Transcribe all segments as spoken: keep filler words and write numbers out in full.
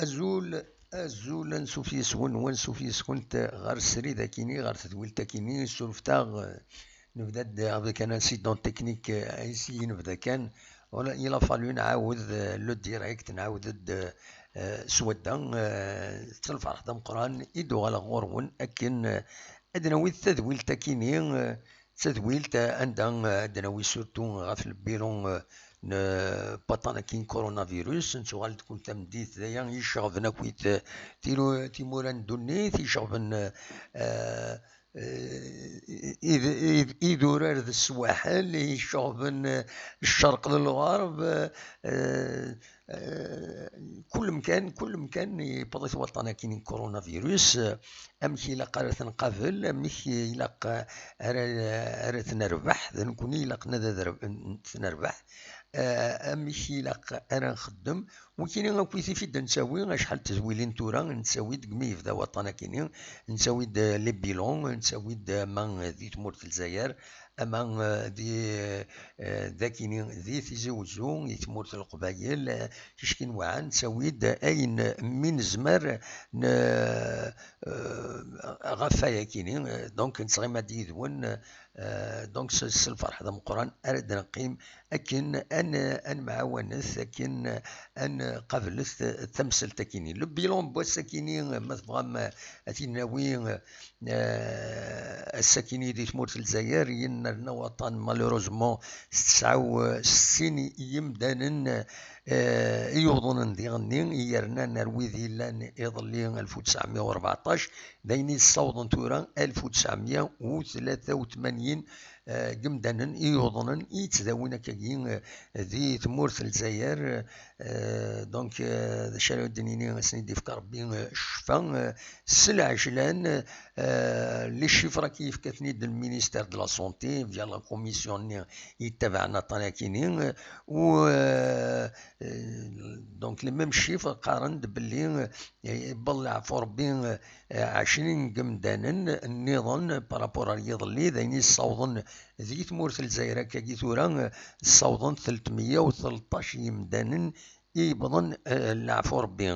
Azul, azul, ansuf yes-wen, wansuf yes-kent ɣer srid akini, ɣer tedwilt akini, surfet-aɣ, eh, nebda-d avec un incident technique, eh, ici nebda kan. Voilà, il a fallu nɛawed, eh, le direct, nɛawed-d, eh, s wadda, eh, s lferḥ d ameqqran i d-uɣaleɣ ɣur-wen akken, eh, ad d-nawi tadwilt akini, eh, d tadwilt, eh, anda, eh, ad d-nawi surtout ɣef le bilan, eh, n, eh, paṭan akkin coronavirus, nettuɣal-d kul tameddit, d aya i iceɣben akkit, eh, tiru-, timura n ddunit, i iceɣben, eh, eh, eh, id-, id-, idurar d swaḥel, i iceɣben, eh, ccerq d lɣerb, eh, eh, kul mkan, kul mkan yewweḍ-it waṭṭan akkin n coronavirus, eh, amek ilaq ara t-nqabel, amek ilaq ara, ara t-nerbeḥ, d nekkni ilaqen ad, ad reb-, n-, t-nerbeḥ, eh, amek ilaq ara nxeddem, wikini akk i tifid d nettawi, acḥal n tezwilin tura, nettawi-d deg mi yebda waṭṭan akini, nettawi-d, eh, les bilans, nettawi-d, eh, ama di tmurt n Lezzayer, ama, eh, di, eh, dakini di Tizi Wezzu, di tmurt n Leqbayel, eh, ticki n waɛan, nettawi-d ayen mi nezmer n-, eh, ɣef wayakini, eh, donc nettɣima-d yid-wen, eh, donc s, s lferḥ d ameqqran ara d-neqqim akken ad n-, ad nemɛawanet, akken ad nqablet tamsalt akini. Le bilan n wass akini, ma tebɣam, eh, ad t-id-nawi, eh, ass-akini di tmurt n Lezzayer, yennerna waṭṭan, malheureusement, s tesɛa u settin yimdanen, eh, i yuḍnen diɣenni, i yernan ar wid yellan iḍelli alef u tesɛemya u rbeɛṭac, d ayen i yessawḍen tura alef u tesɛemya u tlata u tmanyin, eh, n yimdanen i yuḍnen, i yettdawin akkagi, eh, di tmurt n Lezzayer, eh, donc, eh, d acu ara d-nini, ad sen-id-yefk Rebbi, eh, ccfa, eh, s lɛejlan, eh, les chiffres-agi yefka-ten-id le ministère de la Santé via la commission-nni yettabaɛen aṭṭan akini, eh, u, eh, eh, donc les mêmes chiffres qqaren-d belli, eh, yewweḍ leɛfu Rebbi, eh, ɛecrin n yimdanen nniḍen par rapport ar yiḍelli, d ayen i ssawḍen di tmurt n Lezzayer akkagi tura, eh, ssawḍen tletmeyya u tleṭṭac yimdanen i yewwḍen, eh, leɛfu Rebbi.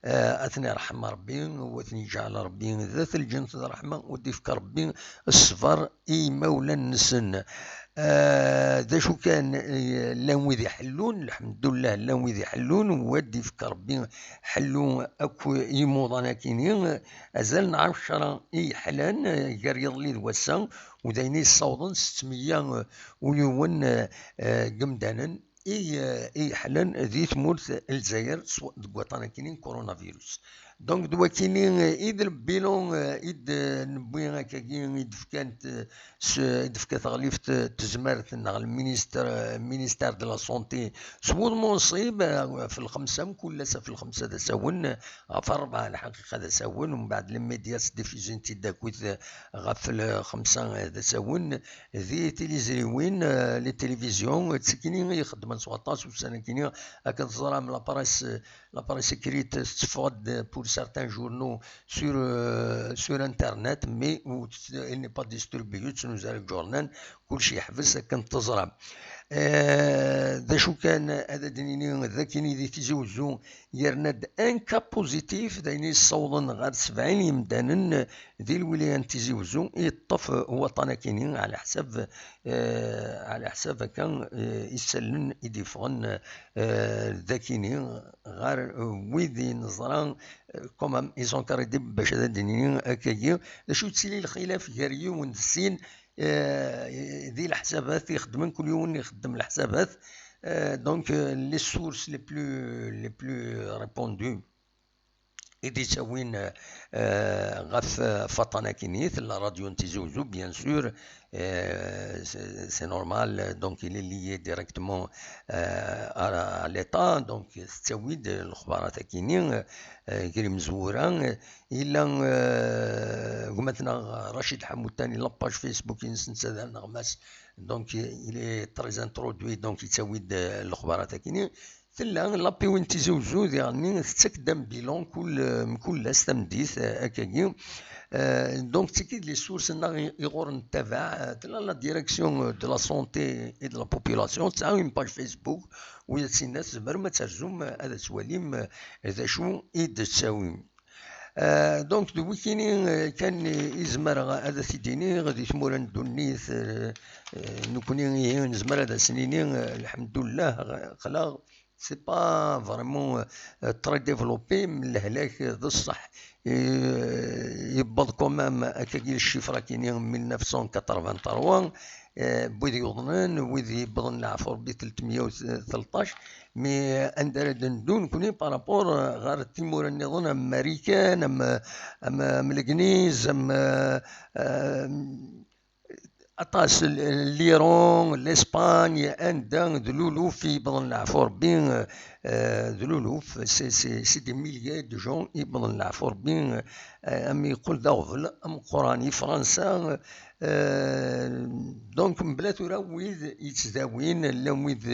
Eh, ad ten-irḥem Rebbi, u ad ten-yeǧɛel Rebbi d at lǧennet d ṛṛeḥma, u ad d-ifk Rebbi ṣṣber i yimawlan-nsen. Eh, d acu kan, eh, llan wid iḥellun, lḥemdullah, llan wid iḥellun, u ad d-ifk Rebbi ḥellu akk imuḍan akini, azal n ɛecṛa i yeḥlan, eh, gar yiḍelli d wass-a, u d ayen i yessawḍen setmeyya u yiwen, eh, eh, n yimdanen i, eh, i yeḥlan di tmurt n Lezzayer s wa-, deg waṭṭan akini n coronavirus. Donc, d wakini, eh, i d le bilan, eh, i d-newwi akkagi, i d-fkant, eh, s-, i d-tefka teɣlift, eh, n tezmert neɣ le ministre, eh, ministère de la Santé s wudem unṣib, eh, f lxemsa, mkul ass f lxemsa d asawen, eh, ɣef ṛṛebɛa lḥaqiqa d asawen, umbeɛd les médias diffusin-t-id akkit, eh, ɣef lxemsa, eh, d asawen, di tilizriwin, eh, les télévisions, d tikini i ixeddmen s waṭas ussan-akini, akken teẓram la presse, la presse écrite tetteffeɣ-d pour certains journaux sur, euh, sur internet, mais où elle n'est pas distribuée, ur ttnuzu ara deg iǧurnan, kulci yeḥbes akken teẓram. Eh, d acu kan, ad d-nini d akini di Tizi Wezzu, yerna-d un cas positif, d ayen yessawḍen ɣer sebɛin yimdanen di lwilaya n Tizi Wezzu i yeṭṭef waṭṭan akini, ɛla ḥsab, eh, ɛla ḥsab akka, eh, isallen i d-yeffɣen, eh, d akini ɣer, eh, wid i neẓra, eh, quand même, ils sont crédibles bac ad d-nini akkagi. D acu yettili lxilaf gar yiwen d sin, eh, di leḥsabat, ixeddmen kul yiwen ixeddem leḥsabat, eh, donc, eh, les sources les plus, les plus répandues, i d-ittawin, euh, ɣef, euh, ɣef waṭṭan akini, tella ṛadyu n Tizi Uzzu, bien sûr, euh, c'est, c'est normal, donc il est lié directement, euh, à, à l'État, donc tettawi-d lexbarat akini, euh, gar imezwura, euh, yella, euh, gma-tneɣ Racid Ḥamutani, la page Facebook-ines netta d aneɣmas, donc il est très introduit, donc yettawi-d, euh, lexbarat akini. Tella la P W N Tizi Uzzu diɣenni tettak-d un bilan kul, mkul ass tameddit, eh, akkagi. Eh, donc, d tigi d les sources-nneɣ i, i ɣur nettabaɛ. Eh, tella la direction, eh, de la santé et de la population, tesɛa une page Facebook, u ad tinna tzemrem ad terzum, eh, ad twalim, eh, d acu i d-tettawim. Eh, donc, d wikini, eh, kan i zemreɣ ad t-id-iniɣ di tmura n ddunit, eh, eh, nekkni ihi nezmer ad as-nini, eh, lḥemdullah, aql-aɣ, c'est pas vraiment, euh, très développé, mais lehlak d ṣṣeḥ, euh, yewweḍ quand même akkagi le chiffre akini en mille neuf cent quatre-vingt-trois, euh, n wid yuḍnen, wid yewwḍen leɛfu Rebbi tletmeyya u tleṭṭac, mais, euh, anda ara d-neddu nekkni par rapport, euh, ɣer timura nniḍen am Marikan, am, am, am Legniz, am, euh, euh, aṭas, l-, l'Iran, l'Espagne, anda d luluf i yewwḍen leɛfu Rebbi, eh, d luluf, c'est, c'est, c'est des milliers de gens i yewwḍen leɛfu Rebbi, eh, am yeqqel d aɣbel ameqqran i Fransa, eh, donc mebla tura wid yettdawin, llan wid,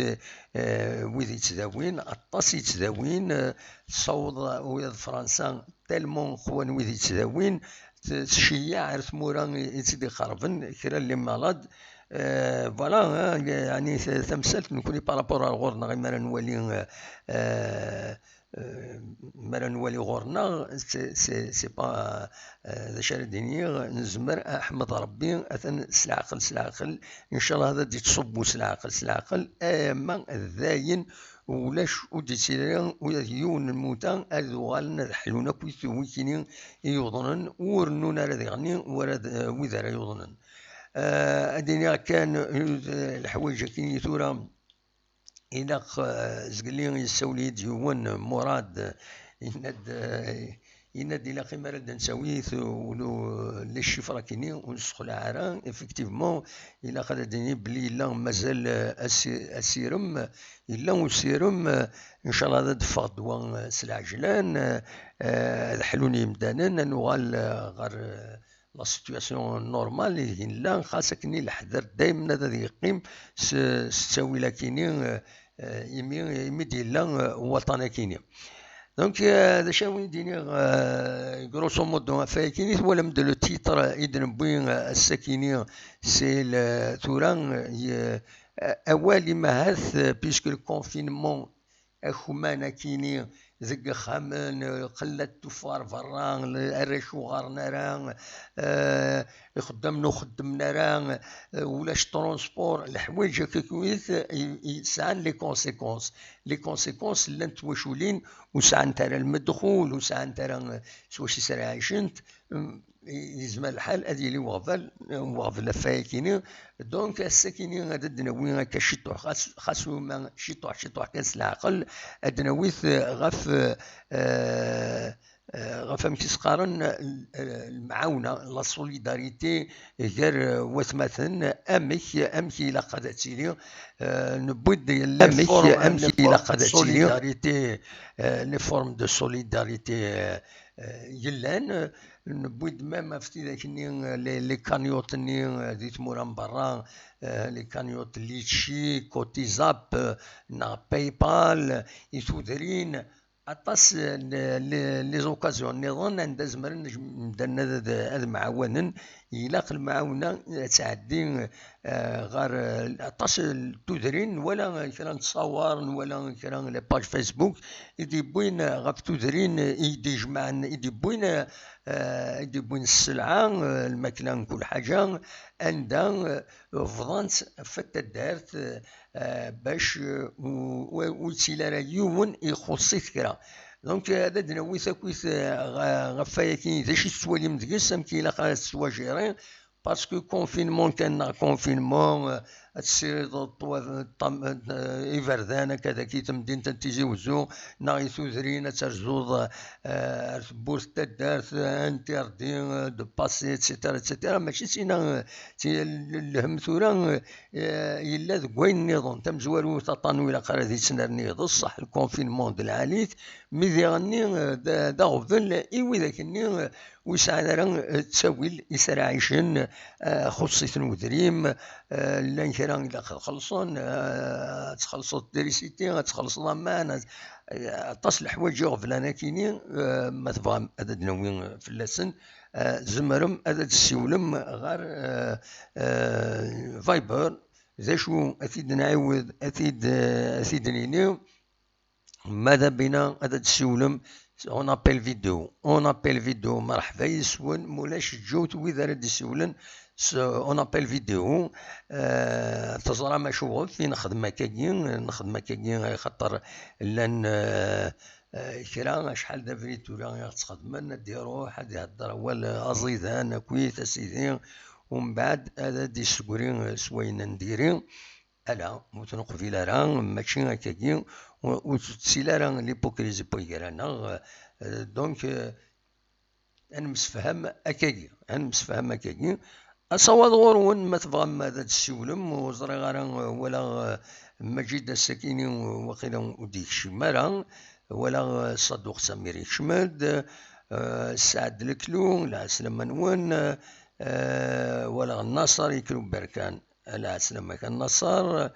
eh, wid yettdawin, aṭas yettdawin, eh, tessaweḍ ula d Fransa tellement qwan wid yettdawin, t-, tceyyeɛ ar tmura i, i tt-id-iqerben, kra n les malades. Euh, voilà, hein, yeɛni t-, tamsalt nekkni par rapport ar ɣur-neɣ, imi ara nwali, euh, euh, mi ara nwali ɣur-neɣ, c'est, c'est, c'est pas, euh, d acu ara d-iniɣ, nezmer, aḥmed Rebbi, atan s leɛqel, s leɛqel, inchallah ad d-ittṣubbu s leɛqel, s leɛqel, ama d ayen ulac, ur d-ittili ara ula d yiwen n lmuta, ad uɣalen ad ḥlun akk wikini i yuḍnen, ur rennun ara diɣenni wala d, wid ara yuḍnen. Eh, ad iniɣ kan, eh, leḥwayeǧ akini tura, ilaq, eh, zgelli yessawel-iyi-d yiwen, Murad, yenna-d, eh, yenna-d ilaq imi ara d-nettawi t-, ulu-, les chiffres akini, ur nessexlaɛ ara. Effectivement, ilaq ad d-nini belli yella mazal, eh, asi-, asirem, yella usirem, eh, inchallah ad d-teffeɣ ddwa, eh, s lɛejlan, eh, eh, ad ḥlun yimdanen, ad nuɣal, eh, ɣer, eh, la situation normale i yella, xas akken i leḥder daymen ad, ad yeqqim s, s ttawil akini, eh, eh, imi, imi d-yella, eh, waṭan akini. Donc, euh, d acu ara wen-d-iniɣ, euh, grosso modo, ɣef wayakini twalam-d le titre i d-newwi, euh, ass-akini, c'est le, tura, euh, awal imahat, euh, puisque le confinement, akman akini deg ixxamen, euh, qella tuffɣa ar berra, le, arrac ur ɣaren ara, euh, ixeddamen ur xeddmen ara, euh, ulac transport, leḥwayeǧ akkakit i, i sɛan les conséquences. Les conséquences llant twaculin ur sɛant ara lmedxul, ur sɛant ara, eh, s wacu i sra ɛicent, mm, i-, yezmer lḥal ad yili weɣbal, eh, weɣbel ɣef wayakini. Donc, ass-akini ad d-nawi akka ciṭuḥ, xas, xas uma ciṭuḥ, ciṭuḥ kan s leɛqel, ad d-nawi-t, eh, ɣef, eh, eh, ɣef amek i s-qqaren, eh, lemɛawna, la solidarité gar, eh, watmaten, amek, amek ilaq ad tili, eh, newwi-d les formes, amek ilaq ad tili, solidarité, eh, les formes de solidarité, eh, eh, yellan, eh, newwi-d même ɣef tidak-nni, eh, les, les cagnottes-nni, eh, di tmura n berra, eh, les cagnottes Litchi, Cotisap, eh, neɣ PayPal, i tudrin, aṭas n, n, les occasions nniḍen anda zemren imdanen ad, ad, ad mɛawanen. Ilaq lemɛawna ad tɛeddi, eh, ɣer, eh, aṭas n tudrin, nwala kra n ttṣawar, nwala kra n les pages Facebook i d-yewwin ɣef tudrin i d-ijemɛen, i d-yewwin, eh, i d-yewwin sselɛa, eh, lmakla n kul ḥaǧa, anda, eh, bḍant ɣef taddart, eh, bac, eh, u-, u-, ur yettili ara yiwen ixuṣṣ-it kra. Donc, eh, ad d-nawi takit, eh, ɣ-, ɣef wayaki, d acu i tettwalim deg-s, amek ilaq ad tettwajiri, parce que confinement kan neɣ confinement, eh, ad tessirideḍ ṭṭwab-, ṭṭam-, eh, iberdan akka dagi i temdint n Tizi Wezzu, neɣ i tudrin ad terzuḍ, eh, ar tewwurt n taddart, eh, interdit, eh, de passer, et cetera, et cetera. Mačči d tinna, eh, d ti-, lhem tura, eh, yella deg wayen nniḍen. Tamezwarut, aṭṭan ur ilaq ara ad yettnerni, d ṣṣeḥ, le confinement d lɛali-t, mi diɣenni, eh, d, d aɣbel i widak-nni, eh, ur sɛan ara, eh, ttawil i s ara ɛicen, eh, xuṣṣ-iten udrim, eh, llan kra ilaq ad xellṣen, eh, ad txellṣeḍ trisiti, ad txellṣeḍ aman, ad, eh, aṭas n leḥwayeǧ iɣeblan akini, eh, ma tebɣam ad d-nawi fell-asen, eh, tzemrem ad d-tessiwlem ɣer, eh, eh, Viber. D acu, ad t-id-nɛiwed, ad t-id, eh, ad t-id-nini. Ma d abina ad d-tessiwlem s en appel vidéo. En appel vidéo, merḥba yes-wen, mulac ǧǧut wid ara d-issiwlen s en appel vidéo. Eh, teẓram acuɣef i nexdem akkagi, nexdem akkagi axaṭer llan, eh, eh, kra, acḥal d abrid tura i ɣ-ttxedmen, ad d-iruḥ, ad ihedder awal aẓidan akkit asidi, umbeɛd ad d-issegri s wayen n diri. Ala, ur t-neqbil ara, mačči akkagi, ur, ur tettili ara l'hypocrisie n way gar-aneɣ, eh, donc, eh, ad nemsefham akkagi, ad nemsefham akkagi. Asawaḍ ɣur-wen, ma tebɣam ad d-tessiwlem, ur ẓriɣ ara, eh, walaɣ, eh, Maǧid ass-akini, eh, waqila ur d-yekcim ara, walaɣ, eh, Ṣaduq Samir yekcem-d, eh, Saɛd Leklu, lɛeslama-nwen, eh, walaɣ Naṣer Yekru Berkan. Lɛeslama-k a Naṣer,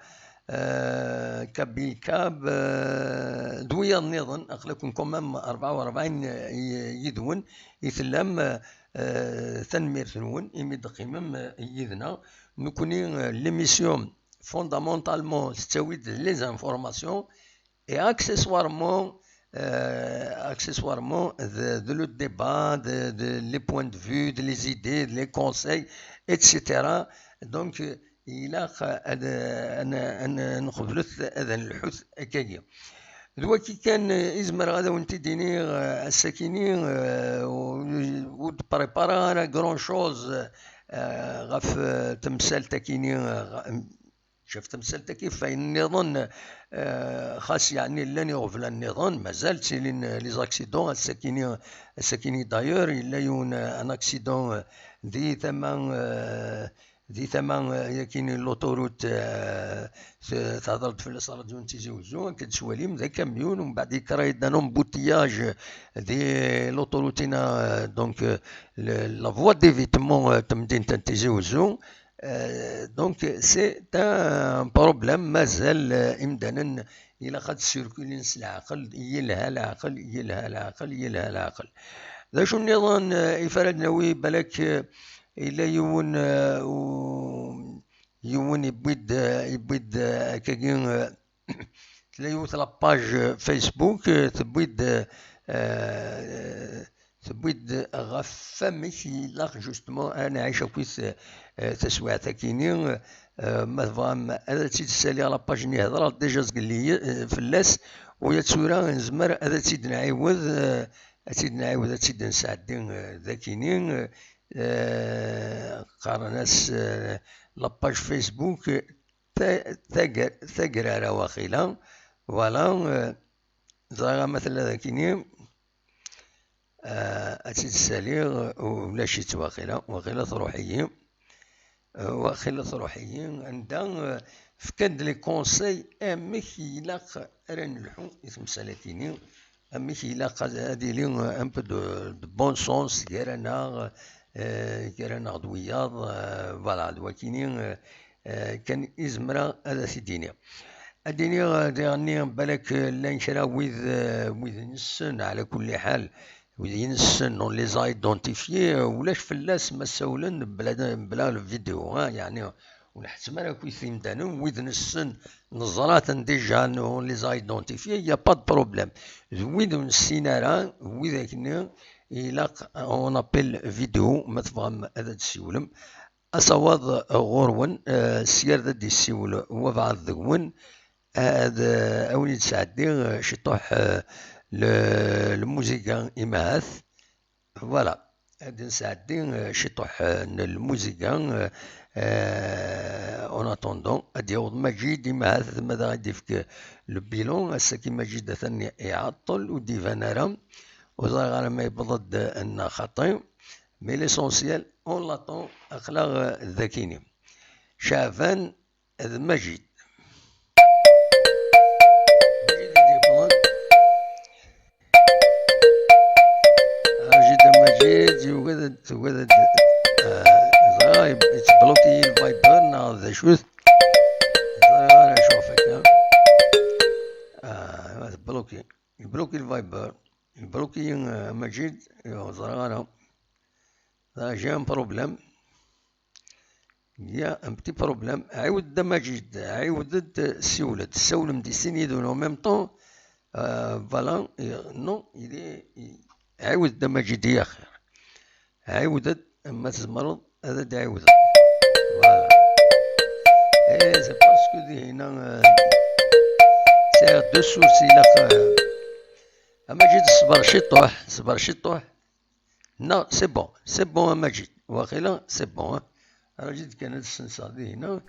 eh, Kabil Kab, eh, d wiyaḍ nniḍen, aql-aken quand même rebɛa u rebɛin, eh, yid-wen i tellam, eh, tanemmirt-nwen imi d-teqqimem, eh, yid-neɣ. Nekkni, eh, l'émission, fondamentalement, tettawi-d les informations, et accessoirement, euh, accessoirement, de, de le débat, de, de, les points de vue, de les idées, de les conseils, et cetera. Donc, euh, ilaq ad, ad, ad nqeblet ad nlḥut akkagi. D waki kan, euh, i zemreɣ ad awen-t-id-iniɣ, euh, ass-akini, euh, ur, ur d-prépariɣ ara grand chose, euh, ɣef, euh, temsalt-akini, euh, Caf tamsalt-agi ɣef wayen nniḍen, eh, xas yeɛni llan iɣeblan nniḍen, mazal ttilin, eh, les accidents, ass-akini, ass-akini d'ailleurs, yella yiwen, eh, un accident, eh, di tama, eh, di tama, eh, yakini l'autoroute, eh, t-, tehder-d fell-as ṛṛadyu n Tizi Wezzu, akken tettwalim, d akamyun, umbeɛd yekra-d un embouteillage di l'autoroute-ina, eh, donc, eh, le, la voie d'évitement, eh, n temdint n Tizi Wezzu. Euh, donc, c'est un problème, mazal, euh, imdanen, ilaq ad circulen s leɛqel, yelha leɛqel, yelha leɛqel, yelha leɛqel. D acu nniḍen, euh, i fara d-nawi, balak, euh, yella yiwen, euh, u-, yiwen yewwi-d, euh, yewwi-d, euh, akkagi, euh, tella yiwet la page Facebook, euh, tewwi-d, euh, tewwi-d ɣef wamek ilaq justement ad nɛic akkit, eh, taswiɛt-akini, eh, ma tebɣam ad tt-id-ssaliɣ la page-nni, hedreɣ déjà zgelli, eh, fell-as, u ya tura nezmer ad tt-id-nɛiwed, eh, ad tt-id-nɛiwed, ad tt-id-nesɛeddi, eh, dakini, eh, qqaren-as, eh, la page Facebook, eh, ta-, tagra-, tagrara waqila, voilà, eh, ẓriɣ ama tella dakini. Ah, ad tt-id-ssaliɣ, ulac-itt waqila, waqila truḥ-iyi. Ah, waqila truḥ-iyi, anda, ah, fkan-d les conseils amek ilaq ara nelḥu i temsal-agi-nni, amek ilaq ad, ad yili, ah, un peu de, de bon sens gar-aneɣ, ah, gar-aneɣ d wiyaḍ, ah, voilà, d wakini, ah, ah, kan i zemreɣ ad t-id-iniɣ. Ad d-iniɣ, ah, diɣenni, balak, ah, llan kra wid, ah, wid nessen, ɛla kulli ḥal, wid i nessen, on les a identifiés, ulac fell-as ma ssawlen bla, bla lvidéo, ha, yeɛni ur nḥettem ara akk imdanen, wid nessen, neẓra-ten déjà, on les a identifiés, il y a pas de problème. D wid ur nessin ara, widak-nni, ilaq on appel vidéo, ma tebɣam ad d-tessiwlem. Asawaḍ ɣur-wen, eh, sya ad d-yessiwel wabɛaḍ deg-wen, ad, eh, awen-id-sɛeddi, eh, ciṭuḥ, eh, le-, lmuziga imahat. Voilà, ad d-nesɛeddi, eh, ciṭuḥ, eh, n lmuziga, eh, Euh, en attendant, ad d-yaweḍ Maǧid, imahat ma d aɣ-d-ifk le bilan. Ass-agi Maǧid atan iɛeṭṭel, ur d-iban ara. Ur ẓriɣ ara ma yewweḍ-d neɣ xaṭi. Mais l'essentiel, on l'attend, aql-aɣ, euh, d akini. Caɛban d Maǧid. Maǧid i d-yewwḍen. Maǧid, Maǧid, yugad ad, tugad ad, ah, ẓriɣ, yettbloki le Viber neɣ d acu-t? Ẓriɣ ara acu ɣef akka. Ah, tebloki. Yebloki le Viber. Yebloki, ah, Maǧid, ur ẓriɣ ara. Ah, j'ai un problème. Il y a un petit problème. Ɛiwed-d a Maǧid, ɛiwed-d, siwel-d, tessawlem di sin yid-wen en même temps. Euh, voilà, euh, non, il est, il, ɛiwed-d a Maǧid, i axir. Ɛiwed-d, ma tzemreḍ, ad d-ɛiwdeḍ. Voilà. Eh, c'est parce que dihin, euh, sɛiɣ deux sources, ilaq, euh, a Maǧid, ṣber ciṭuḥ, ṣber ciṭuḥ. Non, c'est bon, c'est bon, a Maǧid. Waqila, c'est bon, hein. Raǧi-d kan ad senseɣ dihin.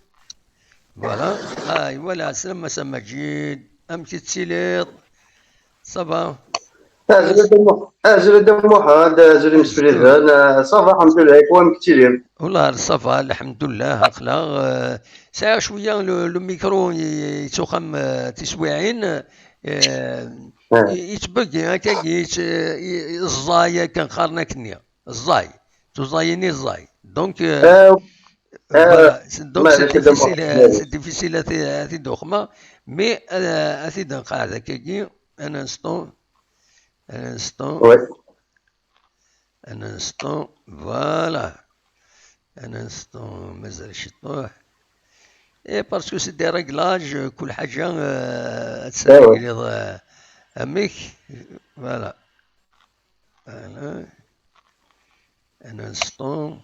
Voilà. Aywa, lɛeslama a Maǧid. Amek i tettiliḍ? Ça va? Azul a Dda Muḥ-, azul a Dda Muḥend, azul imsefliden. Ah, ça va, alḥemdulillah, amek i tettiliḍ? Wallah, ça va, alḥemdulillah, aql-aɣ, euh, sɛiɣ cwiya le, le micro i, i, yettuxam, euh, tiswiɛin, euh, Ah. i, yettbeggi, akkagi, yett-, i, i, ẓẓay, akken qqaren akkenni. Ẓẓay. Tuẓayin i ẓẓay. Donc, euh, euh, voilà. C'est, donc, c'est difficile, euh, c'est difficile à t-, à t-id-uxma, mais, euh, à t-id-nqaɛed akkagi, un instant, un instant, ouais. Un instant, voilà. Un instant, mazal ciṭuḥ. Et parce que c'est des réglages, euh, كل حاجة, euh, ad tesregleḍ, euh, amek, voilà. Voilà. Un instant.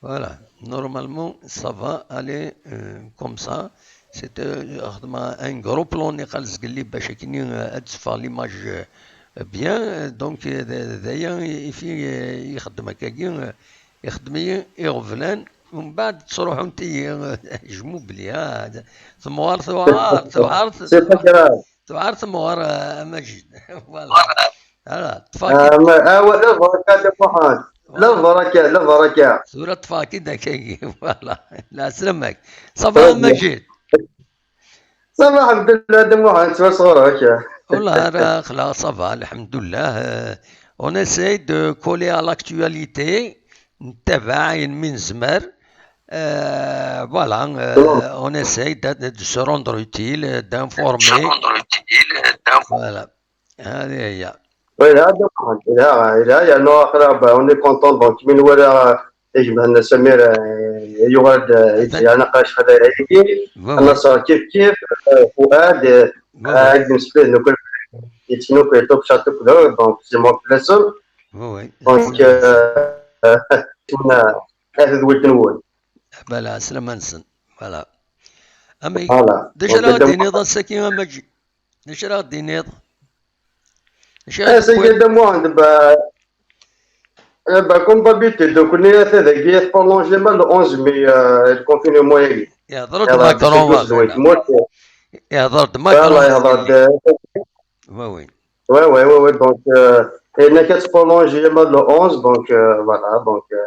Voilà. Normalement, ça va aller, euh, comme ça. C'est, euh, un gros plan, niqal zgelli, bac akken, euh, ad teffeɣ l'image, euh, bien. Donc, euh, d-, d aya i, i fi, euh, ixeddem akkagi, euh, ixeddem-iyi iɣeblan. Umbeɛd ttruḥunt-iyi, euh, je m'oublie, ah, temɣer, tuɛer, tuɛer. C'est pas grave. Tuɛer temɣer, euh, a Maǧid. Voilà. Voilà. Ṭṭfeɣ-k-id. Ah, ma, ah, wa, la baraka, a Dda Muḥend. La baraka, la baraka. Tura ṭṭfeɣ-k-id akkagi. Voilà. Lɛeslama-k. Ça va, a Maǧid? Ça va, alḥemdulillah, a Dda Muḥend, ttwasɣureɣ-ak. Wallah, ara xla, ça va, alḥemdulillah. Euh, on essaye de coller à l'actualité. Nettabaɛ ayen mi nezmer. Euh, voilà, euh, on essaye de, de se rendre utile, d'informer. Voilà. Hadi hiya. Yelha, a Dda Muḥend, yelha, yelha, yernu axir, bah, on est content, donc, mi nwala, euh, ijemɛen Samir, euh, yuɣal-d, euh, atan. Yeɛna qrib acḥal ayagi, Naṣer kif kif, euh, Fuad, euh, ad d-nemseflid nekkni, yettnukul, yeṭṭuk, caṭuk, donc, c'est mon plaisir. Donc, euh, euh, ad d-wwin. Bala, slama-nsen. Voilà. Amek, voilà. D acu ara ɣ-d-tiniḍ ass-agi, a Maǧid? D acu ara ɣ-d-tiniḍ? D acu ara... Ass-agi, a Dda Muḥend, bah, eh, bah, comme d'habitude, donc, nekkni ata dagi, prolongé ma le onze mai, euh, le confinement-agi. Yehḍer-d Macron, voilà. Yehḍer-d Macron. Voilà, yehḍer-d. Oui, oui. Ouais, ouais, ouais, ouais, donc, euh, et nekk ad prolongé ma le onze, donc, euh, voilà, donc, euh,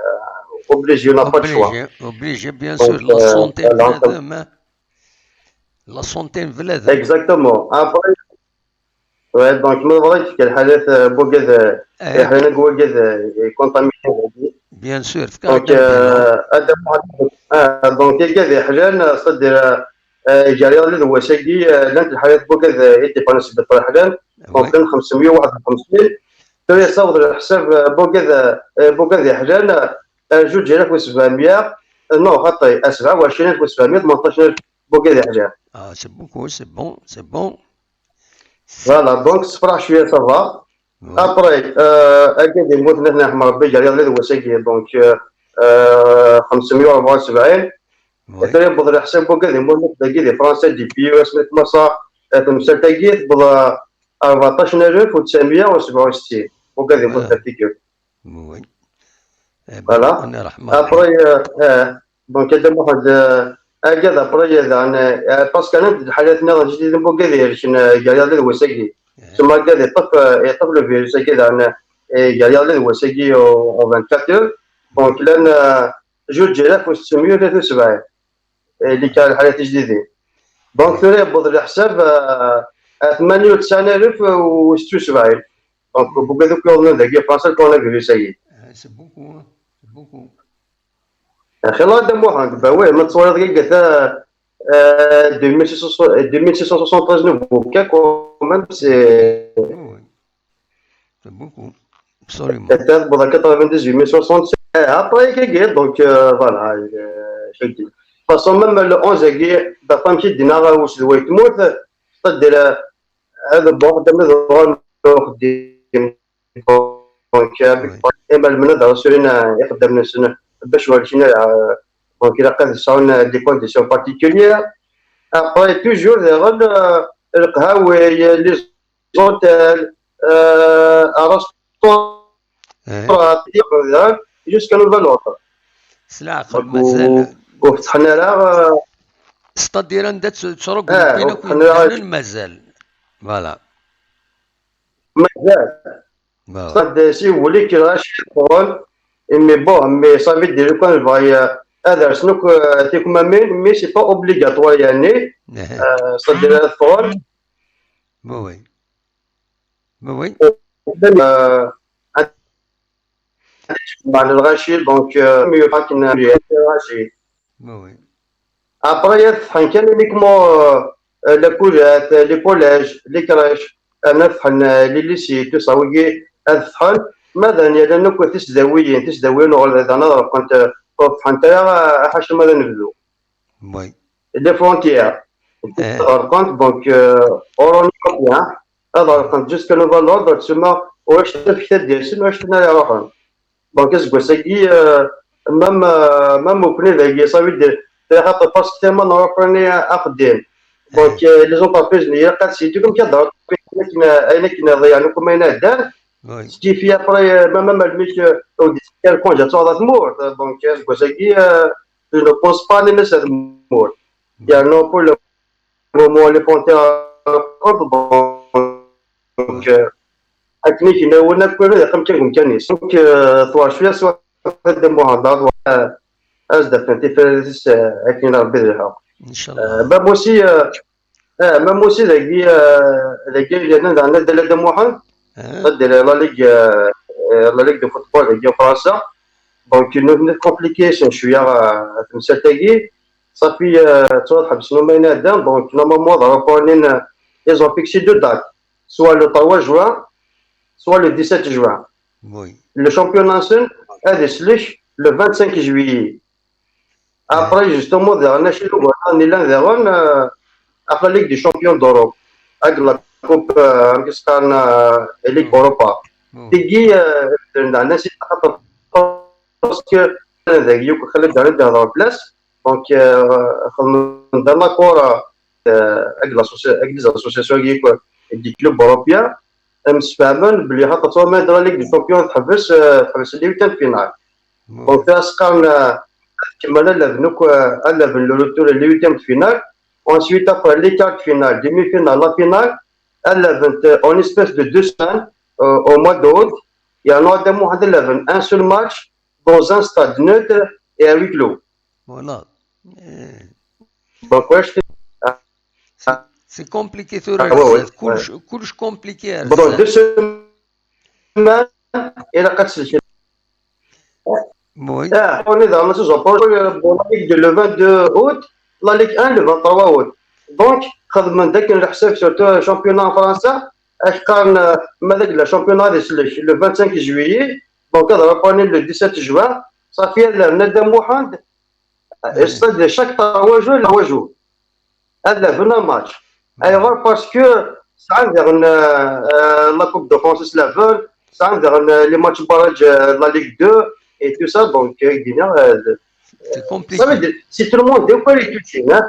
obligé, on n'a pas de choix. Obligé, obligé, bien sûr, la santé n bnadem, hein. La santé n bnadem. Exactement. Après, ouais, donc, ma bɣiɣ kra lḥalat, euh, bugad, euh, eh, lḥalat n wagad, euh, contaminé. Bien sûr, donc, euh, euh, donc, euh, c'est-à-dire, euh, euh, gar iḍelli d wass-agi, euh, llant lḥalat n wagad, euh, i d-iffɣen seg lbiṭar ḥlan, donc llan xemsemya u waḥed u xemsin. Tura yessaweḍ leḥsab, euh, n wagad, euh, n wagad yeḥlan, euh, zuǧ alaf u sebɛemya, euh, non, xaṭi, euh, sebɛa u ɛecrin alaf u sebɛemya, tmenṭac alaf n wagad yeḥlan. Ah, c'est beaucoup, c'est bon, c'est bon. Voilà, donc, sefraḥ cwiya, ça va. Après, euh, agad yemmuten, ad t-nirḥem Rebbi, gar iḍelli d wass-agi, donc, euh, euh, xemsemya u rebɛa u sebɛin. Tura yewweḍ leḥsab n wagad yemmuten dagi di Fransa, depuis asmi temmasa, euh, temsalt-agi, tewweḍ, euh, rbeɛṭac alaf u tesɛemya u sebɛa u settin wagad yemmuten ar tikkelt. Oui. Voilà. Après, euh, euh, donc, Adam Mohamed, euh, agad, après, euh, dan, euh, parce que أنا d lḥalat-nni jdiden n wagad yerknen, euh, gar yiḍ d wass-agi. Suma agad yeṭṭef, euh, yeṭṭef le virus-agi dan, euh, gar yiḍ d wass-agi en vingt-quatre heures. Donc, llan, euh, juǧ alaf u settemya u tlatin u sebɛin. Eh, li kan lḥalat jdidin. Donc, tura yewweḍ leḥsab, euh, ar tmanya u tesɛin alaf u setta u sebɛin. Donc, wagad akk yuḍnen dagi Fransa, le coronavirus-agi. C'est beaucoup, hein. C'est beaucoup. Axi, Adam Mohamed, bah ouais, ma tettwaliḍ yagi ta, euh, deux mille six cents, deux mille six cent soixante-treize nouveaux cas, quand même, c'est... Oui, oui. C'est beaucoup. Absolument. Peut-être, bon, quatre-vingt-dix-huit mille soixante, c'est après, donc, euh, voilà, euh, je dis. De toute façon, même le onze agi, d axxam ki d-yenna, euh, ur s d way tmurt, c'est-à-dire, euh, ad bɣuɣ d amid uɣal uxeddim. Donc, euh, oui. Imal mnad rasulin, euh, ixeddam-nsen, bac ur rkin ara, euh, donc, ilaq ad sɛun, euh, des conditions particulières. Après, toujours, daɣen, euh, lqhawi, les hôtels, euh, restaurants, jusqu'à nouvel ordre. S leɛqel, donc, mazal. Ur, ur fetḥen ara, euh, c'est-à-dire anda tt-, ttṛuggnen, ah, akk imdanen, mazal. Voilà. Mazal. Voilà. Ṣad si wuli kra ciṭṭun, imi bon, imi ça veut dire kan bɣa, euh, ad rsen akk, euh, tikmamin, mais c'est pas obligatoire, yani. Euh, c'est-à-dire ad ffɣen. Oui, oui. Oui, oui. Euh, ad jemɛen lɣaci, donc, euh, mieux pas qu'une lɣaci. Oui, oui. Après, ad ffɣen kan uniquement, euh, euh, la coulette, les collèges, les crèches, ad ffɣen, euh, les lycées, tout ça, wigi, ad ffɣen. Ma d ayen yalan akk tisdawiyin, tisdawiyin uɣal d ayen ad ɣelqent, euh, ur ffɣent ara, euh, ḥaca ma d anebdu. Oui. Les frontières. Eh. Ɣelqent, donc, euh, ur run ara, ad ɣelqent jusqu'à nouvel ordre, tsemma ulac tafekta d-yasen, ulac tin ara iruḥen. Donc, aseggas-agi, euh, même, euh, même nekkni dagi, ça veut dire, parce que tama n Europe-nni axeddim. Donc, euh, les entreprises, ilaq ad sɛint amek ad d-, ayen akken, ayen akken ḍeyɛen akk ayen iɛeddan. Oui. Ce qui fait après, euh, même, même almi k, euh, ur d-yettak ara congé ad truḥeḍ ɣer tmurt. Donc, aseggas-agi, euh, je ne pense pas anemmi s tmurt. Yerna pour le moment, les frontières, donc, euh, akken i k-yenna win akk, ad yeqqim kan deg umkan-is. Donc, euh, twar cwiya s Dda Muḥend, ad, ad s-d-afent tifrat-is, euh, akken Rebbi d lḥeqq. Inchallah. Euh, même aussi, euh, euh, même aussi dagi, euh, dagi, yerna daɣen Dda Muḥend, eh, ad d-, la Ligue, euh, euh, la Ligue de football dagi en Fransa. Donc, une, une compliqué, c'est cwiya, euh, temsalt-agi. Safi, euh, tura tḥebsen ayen iɛeddan, donc, normalement, ad reprennent, euh, ils ont fixé deux dates, soit le trois juin, soit le dix-sept juin. Oui. Le championnat-nsen ad islek le vingt-cinq juillet. Après, justement, daɣen acu i yellan daɣen, euh, ɣef la Ligue des Champions d'Europe, avec la Coupe, euh, amek i s-qqaren, euh, Ligue Europa. Tigi, euh, daɣen acu i, parce que dagi yakk xalad daɣen ad d-hḍer fell-as. Donc, euh, xedmen-d un accord, euh, avec l'association, avec les associations, avec des clubs européens, msefhamen belli xaṭer tura ma la Ligue des Champions teḥbes, euh, teḥbes les huitièmes de finale. Donc, tura s-qqaren, euh, ad kemmel alaben akk, euh, alaben le retour les huitièmes de finale. Ensuite, après les quarts de finale, demi-finale, la finale, alaben, euh, en espace de deux semaines, euh, au mois d'août, yerna Dda Muḥend alaben un seul match dans un stade neutre et à huis clos. Voilà. Eh. Donc, ouais, je fais, c'est, c'est compliqué tura, ah, ouais, ouais, kullec, ouais. Kullec compliqué. Pendant deux semaines, ilaq ad tselkem. Oui. Ah, on est dans la saison prochaine, bon, la Ligue deux le vingt-deux août, la Ligue un le vingt-trois août. Donc, xedmen-d akken leḥsab, surtout championnat en France, akken, euh, ma dagi le championnat ad islek le vingt-cinq juillet, donc ad reprennent le dix-sept juin, safi ad rren Dda Muḥend, euh, c'est-à-dire chaque trois jours, trois jours. Ad laben un match. Ayɣer? Parce que sɛan daɣen, euh, euh, la Coupe de France s laben, sɛan daɣen, euh, les matchs barrages, euh, de la Ligue deux et tout ça, donc, euh, c'est compliqué. Ça veut dire, c'est tout le monde, des fois, il est touché, hein.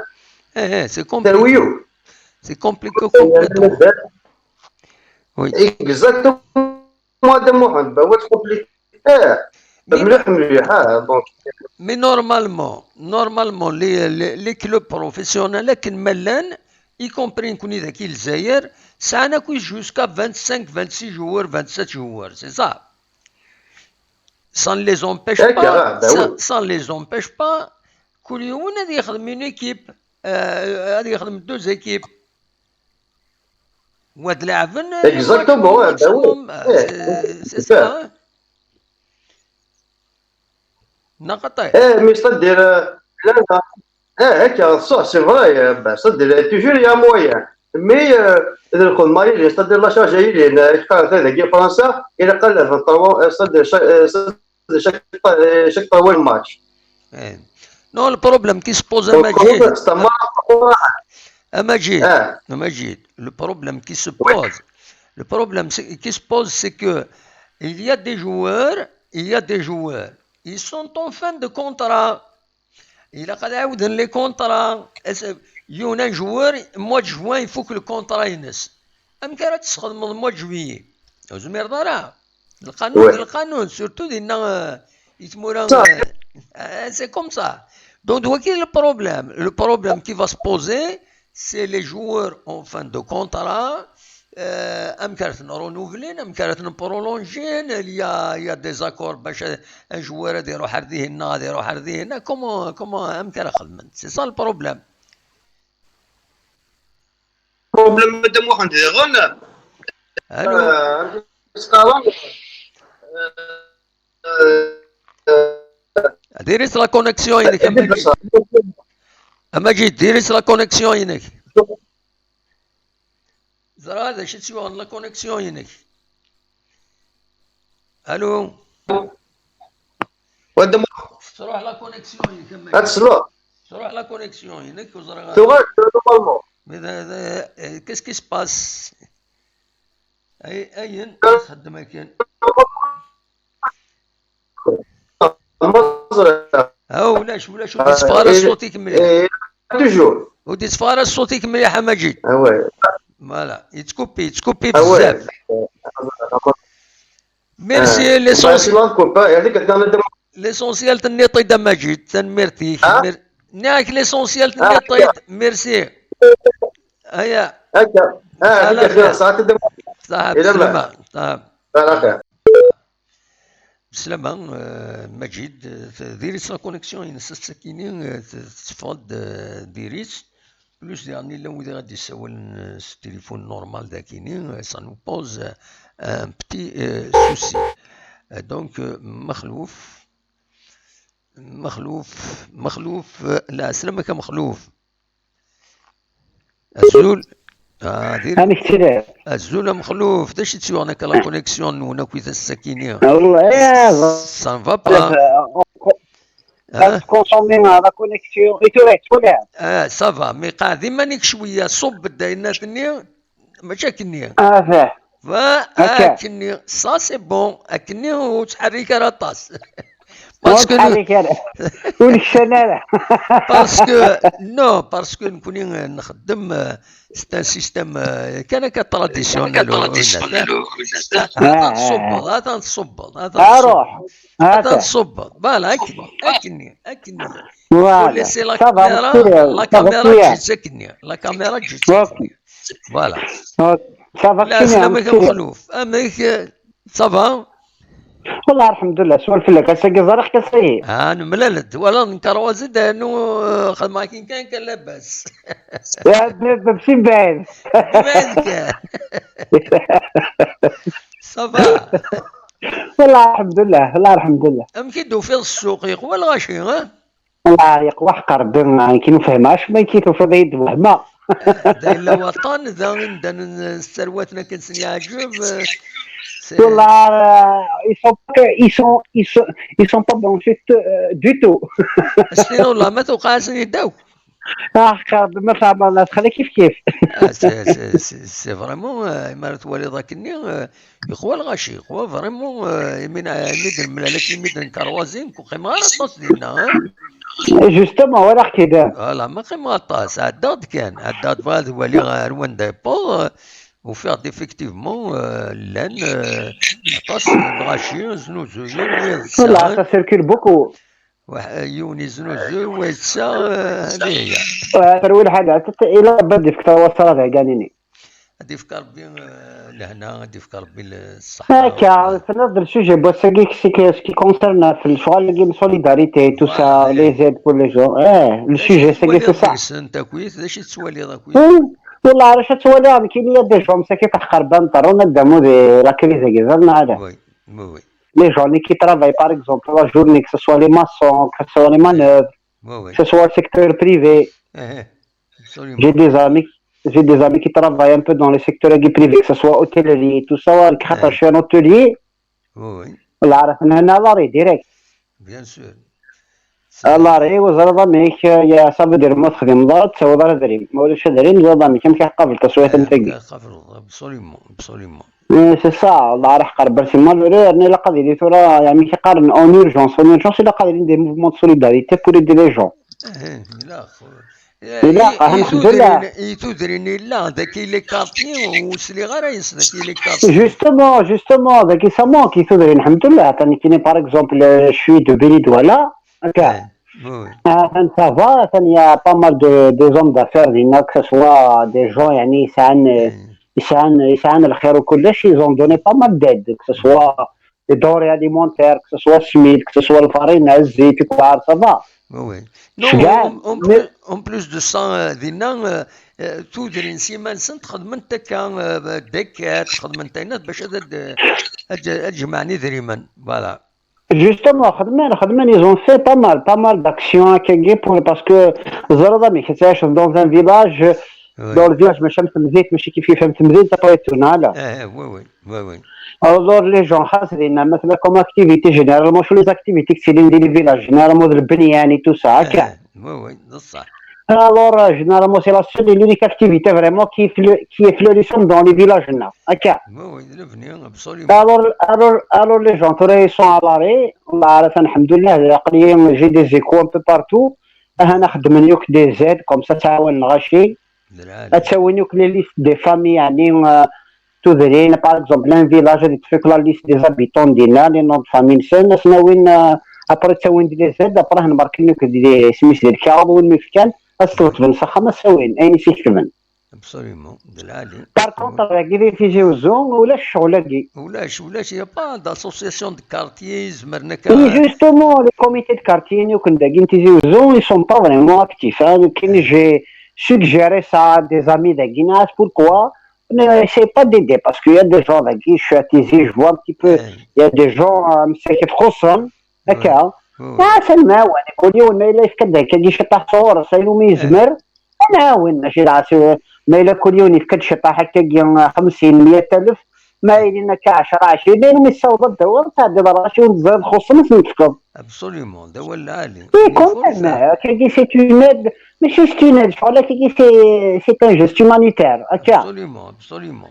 Eh, eh, c'est compliqué. C'est compliqué complètement. Oui. Exactement. Moi, de moi, ben, ouais, c'est compliqué. Eh. Mais, mliḥ, mliḥ, ah, donc. Mais normalement, normalement, les, les, les clubs professionnels, akken ma llan, y compris nekkni dagi Lezzayer, sɛan akk jusqu'à vingt-cinq, vingt-six joueurs, vingt-sept joueurs, c'est ça. Ça ne les empêche pas, ça, ça ne les empêche pas, kul yiwen ad yexdem une équipe, euh, ad yexdem deux équipes. Wa d leɛben, euh, exactement, ouais, bah oui. Maximum, euh, c'est, c'est ça, hein. Neɣ xaṭi? Eh, mais c'est-à-dire, euh, là, là, eh, هكا، ça, c'est vrai, euh, bah, c'est-à-dire, toujours il y a moyen. Mais, euh, d lxedma yellan, c'est-à-dire, la charge yellan, euh, dagi Fransa, ilaq ad lɛeben trois, euh, c'est-à-dire, chaque, euh, c'est-à-dire, chaque, euh, chaque trois match. Eh. Non, le problème qui se pose, donc, Majid, c'est un match. Ah, Majid, ah. Majid, le problème qui se pose, le problème c'est- qui se pose, c'est que il y a des joueurs, il y a des joueurs, ils sont en fin de contrat. Ilaq ad ɛawden les contrats. Yiwen un joueur, mois de juin, ifuk le contrat-ines. Amek ara tesxedmeḍ mois de juillet? Ur tezmireḍ ara. Lqanun d lqanun, surtout dinna, euh, i tmura, euh, euh, c'est comme ça. Donc, wagi le problème. Le problème qui va se poser, c'est les joueurs en fin de contrat. Euh, amek ara ten-renouvelen, amek ara ten-prolongen, il y a, il y a des accords باش un joueur ad iruḥ ar dihin, ad iruḥ ar dihin. Comment, comment, amek ara xedmen? C'est ça le problème. Problème, madame Mohamed, diɣen. Allô? Euh, euh, euh, diri-tt la connexion-inek, a Majid. A Majid, diri-tt la connexion-inek. Ẓriɣ d acu i tt-yuɣen la connexion-inek. Allô? Wadda ma- Tettruḥ la connexion-inek, a Majid. Ad tesleḍ. Tettruḥ la connexion-inek, ur ẓriɣ ara. Tuɣal, normalement. Mais da, da, eh, qu'est-ce qui se passe? Ay, ayen, txeddem akken. Ah, ulac, ulac, ur d-yetteffeɣ ara ṣṣut-ik mliḥ. Toujours. Ur d-yetteffeɣ ara ṣṣut-ik mliḥ, a Majid. Ah ouais. Voilà, yettkupi, yettkupi bezzaf. Merci, l'essentiel. L'essentiel tenniḍ-t-id, a Majid, tanemmirt-ik. Nniɣ-ak l'essentiel tenniḍ-t-id, merci. Aya. Akka. Ah, saɛat. Saɛat, bislama. Saɛat. Bislama, euh, Majid, euh, diri-tt la connexion-ines ass-akini, euh, t-, tetteffeɣ-d, euh, diri-tt. Plus diɣen yella wid i ɣ-d-yessawalen, euh, s téléphone normal dakini, euh, ça nous pose, euh, un petit, euh, souci. Euh, donc, euh, Mexluf, Mexluf, Mexluf, euh, lɛeslama-k a Mexluf. Azul. Ah, diri. Amek tella? Azul a Mexluf, d acu i tt-yuɣen akka la connexion-nwen akkit ass-akini? Ah, wallah, eh, ça ne va pas. Hein? Consommer la connexion. Et tu restes, voilà. Ah, ça va, mais qɛed iman-ik cwiya, ṣubb-d ayen-nni, mačči akkenni. Ah, fa. Fa, akkenni, ça c'est bon, akkenni ur ttḥerrik ara aṭas. Parce que ur ttḥerrik ara. Ur neksan ara. Parce que, non, parce que nekkni, euh, nxeddem, euh, c'est un système, euh, kan akka traditionnel, atan tṣubbeḍ, atan tṣubbeḍ, atan tṣubbeḍ. Aruḥ. Atan tṣubbeḍ. Voilà, akkenni, akkenni, akkenni. Voilà. Faut laisser la caméra, la caméra teǧǧa-tt akkenni. La caméra teǧǧa-tt akkenni. Voilà. Ça va, la semaine, Mexluf. Amek, euh, ça va? Wallah, alḥemdulillah, swal fell-ak, ass-agi ẓriɣ-k ass-ayi. Ah, nemlal-d, wala nkerwazi-d, anu, euh, xedmeɣ akin kan, kan labas. Ya, b-, b-, si mbaɛid. Si mbaɛid kan. Ça va? Wallah, alḥemdulillah, wallah, alḥemdulillah. Amek i d-tufiḍ ssuq, yeqwa lɣaci, ha? Wallah, yeqwa ḥeqq Rebbi, akken ur fehmeɣ acemma, akken tufiḍ-iyi-d wehmeɣ. Da yella waṭṭan, da imdanen s terwaten akken sen-yeɛǧeb, eh, c'est... Wallah, euh, ils sont pas, ils sont, ils sont, ils sont pas branchés, euh, du tout. Ass-nni, wallah, ma tewqeɛ-asen yeddaw. Ah, ḥeqq Rebbi, ma teɛmeṛ la txala kif kif. Ah, c'est, c'est, c'est, c'est vraiment, euh, imi ara twaliḍ akkenni, euh, yeqwa lɣaci, yeqwa vraiment, euh, imi n-, imi d-nemlal akken, imi d-nkerwazi, ur qqimeɣ ara aṭas dinna, hein? Justement, walaɣ-k-id. Voilà, ma qqimeɣ aṭas, ɛeddaɣ-d kan, ɛeddaɣ-d, bɣiɣ ad waliɣ ar wanda yewweḍ, euh, Ufiɣ-d effectivement, euh, llan, euh, aṭas n lɣaci znuzuyen, wiyeḍ ssaɣen. Ça circule beaucoup. Yiwen yeznuzuy, wa yettaɣ, euh, d aya. Terwi lḥala, ila Rebbi ad d-ifk tawaṣra d ɛiganini. Ad d-ifk Rebbi, euh, lehna, ad d-ifk Rebbi ṣṣeḥḥa. Akka, tenniḍ-d le sujet n wass-agi, c'est que ce qui concerne ɣef lecɣal-agi n solidarité, tout ça, les aides pour les gens. Eh, le sujet, c'est que c'est ça. D acu tettwaliḍ deg-sent akkit? D acu tettwaliḍ akkit? Wallah, acu ad twaliḍ, nekkini, il y a des gens, msakit, ḥqerban, ṭerrun ad d-amu di la crise-agi, ẓer neɣ ala? Oui, oui, oui. Les gens qui travaillent, par exemple, la journée, que ce soit les maçons, que ce soit les manœuvres, que ce soit le secteur privé. J'ai des amis, j'ai des amis qui travaillent un peu dans le secteur privé, que ce soit hôtellerie, tout ça, je suis un hôtelier. Voilà, c'est un arrêt direct. Bien sûr. Arrêt, وزرد ميك يا صاحبي دير ما تخدم ضغط، سوى ضرر دريم، ما ولا شي دريم، زرد ميك كم كيقابل تصويت نتاعي. Absolument, absolument. C'est ça, الله راح قرب، c'est malheureux، يعني لا قادر يدير ثورة، يعني كيقارن en urgence، en urgence لا قادر يدير des mouvements de solidarité pour aider les gens. Ilaq, ilaq, الحمد لله. I tudrin yella, daki les quartiers, ur sliɣ ara yes, daki les quartiers. Justement, justement, daki ça manque, i tudrin, الحمد لله, atan nekkini, par exemple, je suis de Beni Douala, هكا. Atan ça va, atan il y a pas mal de, des hommes d'affaires dinna, que ce soit des gens, يعني, يسعن، يسعن، يسعن الخير وكلش، ils ont donné pas mal d'aide, que ce soit les denrées alimentaires, que ce soit السميد, que ce soit الفارينة, الزيت, الكبار, ça va. Oui, oui. Non, en, en plus, en plus de ça, euh, dinna, euh, euh, tudrin s yiman-nsent xedment akka, euh, des caisses, xedment ayen bac ad, ad, ad, ad jemɛen idrimen. Voilà. Justement, xedmen, xedmen, ils ont fait pas mal, pas mal d'actions, akkagi, pour, parce que, ẓriḍ amek, tettɛiceḍ dans un village, dans le village, mačči am temdint, mačči kif kif am temdint, après tout, voilà. Oui, oui. Alors, les gens, xas dinna, مثلا, comme activité, généralement, sur les activités qui sont dans les villages, généralement, le bniyan et tout ça, هكا. Oui, oui, c'est ça. Alors, euh, généralement, c'est la seule et l'unique activité vraiment qui est fleu-, qui est florissante dans les villages, là. هكا. Oui, oui, le bniyan, absolument. Alors, alors, alors, les gens, ils sont à l'arrêt, الحمد لله, j'ai des échos un peu partout. Aha, خedmen yakk des aides, comme ça, تعاون الغاشي. Ad tawin yakk les listes des familles, يعني, euh, tudrin, par exemple, un village, ad yeṭṭef yakk la liste des habitants dinna, les noms de famille-nsen, ad ten-awin, euh, après ad tawin les aides, après ad nbarken yakk di, isem-is, di lkaɣeḍ, win mi fkan, ad s-tbeṭben s axxam, ad s-awin ayen i s-iketben. Absolument, d lɛali. Par contre, dagi di Tizi Uzzu, ulac ccɣel-agi. Ulac, ulac, y a pas d'association de quartier, zemren akka. Et justement, les comités de quartier, yakk dagi n Tizi Uzzu, ils sont pas vraiment actifs, hein. J'ai suggéré ça à des amis dagi, pourquoi? Mais c'est pas d'aider, parce qu'il y a des gens avec qui je suis à Tizi, je vois un petit peu, il y a des gens, euh, مساكن تخصهم, هكا. Ah, c'est le même, ouais, كل يوم ما إلا يفكد هكا، يجي شي طاح صور، صايلو ما يزمر. أنا وين ماشي راسي، ما إلا كل يوم يفكد شي طاح هكا، يجي خمسين، مية ألف، ما إلا هكا عشرة، عشرين، لين ما يصوب الدور، تعدي راسي ونزل خصنا نتفكر. Absolument، هذا هو العالي. إي، كون ما، كي c'est une aide، ماشي c'est une aide، شغل كي c'est، c'est un geste humanitaire، هكا. Absolument، absolument.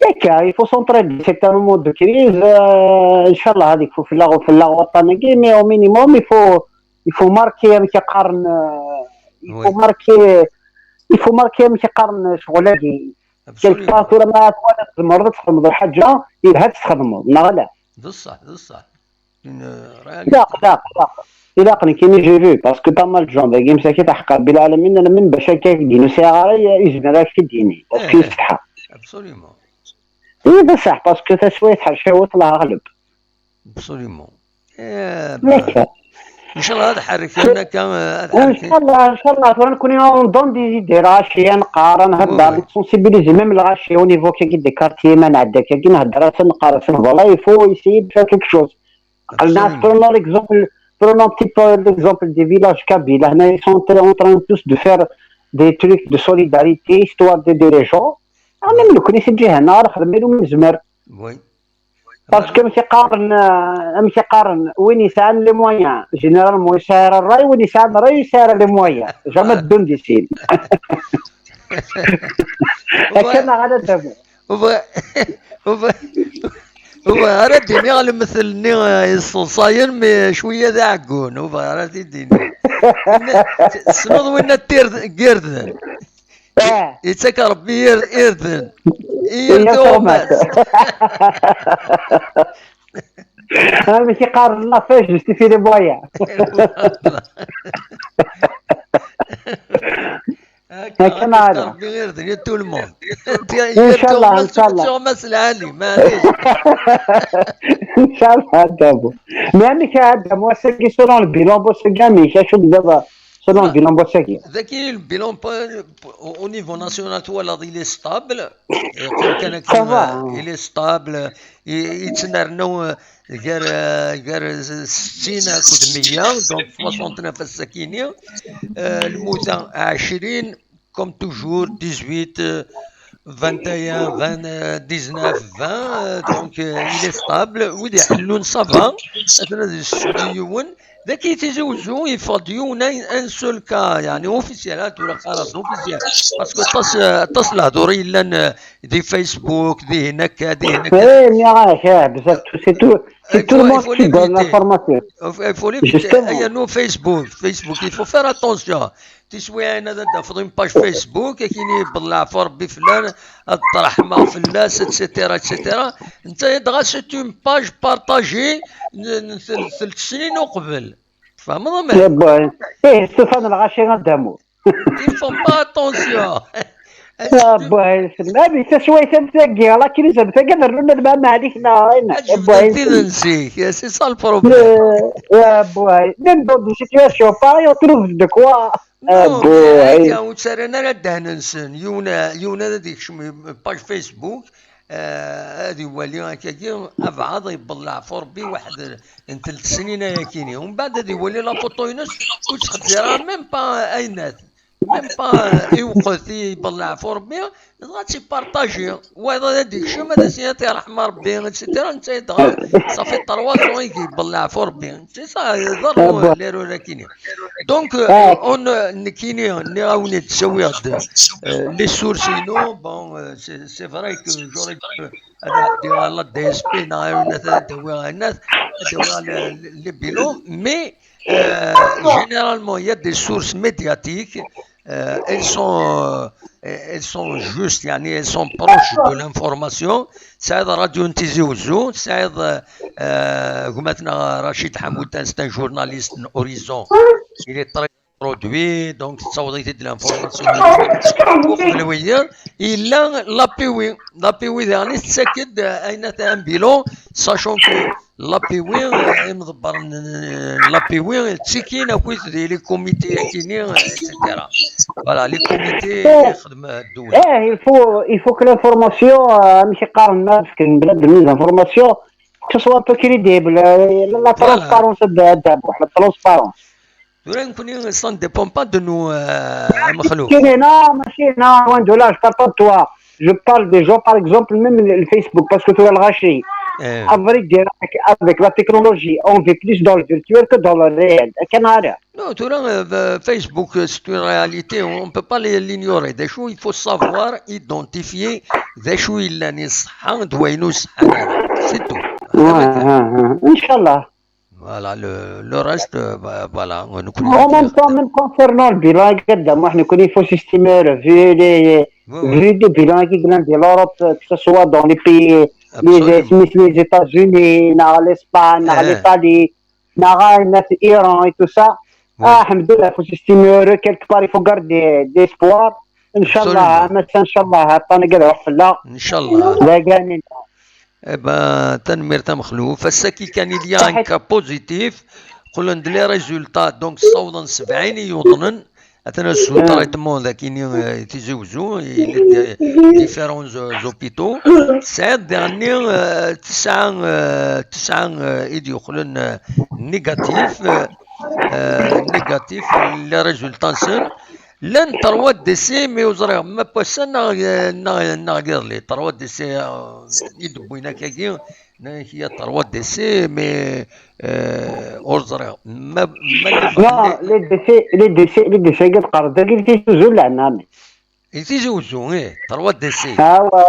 هكا، il faut s'entraider، c'est un moment de crise، آه، إن شاء الله هذيك في، في اللغة، في اللغة وطنية، mais au minimum il faut، il faut marquer، كي قارن، آه، il faut marquer، il faut marquer، كي قارن شغل هذه. Quelque part، tura ma تولد تمرض تخدم حاجة، يلها تخدمه، لا لا. بصح، بصح. لا، لا، لا. إلا قلت كيما j'ai vu، parce que pas mal de gens، داكي مساكين تحقر بالعالمين، أنا من باش هكا يدينو ساعة يزمر هكا يديني، parce que يستحى. Absolument. إي بصح، parce que تسويت حرشاوت الله غالب. Absolument. إيه، إن شاء الله هذا حرك، أنا كان هذا حرك. إن شاء الله، إن شاء الله، ترى نكون on donne des idées، راشي نقارن هذا، sensibiliser même الغاشي au niveau كي des quartiers، ما نعدى كي نهضر، نقارن، voilà، il faut essayer de faire quelque chose. الناس، prenons l'exemple، prenons un petit peu l'exemple des villages kabyles. هنا ils sont en train tous de faire des trucs de solidarité, histoire d'aider les gens. أنا من كل شيء جهة نار خدمي له من زمر. Oui. Parce que ماشي قارن، ماشي قارن وين يسعى les moyens. Généralement يسعى الراي، وين يسعى الراي يسعى les moyens. Jamais بدون ديسين. هكا ما غادا تفهم. وبغ-، وبغ-، وبغ-، راه ديني على المثل ني يصوصاين، مي شوية ذا عقون، وبغ-، راه ديني. تسمض وين التير قردن. Ah, yettak Rebbi ir- irden. Yir tuɣmas. Amek i qqaren, la fin justifie les moyens. Akka, akken ɛada. Rebbi irden i tout le monde. Inchallah, inchallah. Tuɣmas lɛali, maɛlic. Inchallah, Adamu. Mais amek a Adamu, ass-agi, selon le bilan, ass-agi, amek, acu tebdiḍ selon le bilan n wass-agi? Daki, le bilan, au niveau national, twalaḍ, il est stable. Yeqqim kan akken, ça va, euh, hein. Il est stable. Yettnernu, euh, gar, euh, gar settin akked meyya, donc soixante-neuf ass-akini. Euh, lmuta ɛecrin, comme toujours, dix-huit, euh, vingt et un, vingt, euh, dix-neuf, vingt, euh, donc, euh, il est stable. Wid iḥellun, ça va. Atan ad yessuli yiwen. Daki Tizi Uzzu, yeffeɣ-d yiwen, un, un seul cas, yeɛni officiel, ah, tura qqareɣ-d officiel. Parce que aṭas, euh, aṭas n lehdur i yellan, euh, di Facebook, dihin akka, dihin akka. Eh, nniɣ-ak, ah, bzaf, c'est tout, c'est tout le monde qui donne l'information. Il faut l'éviter. Il faut, il faut l'éviter. Justement. Aya no Facebook, Facebook, il faut faire attention. Tiswiɛin ad d-tafeḍ une page Facebook, akini yewweḍ leɛfu Rebbi fell-an, ad ṭṭerḥmeɣ fell-as, et cetera, et cetera. Netta dɣa, c'est une page partagée n, n, tel-, tel-, snin uqbel. Tfehmeḍ ama? Eh, boy. Eh, Stefan Lɣaci Adamu. Ils font pas attention. Ah, boy, ma di taswayt am tagi, la crise am tagi, ad rnun lmam ɛlik neɣ ayen. Ad jebden tid n zik, c'est ça le problème. Eh, ah, boy, même dans des situations pareilles, on trouve de quoi. Ah, boy. Ur ttarran ara ddehn-nsen. Yiwen, yiwen ad yekcem page Facebook, eh, ad iwali akkagi, abeɛḍ yewweḍ leɛfu Rebbi waḥed n telt snin ayakini. Umbeɛd ad iwali la photo-ines, ur yettqeddir ara même pas ayennat. Même pas, eh, iwqet i yewweḍ leɛfu Rebbi, dɣa ad tt-ipartaji. Wayeḍ ad d-ikcem, ad as-yini ad t-iṛḥem Rebbi, et cetera. Netta dɣa, ça fait trois ans i yewweḍ leɛfu Rebbi. C'est ça, ḍerru l'erreur akini. Donc, euh, on, euh, nekkini, nniɣ-awen-d, ttawiɣ-d, euh, les sources-inu. Bon, euh, c'est, c'est vrai que j'aurais dû, euh, ad ɛeddiɣ à la D S P, neɣ ayen ad d-awiɣ, ayen ad d-awiɣ le, le, les bilans, mais, euh, généralement, il y a des sources médiatiques, euh, elles sont, euh, elles sont justes, yeɛni, elles sont proches de l'information. Tesɛiḍ Radio n Tizi Uzzu, tesɛiḍ, euh, gma-tneɣ Rachid Hamoudane, c'est un journaliste n Horizon. Il est très produit, donc tettaweḍ-it-id l'information. Uqbel wiyiḍ, yella l'A P W. L'A P W daɣen i tettak-d, euh, ayen ata un bilan, sachant que l'A P W, euh, imḍebbren n, n l'A P W, ttikin akkit di les comités akini, euh, et cetera. Voilà, les comités i ixdem, euh, ddula. Eh, il faut, il faut que l'information, euh, amek i qqaren, ma fken bnadem les informations, que ce soit un peu crédible, euh, la, la transparence, de, de, la transparence. Tura nekkni, ça ne dépend pas de nous, euh, a Mexluf. Non, machine, non, loin de là, je parle pas de toi. Je parle des gens, par exemple, même le, le Facebook, parce que tu as le rachis. Eh. À vrai dire, avec, avec la technologie, on vit plus dans le virtuel que dans le réel. Akken ara. Non, tura, euh, Facebook, euh, c'est une réalité, on ne peut pas les, l'ignorer. D acu, il faut savoir identifier d acu yellan iṣeḥḥa d wayen ur ṣeḥḥan ara. C'est tout. Ouais, ouais, ouais. Inchallah. Voilà, le, le reste, euh, bah, voilà, on nous connaît. En même temps, même concernant le bilan, regarde, moi, je ne connais pas le système, euh, vu les, vu les bilans qui viennent de l'Europe, euh, que ce soit dans les pays, les, les États-Unis, dans l'Espagne, dans l'Italie, dans l'Iran et tout ça. Ah, alhamdoulilah, faut s'estimer heureux, quelque part, il faut garder d'espoir. Inchallah, mais inchallah, attends, regarde, là. Inchallah. Eh ben, tanemmirt a Mexluf. Ass-agi kan, il y a un cas positif. Qqlen-d les résultats, donc ssawḍen sebɛin i yuḍnen. Atan sous traitement dagini, euh, Tizi Uzzu, il est des différents, euh, hôpitaux. Tesɛiḍ daɣenni, euh, tesɛa, euh, tesɛa, euh, i d-yuqlen, euh, négatif, euh, euh, négatif, les résultats-nsen. Llan trois décès, mais ur ẓriɣ ma n wass-a neɣ, neɣ, neɣ iḍelli. Trois décès, euh, i d-wwin akkagi, il y a trois décès, mais, euh, ur ẓriɣ. Ma, ma... Non, les décès, les décès, les décès, i d-qqaren dagi, di Tizi Uzzu, leɛnam. Di Tizi Uzzu, ih, trois décès. Ah, ouais,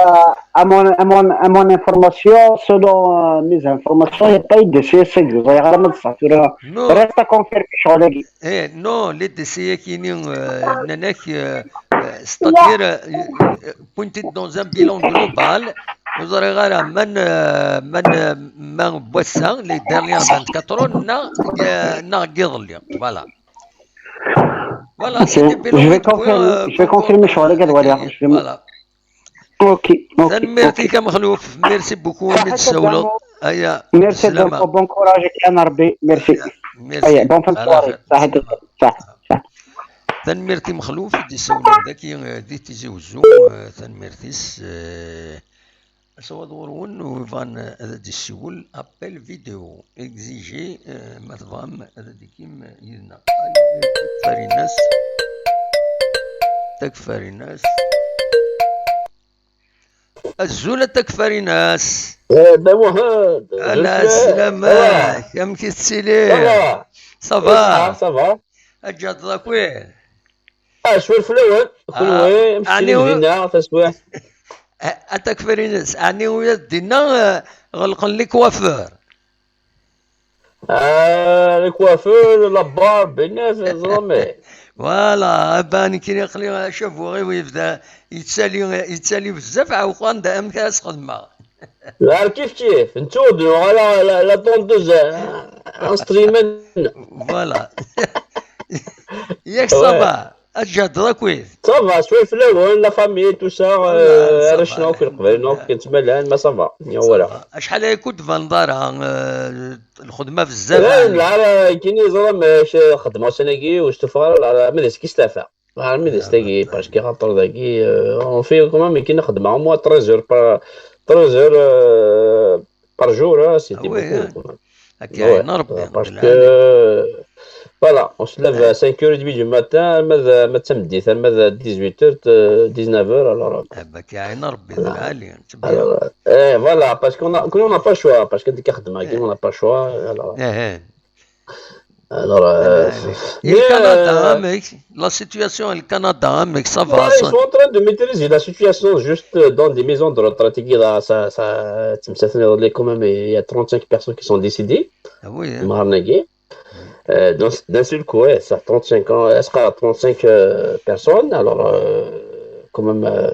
à mon, à mon, à mon information, selon, euh, mes informations, il n'y a pas eu de décès, c'est que ẓriɣ ara ma d-ṣṣeḥ tura. Non. Reste à confirmer ccɣel-agi. Eh, non, les décès-agi-ni, euh, nnan-ak, euh, euh, C'est-à-dire, euh, euh, pointer dans un bilan global, ur ẓriɣ ara ma n-, ma n-, ma n wass-a, les dernières vingt-quatre heures, neɣ, euh, neɣ n yiḍelli. Voilà. Voilà, Ok, c'est le bilan je vais de point, confirmer, euh, je vais point confirmer com, sur les euh, Voilà. Zakaria. Je vais- Voilà. Ok, ok, Tanemmirt-ik ok. a Mexluf, merci beaucoup imi d-tsawleḍ. Aya, Merci, bon, slama. Bon courage, Aya Rabbi, merci. Merci. Aya, bonne fin de Ala soirée. xir. Saḥit, saḥit. Tanemmirt i Mexluf i d-isawlen dagi, eh, di Tizi Wezzu, eh, tanemmirt-is, eh, asawaḍ ɣur-wen u yebɣan, eh, ad d-issiwel appel vidéo, exigé, eh, ma tebɣam ad d-tikim yid-neɣ. Takfarinas. Takfarinas. Azul a Takfarinas. Eh, Ben Mohamed, Ala, je suis- sslam-ik, amek i tettiliḍ? Ça va. Ça Ṣṣeḥḥa, va? Ça va. Aǧǧaḍ d akwi? Ah, cwal fell-awen. Ah, Kunwi, amek ɛni tettiliḍ ur- dinna, taswiɛt? A, a Takfarinas, ɛni ula d dinna, eh, ɣelqen les coiffeurs? Ah, les coiffeurs, la barbe, الناس, ẓrami. Voilà, aba nekkini aql-i acabuɣ-iw yebda yettali, yettali bezzaf, ɛewqan-d amek ara s-xedmeɣ. Ar kif kif, nettu-d, nuɣal la, la, la tondeuse, euh, instrument. Voilà. Yak ça va, aǧǧaḍ d akwi? Ça va, cwal fell-awen, la famille, tout ça, Voilà, euh, ça va, arrac-nneɣ akk, alhamdulillah. Leqbayel-nneɣ akk, ttmalen, ma ça va. Ya, voilà. Acḥal aya ur d-tbaneḍ ara, eh, lxedma bezzaf, Eh, ɛni? la, la, kini ẓram, eh, ch-, xedmeɣ ussan-agi, ur stufaɣ ara, la, la, ma d ass-agi stufaɣ. La, ma d ass-agi, parce que xaṭer dagi, euh, on fait quand même, kini xedmeɣ au moins treize heures par, treize heures, euh, par jour, hein, c'était Ah oui, beaucoup, hein. Quand même. Akka Ouais, ɛin Rebbi, parce d que, lɛali. Voilà, on se lève à cinq heures et demie du matin, ma d, ma d tameddit, ma d dix-huit heures, euh, dix-neuf heures, alors. Ah, bah, akka ɛin Rebbi, d lɛali. Alors, eh, voilà, parce qu'on a, on n'a pas le choix, parce que dès qu'on a, on n'a pas le choix, alors. Eh, eh. Alors, euh, Et le Canada, amek? La situation, le Canada, amek, ça va, Ouais, ils ça? Sont en train de maîtriser la situation juste dans des maisons de retraite. Là, ça, ça, tu me sais, quand même, il y a trente-cinq personnes qui sont décédées. Ah oui, hein. Marnagé. Euh, d'un d'un seul coup, ouais, ça, trente-cinq ans, est-ce qu'il y a trente-cinq, euh, personnes? Alors, euh, quand même, euh,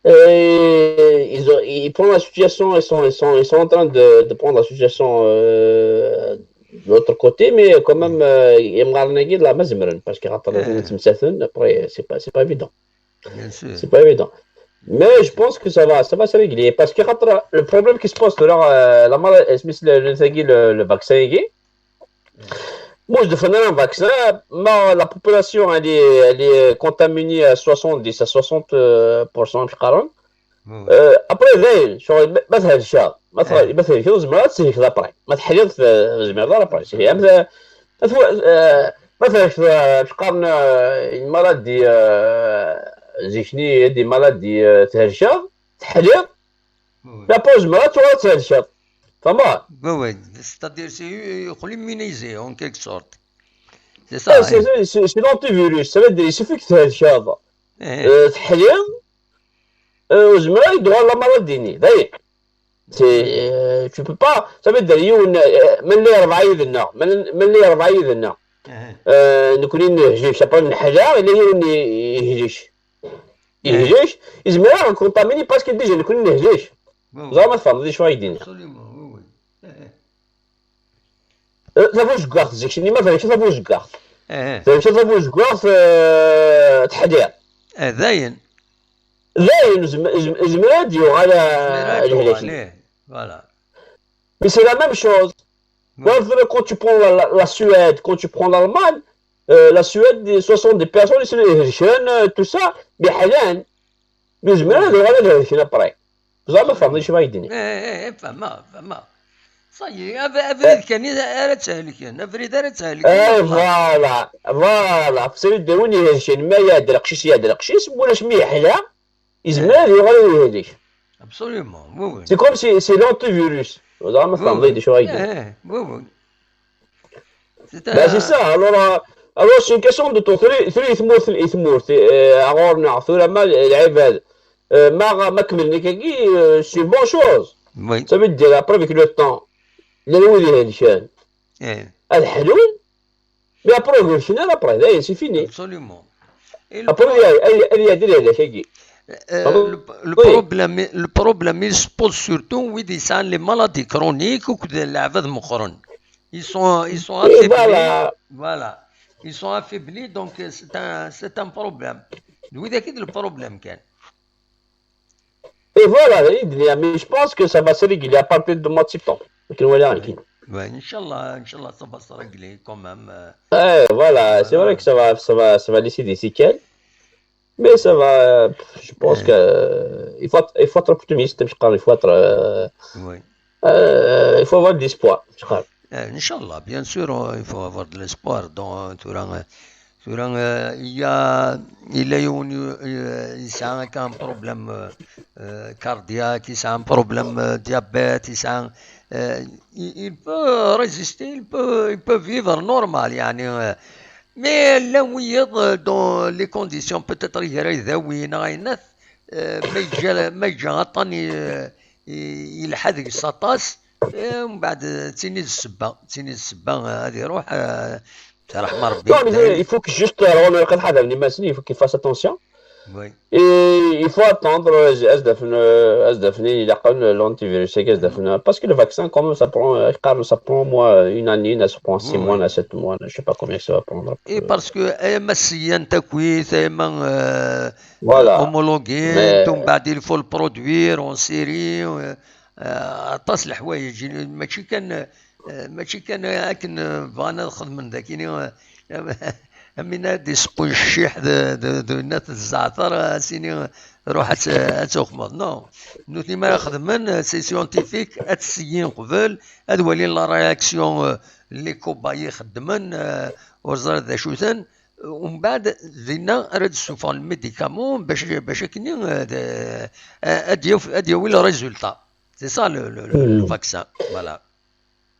et ils, ont, ils prennent la situation, ils sont, ils sont, ils sont en train de, de prendre la situation, euh, de l'autre côté, mais quand même, euh, il y a Marnagé de la Mazemran, parce que Ah. Après, c'est pas, c'est pas évident. Bien sûr. C'est pas évident. Mais je pense que ça va, ça va se régler. Parce que le problème qui se pose, là, euh, la mal-, est-ce que le, le, le vaccin, il est- moi, je défends un vaccin, mais la population, elle est, elle est contaminée à soixante-dix à soixante pour cent, je crois. Oui, oui. Euh, après, زين، شغل، ما تهلش، ما تهلش، إيه. ما تهلش، زعما تسيك لابري. ما تحليض في زعما لابري. C'est مثلا، مثلا، آه، مثلا، في، في قرن، آه، une maladie, آه، زيكني، des maladies, آه، تهرشة، تحليض، Oui, oui. لابوز مرات ولا تهرشة. فما. Oui, oui. C'est-à-dire, c'est, euh, immunisé, en quelque sorte. C'est Ah, ça, c'est, hein. c'est, c'est, c'est l'antivirus, ça veut dire, il suffit que tu aies le chèvre. Eh, Euh, تحليض، euh, وزمرا يدوها la maladie ني. داير. C'est, euh, tu peux pas, ça veut dire, يون، euh, من اللي يربع يدنا، من، من اللي يربع يدنا. eh, Euh, نكون نهجيش، شابا نحلا، اللي يون يهجيش. يهجيش، يزمرا contaminer parce que déjà نكون نهجيش. oui, oui. زعما تفهم، هذه شوية يدينا. Absolument, oui, oui. Eh, eh. Euh, ça vaut le gars, c'est que ما فهمتش ça vaut le gars. Eh, eh. فهمتش ça vaut le gars, euh, تحليض. Eh, dayen. زين، زم-، زم-، زمرا ديو على Zmira الهلاكي. Diouf, voilà. Mais c'est la même chose. Oui. Quand tu prends la, la, la Suède, quand tu prends l'Allemagne, euh, la Suède, soixante-dix personnes, c'est les jeunes, euh, tout ça, mais حاليا. Mais زمرا ديو على الهلاكي après. زعما فهمتي شنو غايديني؟ Eh, eh, eh, فهمها، فهمها. Ça y est, ab-, abrid kan i ara tthelken, abrid ara tthelken, Eh, والله. Voilà, voilà. C'est le dernier, c'est le meilleur de la il y a de la ولا شمي حلا. يزمرا ديو على الهلاكي. Absolument, oui, oui. C'est comme si c'est l'antivirus. زعما Oui, فهمتي oui. شنو غايدير. Eh, eh, oui, oui. C'est Bah, c'est un- ça. Alors, euh, alors, c'est une question de temps. Three, three تموت, three تموت. Euh, غورنا, ثورة ما العباد. Euh, ما, ما كملنا كاكي, euh, c'est une bonne chose. Oui. Ça veut dire, après, avec le temps, les louis des Haïtiens, Eh, الحلول, mais après, le final, après, là, c'est fini. Absolument. Après, il y a, il y a, il y a des, des, des, des, euh, le, le problème, le problème, il se pose surtout, oui, des, ça, les maladies chroniques ou que des, les ils sont, ils sont affaiblis. Voilà. Voilà. Ils sont affaiblis, donc euh, c'est un, c'est un problème. Oui, c'est le problème, Ken. Et voilà, mais je pense que ça va se régler à partir du mois de septembre. Oui, Inch'Allah, Inch'Allah, ça va se régler quand même. Euh, eh, voilà, c'est vrai que ça va, ça va, ça va laisser des séquelles. Mais ça va, je pense que euh, il faut, il faut être optimiste, il faut être, euh, oui. Euh, il faut avoir de l'espoir. Inch'Allah, bien sûr, il faut avoir de l'espoir. Donc, tura, tura, il y a, il a un, il a un problème euh, cardiaque, il a un problème euh, diabète, il, a, euh, il, il peut résister, il peut, il peut vivre normal. يعني, euh, mais là où il y a dans les conditions, peut-être il y a des, euh, ما يجي ما يجي عطاني يلحد يسطاس. ومن بعد تيني السبة تيني السبة هذه روح ترحم ربي. Il faut que juste il faut qu'il fasse attention. Oui. Et il faut attendre, euh, l'antivirus, parce que le vaccin, quand même, ça prend, euh, ça prend au moins une année, ça prend six mois, sept mois, je sais pas combien ça va prendre. Et parce que, eh, ma siyant akwi, eh, ma, euh, voilà. Homologué, mais... il faut le produire en série, euh, aṭas n leḥwayeǧ, mačči kan, mačči kan akken bɣan ad xedmen dakini, am win ad d-iseqqu ccix d winna tezzeɛter, ad s-ini ruḥ ad tuxmeḍ. Non, nutni mi ara xedmen, c'est scientifique, ad tt-seyyin qbel, ad walin la réaction n les cobayes ixeddmen, ur ẓriɣ d acu-ten. Umbeɛd dinna ara d-ssufɣen le médicament bac bac akkenni ad yawi le résultat. C'est ça le, le, le, le vaccin. Voilà.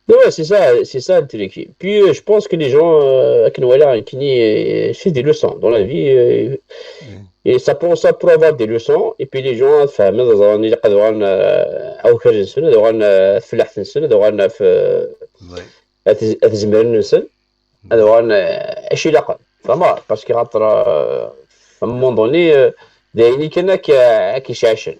Ouais, c'est ça, c'est ça le truc. Puis euh, je pense que les gens, euh, akken walaɣ nekkini, euh, c'est des leçons dans la vie. Euh, et ça pour ça pour avoir des leçons. Et puis les gens, enfin, ad uɣalen f tfellaḥt-nsen, ad uɣalen f, ad zemren-nsen. Ad uɣalen acu ilaqen. Vraiment, parce que xaṭer, euh, à un moment donné, euh, d ayen kan ad k-, ad k-isɛicen.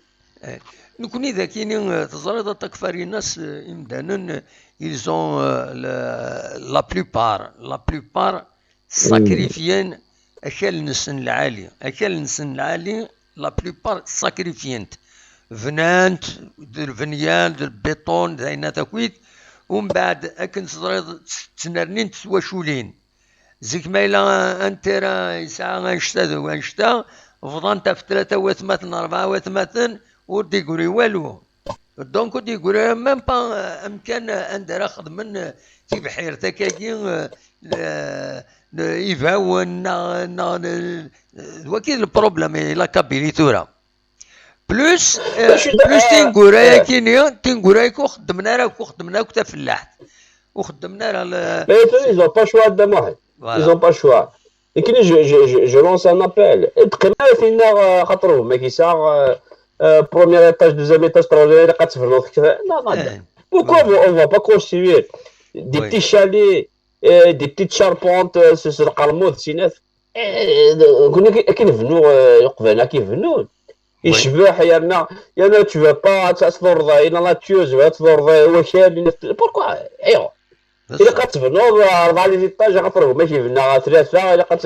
Nekkni dakini, euh, teẓriḍ a Takfarinas, euh, imdanen, euh, ils ont, euh, le- la plupart, la plupart sacrifien akal-nsen lɛali. Akal-nsen lɛali, la plupart sacrifient. Bnan-t d lbenyal, d lbiṭun, d ayen takit. Umbeɛd, akken teẓriḍ, ttnernint twaculin. Zik ma yella un terrain yesɛa annect-a d annect-a, bḍan-t ɣef tlata watmaten, rebɛa watmaten, ur d-yeggri walu. Donc ur d-yeggri même pas amkan anda ara xedmen tibḥirt akkagi, ibawen neɣ, neɣ, d waki d le problème i la Kabylie tura. Plus, euh, plus tineggura-yakini, tineggura-yaki ur xeddmen ara akk, ur xeddmen akk tafellaḥt. Ur xeddmen ara. Mais ils ont pas le choix, Dda Muḥend. Ils ont pas le choix. Et je, je, je, je lance un appel. Teqqim ara tinna, euh, xaṭer gma-k yesɛa, euh, euh, premier étage, deuxième étage, troisième étage, ad tebnuḍ kra. Non, non. Pourquoi on, on va pas construire des petits chalets, euh, des petites charpentes, euh, s lqermud, sinat. Akken bnu, euh, uqbel akken bnu. Yecbeḥ yerna, yerna tu veux pas ad tḍurreḍ la nature, tu veux ad tḍurreḍ wakal. Pourquoi? Ayɣer? Ilaq ad tebnuḍ rebɛa les étages, axaṭer gma-k yebna tlata, ilaq ad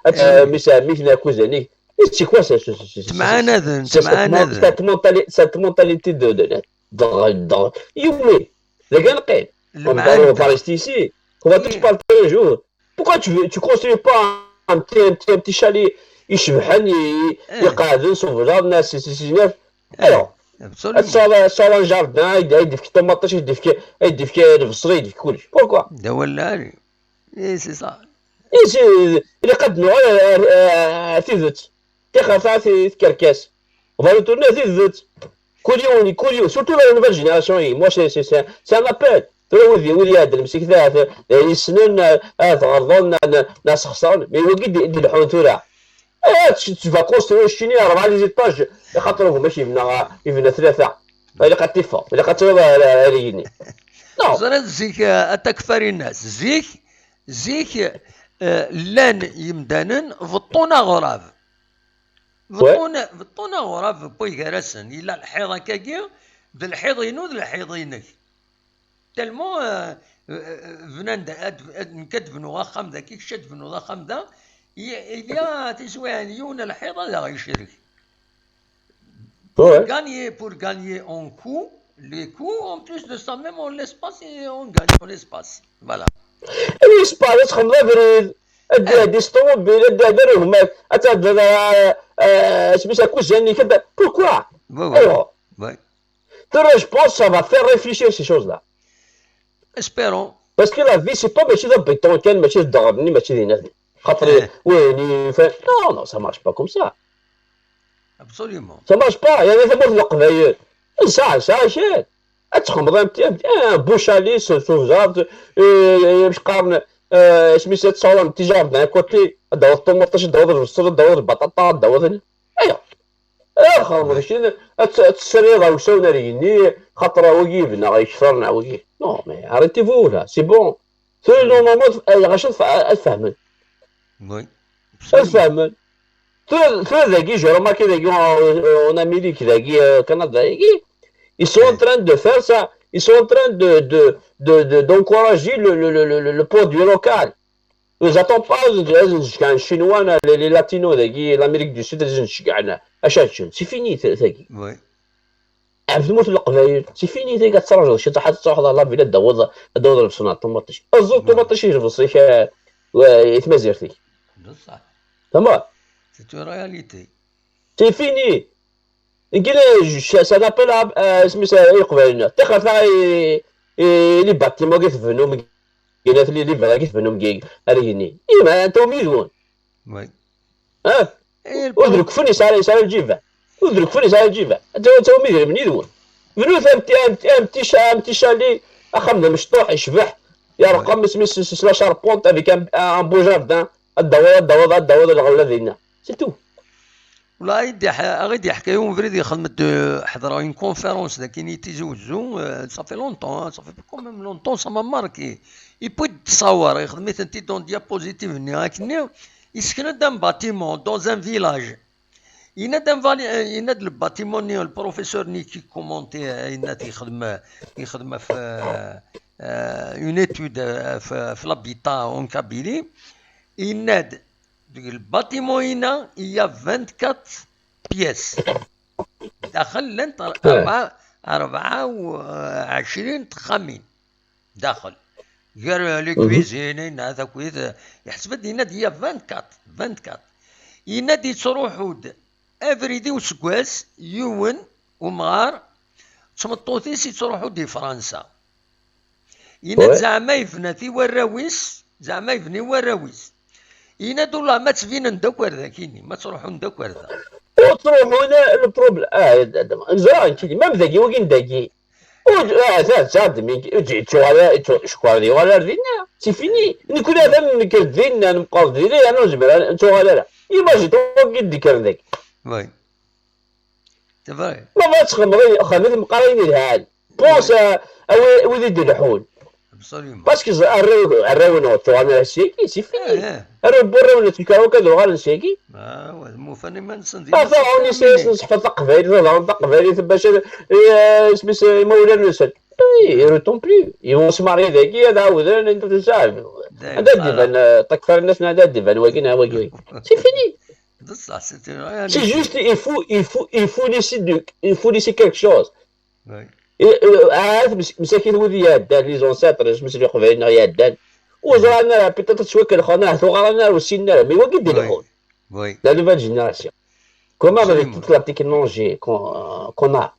ad mis ɛemmi-k neɣ kuzanik. C'est quoi ça? Ttmeɛanaden, ttmeɛanaden. Cette mentalité de, de, de, de, de, yumi. Dagi neqqim. On va rester ici. On va tous partir un jour. Pourquoi tu veux, tu construis pas un petit, un petit, un petit chalet yecebḥen, iqeɛden s ublaḍ, s, s, s, s, alors, ad tesɛuḍ un jardin, ad d-yefk ṭumaṭic, ad d-yefk, ad d-yefk lebṣel, ad d-yefk kullec. Pourquoi? D awal lɛali. Eh, c'est ça. Ilaq ad nuɣal ar tidet. Tixerta tkerkas. On va retourner à tidet. Kul yiwen, kul yiwen, surtout la nouvelle génération, moi c'est, c'est, c'est un appel. Tura wid, wid iɛedden msik tahat, yessnen ad ɣerḍen, ad sexṣren, mais wagi d-ileḥḥun tura. Eh, tu vas construire chez-ni rebɛa les étages, xaṭer gma-k yebna, yebna tlata. Ilaq ad t-iffeɣ, ilaq ad tiliḍ ar igenni. Non. Teẓriḍ zik, a Takfarinas, zik, zik, Eh, llan yimdanen beṭṭun aɣrab. Beṭṭun, beṭṭun aɣrab wway gar-asen. Yella lḥiḍ akkagi, d lḥiḍ-inu, d lḥiḍ-inek. Tellement, eh, eh, bnan-d, ad, ad, nekk ad d-bnuɣ axxam daki, kečč ad d-tebnuḍ axxam da, i, i, ya tiswiɛin, yiwen lḥiḍ ad aɣ-yecrek. Pour gagner, pour gagner en coût, les coûts, en plus de ça, même en l'espace, et on gagne en l'espace. Voilà. L'espace, ad txedmeḍ abrid, ad d-iɛeddi s ṭumubil, ad d-iɛeddi ar gma-k, ad tɛeddiḍ, euh, euh, isem-is, akuzan-ik, ad d-, pourquoi? Oui, oui. Alors, oui. Tura, je pense, ça va faire réfléchir ces choses-là. Espérons. Parce que la vie, c'est pas mačči d abéton kan, mačči d ddɣer-nni, mačči d inat. Xaṭer, eh, wayen i yufan. Non, non, ça marche pas comme ça. Absolument. Ça marche pas. Yerna tamurt n Leqbayel, nesɛa, nesɛa kra. Ad txedmeḍ am ti-, am ti-, ah, bucali s, s uẓar, eh, amek qqaren, eh, isem-is, ad tesɛuḍ am ti jardin à côté, ad d-tawiḍ ṭumaṭic, ad d-tawiḍ lbṣel, ad d-tawiḍ lbaṭaṭa, ad d-tawiḍ, aya. Axxam, d acu, ad t-, ad tesriḍ awsawen ar igenni, xaṭer wagi yebna ikter neɣ wagi. Non, mais arrêtez-vous là, c'est bon. Tura, normalement, lɣaci ad f-, ad fehmen. Oui. Ad fehmen. Tura, tura dagi, j'ai remarqué dagi, en, en Amérique, dagi, euh, Canada, dagi, ils sont en train de faire ça, ils sont en train de, de, de, de, d'encourager le, le, le, le, le produit local. Ur j'attends pas ad nceggɛen Chinois, les, les Latinos dagi, l'Amérique du Sud, ad nceggɛen. Acu ad ččen? C'est fini, ta-, tagi. Oui. Ɣef tmurt n Leqbayel, c'est fini, tagi ad trajuḍ ciṭuḥ, ad truḥeḍ ɣer la ville, ad d-tawiḍ, ad d-tawiḍ lebṣel n ṭumaṭic. Aẓul ṭumaṭic i lebṣel-ik, eh, i tmazirt-ik. D ṣṣeḥ. Tama? C'est une réalité. C'est fini. Nekk, ça, ça n'appelle à, euh, isem-is, euh, i Leqbayel-nneɣ. Tixret-a i, i, les bâtiments i tebnum, gina, les livres i tebnum, gi-, ar igenni. Ima, anta umi yid-wen? Oui. Hein? Eh, ur d-rekfen yesɛa, yesɛa lǧiba. Ur d-rekfen yesɛa lǧiba. Anta, anta umi yid-wen? Bnut am ti-, am ti-, am ti-, am tichali, axxam d amecṭuḥ, yecbeḥ, yerqem, isem-is, s, s la charpente, avec un, un beau jardin. Ad d-tawiḍ, ad d-tawiḍ, ad d-tawiḍ lɣella dinna. C'est tout. Wala, i d-iḥ-, i d-iḥka yiwen ubrid, yexdem-d, euh, ḥedreɣ une conférence dagi i Tizi Wezzu, euh, ça fait longtemps, hein, ça fait quand même longtemps, ça m'a marqué. Yewwi-d ttṣawer, yexdem-itent-id en diapositive-nni, akken-nni, yessken-d un bâtiment dans un village. Yenna-d un vali-, euh, yenna-d le bâtiment-nni, le professeur-nni qui commentait, euh, yenna-d yexdem, euh, yexdem ɣef, euh, euh, une étude, euh, ɣef, ɣef l'habitat en Kabylie. Yenna-d, deg lbatimu-ina, il y a vingt-quatre pièces. Daxel llant rebɛa, rebɛa u ɛecrin texxamin. Daxel. Gar, euh, les cuisines, ayen, ad akk, euh, yeḥseb-d, yenna-d, il y a vingt-quatre, vingt-quatre. Yenna-d, yettruḥu-d abrid i useggas, yiwen umɣar, d tmeṭṭut-is, yettruḥu-d i Fransa. Yenna-d, ouais, zeɛma yebna-t i warraw-is, zeɛma yebna i warraw-is. Yenna-d, ullah, ma ttbinen-d akk ar dakini, ma ttruḥun-d akk ar da. Ur ttruḥun, le problème, ah, ẓriɣ nekkini, même dagi, wagi n dagi. Ur, ah, ta, ta, d mi, ur d-, yettuɣal, yettu-, cekkeṛ ad yuɣal ar dinna. C'est fini. Nekkni atan nekker dinna, nemqeṛ dinna, yerna ur nezmir ad nettuɣal ara. Imagine-toi wagi d-ikkren dagi. Oui. C'est vrai. Ma bɣa txedmeḍ axxam i temqarin yelhan. Pense à, à wi-, wid i d-ileḥḥun. Absolument. Parce que arraw, arraw-nneɣ ur ttuɣalen ara syagi, c'est fini. Eh, eh. Arraw n warraw-nneɣ ttekkareɣ kan ad uɣalen syagi. Ah, ouais, mmuten iman-nsen di... Ata, on essaie ad nseḥfeḍ taqbaylit, ad ɣren taqbaylit, bac ad, eh, isem-is, eh, imawlan-nsen. Oui, ils ne retournent plus. Ils vont se marier dagi, ad ɛawden, anda d-iban, eh, ṭakfar-nsen, anda d-iban wagi, neɣ wagi, wagi. C'est fini. D ṣṣeḥ, c'est une réalité. C'est juste, il faut, il faut, il faut laisser du, il faut laisser quelque chose. Oui. Et, euh, ah, msakit wid iɛeddan, les ancêtres, isem-is, Leqbayel-nneɣ iɛeddan. Ur ẓran ara, peut-être ttwakelxen, ah, tuɣal ara ur ssinen ara, mais wagi d-ileḥḥun. Oui. La nouvelle génération. Comment, avec toute la technologie qu'on, qu'on a,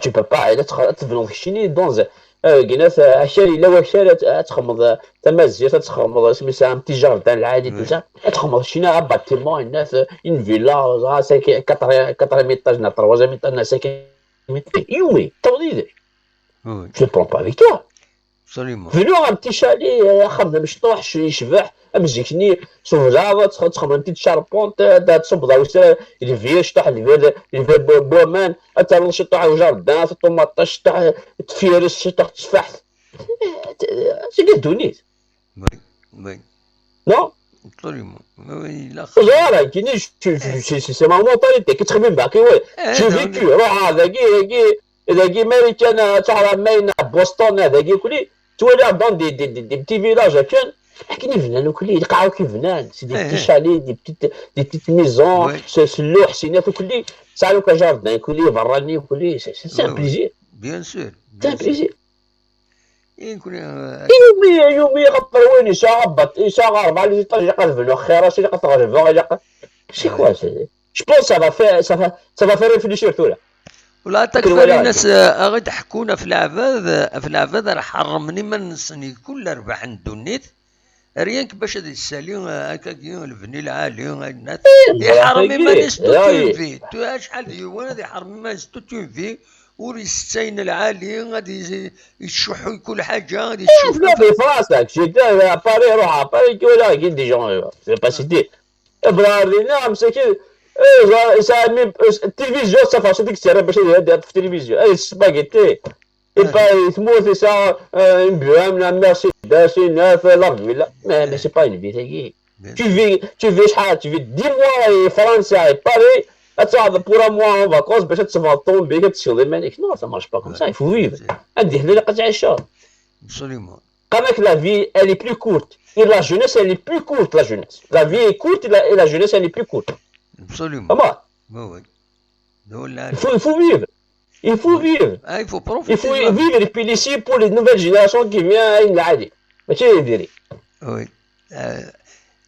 tu peux pas, ad tx-, ad tebnuḍ keččini dans, euh, gina, euh, akal, yella wakal, ad, ad txedmeḍ, euh, tamazirt, ad txedmeḍ, isem-is, un petit jardin, lɛali, tout ça. Ad txedmeḍ keččini un bâtiment, une, euh, une villa, euh, cinq, quatre, quatrième étage, neɣ troisième étage, neɣ cinquième étage. Oui, taweḍ yid-k. Oui. Je ne prends pas avec toi. Absolument. Bnu un petit chalet, euh, axxam d amecṭuḥ, c-, yecbeḥ, am zik-nni, s ublaḍ, ad tx-, ad txedmeḍ un petit charpente, ad, ad tṣubbeḍ awsar, lbir, cṭuḥ lbir, lbir bu-, bu waman, ad ternuḍ ciṭuḥ ujardin, tiṭumaṭic, ciṭuḥ tfires, ciṭuḥ tteffaḥt. Seg ddunit. Oui, oui. Non? Absolument. Oui, oui, la. Ẓer, kini, c'est ma mentalité, qui très bien, qui, ouais. J'ai vécu, روح, dagi, dagi, dagi, Marikan, tu as la main à Boston, dagi, كلي, tu vois là dans des, des, des, des petits villages, كان, كي يبنان وكلي, يلقاو كي يبنان, c'est des petits chalets, des petites, des petites maisons, c'est, c'est le حسينات وكلي, ça le jardin, وكلي, براني وكلي, c'est, c'est, c'est un plaisir. Bien sûr. C'est un plaisir. يمكن، آه، يوميا، يوميا خاطر وين يسعى هبط، يسعى أربعة لي طاج يقلبن خير، سي قد غلبوا، إلا ق-، c'est quoi, c'est, je pense ça va faire, ça va, ça va faire réfléchir tout là. ولا تكثر الناس، آه، غير تحكونا في العباد، آه، في العباد راه حرمني ما نسني كل ربح ندونيت. ريانك باش هذا يسالي، آه، هكاك البني العالي، آه، الناس. إيه، يحرم ما نستوتيفي. تو شحال ديال وانا يحرم ما نستوتيفي. وريستاين العالي غادي يز-، يتشحوا كل حاجه، غادي إيه، تشوف. لا، في فرنسا، كشي تا، باري، روح باري، كي ولا كاين دي جون، سي با سيتي. ابراهيم، نعم، مساكين. إيه، سا-، سا-، مي-، التلفزيون، صافا، شو ديك السيارة باش يهدي في التلفزيون؟ إيه، السباغيتي. إيه، با-، يتموت، يسا، آه، ام بي ام، لا، مرسيدس، ناف، لا، فيلا. ما، ما، سي با اون في، تاكي. Tu vis, tu vis شحال؟ Tu vis dix mois في فرنسا، في باري، تقعد pour un mois en vacances باش تسمع الطوموبيل، كتشغل مانيك. Non, ça marche pas comme ça, il faut vivre. عندي حنا اللي قتعيشها. Absolument. قال لك la vie, elle est plus courte. Et la jeunesse, elle est plus courte, la jeunesse. La vie est courte et la, et la jeunesse, elle est plus courte. Absolument. Comment ? Oui, oui. Il faut, il faut vivre. Il faut vivre. Ah, il faut profiter. Il faut vivre et puis laisser pour les nouvelles générations qui viennent, ayen lɛali. ماشي يديري. Oui. Euh,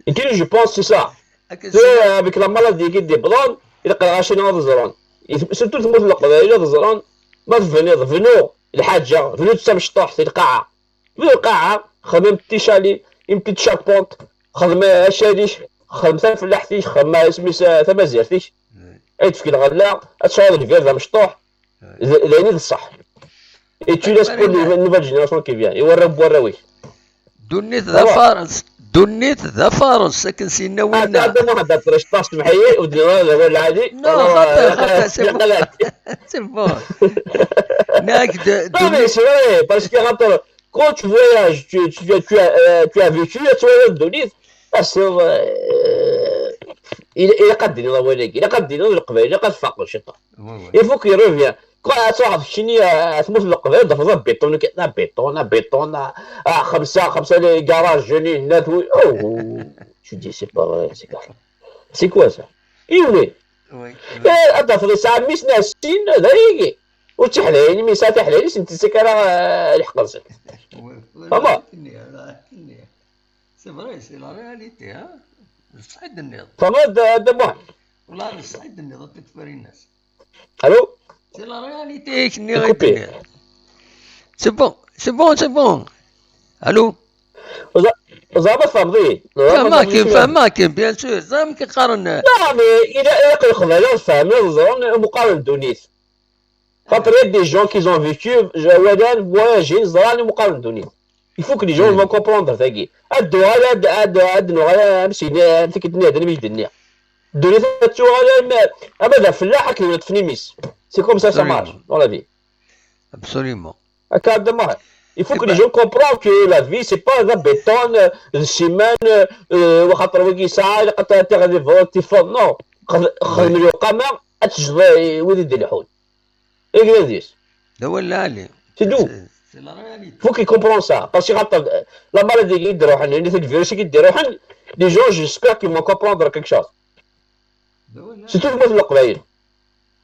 et puis, je pense, c'est ça. C'est, euh, avec la maladie qui débranle, il a craché dans le zéro. Surtout, le monde, il a craché dans le zéro. ما تبني، تبنوا الحاجة، تبنوا تسمى شطوح في القاعة. في القاعة، خدمة بتي شالي، يمكن تشابونت، خدمة شاريش، خدمة فلاحتيش، خدمة سميس، تمازيرتيش. عيد في الغلة، تشعر الفير ذا مشطوح. ذ-، ذاين الصح. Et tu laisses pour les nouvelles générations qui viennent. يورب وراوي. دونيت ذا فارس، دونيت ذا فارس، ساكن سينا وينا. هذا ما هذا فرش طاس محيي، ودي هذا هو العادي. Non, خاطر، خاطر، c'est bon. C'est bon. Non, mais c'est vrai, parce que خاطر, quand tu voyages, tu, tu, tu as, euh, tu as vécu, tu as donné, parce que, euh, il, il a قد دينا ولا، il a قد دينا القبائل، il a قد فاقوا شي طار. Il faut qu'il revient. Quand tu as fini, euh, تموت القبائل، ضرب ضرب بيطون، كنا بيطون، بيطون، آه، خمسة، خمسة les garages جونين، نات وي-، أوه، tu dis, c'est pas vrai, c'est quoi ça ? C'est quoi ça ? إيوي. Oui, oui. إيه، هذا فرنسا، ميس ناسين، هذا يجي. وتحليل، ميسا تحليل، سنت سكرة، آه، الحق رزق. Oui, oui, فما؟ C'est vrai, c'est la réalité, hein. صحيح النيض. فما د-، د-، مهم. والله صحيح النيض، تكفر الناس. ألو؟ C'est la réalité, كني غير الدنيا. C'est bon, c'est bon, c'est bon. ألو؟ وزعما فهمتي؟ فهماكين، فهماكين، bien sûr. زعما كيقارن. لا، mais إلا، إلا يقول خذ على فهم، ينظرون مقارن دونيس. خاطر il y a des gens qui ont vécu, ولان voyagé, زران مقارن دونيس. Il faut que les gens vont comprendre, تاكي. أدو على، أد-، أد-، أد-، نغاية، أمسي، أمسي كدنيا، دنيا مش دنيا. دونيس تشوغل، أما ذا فلاح كي ولد فنيميس. C'est comme ça, ça marche, dans la vie. Absolument. هكا هذا ما. Il faut que les gens comprennent que la vie, c'est pas la béton, euh, le ciment, euh, وخاطر ويكي ساعة، إلا قد تغلب، تفضل، non. خذ-، خذ من القمة، أتجد وليد الحوت. إيه هذيش. لا ولا علي. C'est tout. C'est, c'est la réalité. Faut qu'il comprend ça. Parce que خاطر، euh, la maladie qui يدير روحنا، اللي في الفيروس كي يدير روحنا، les gens, j'espère qu'ils vont comprendre quelque chose. C'est tout le monde القبايل.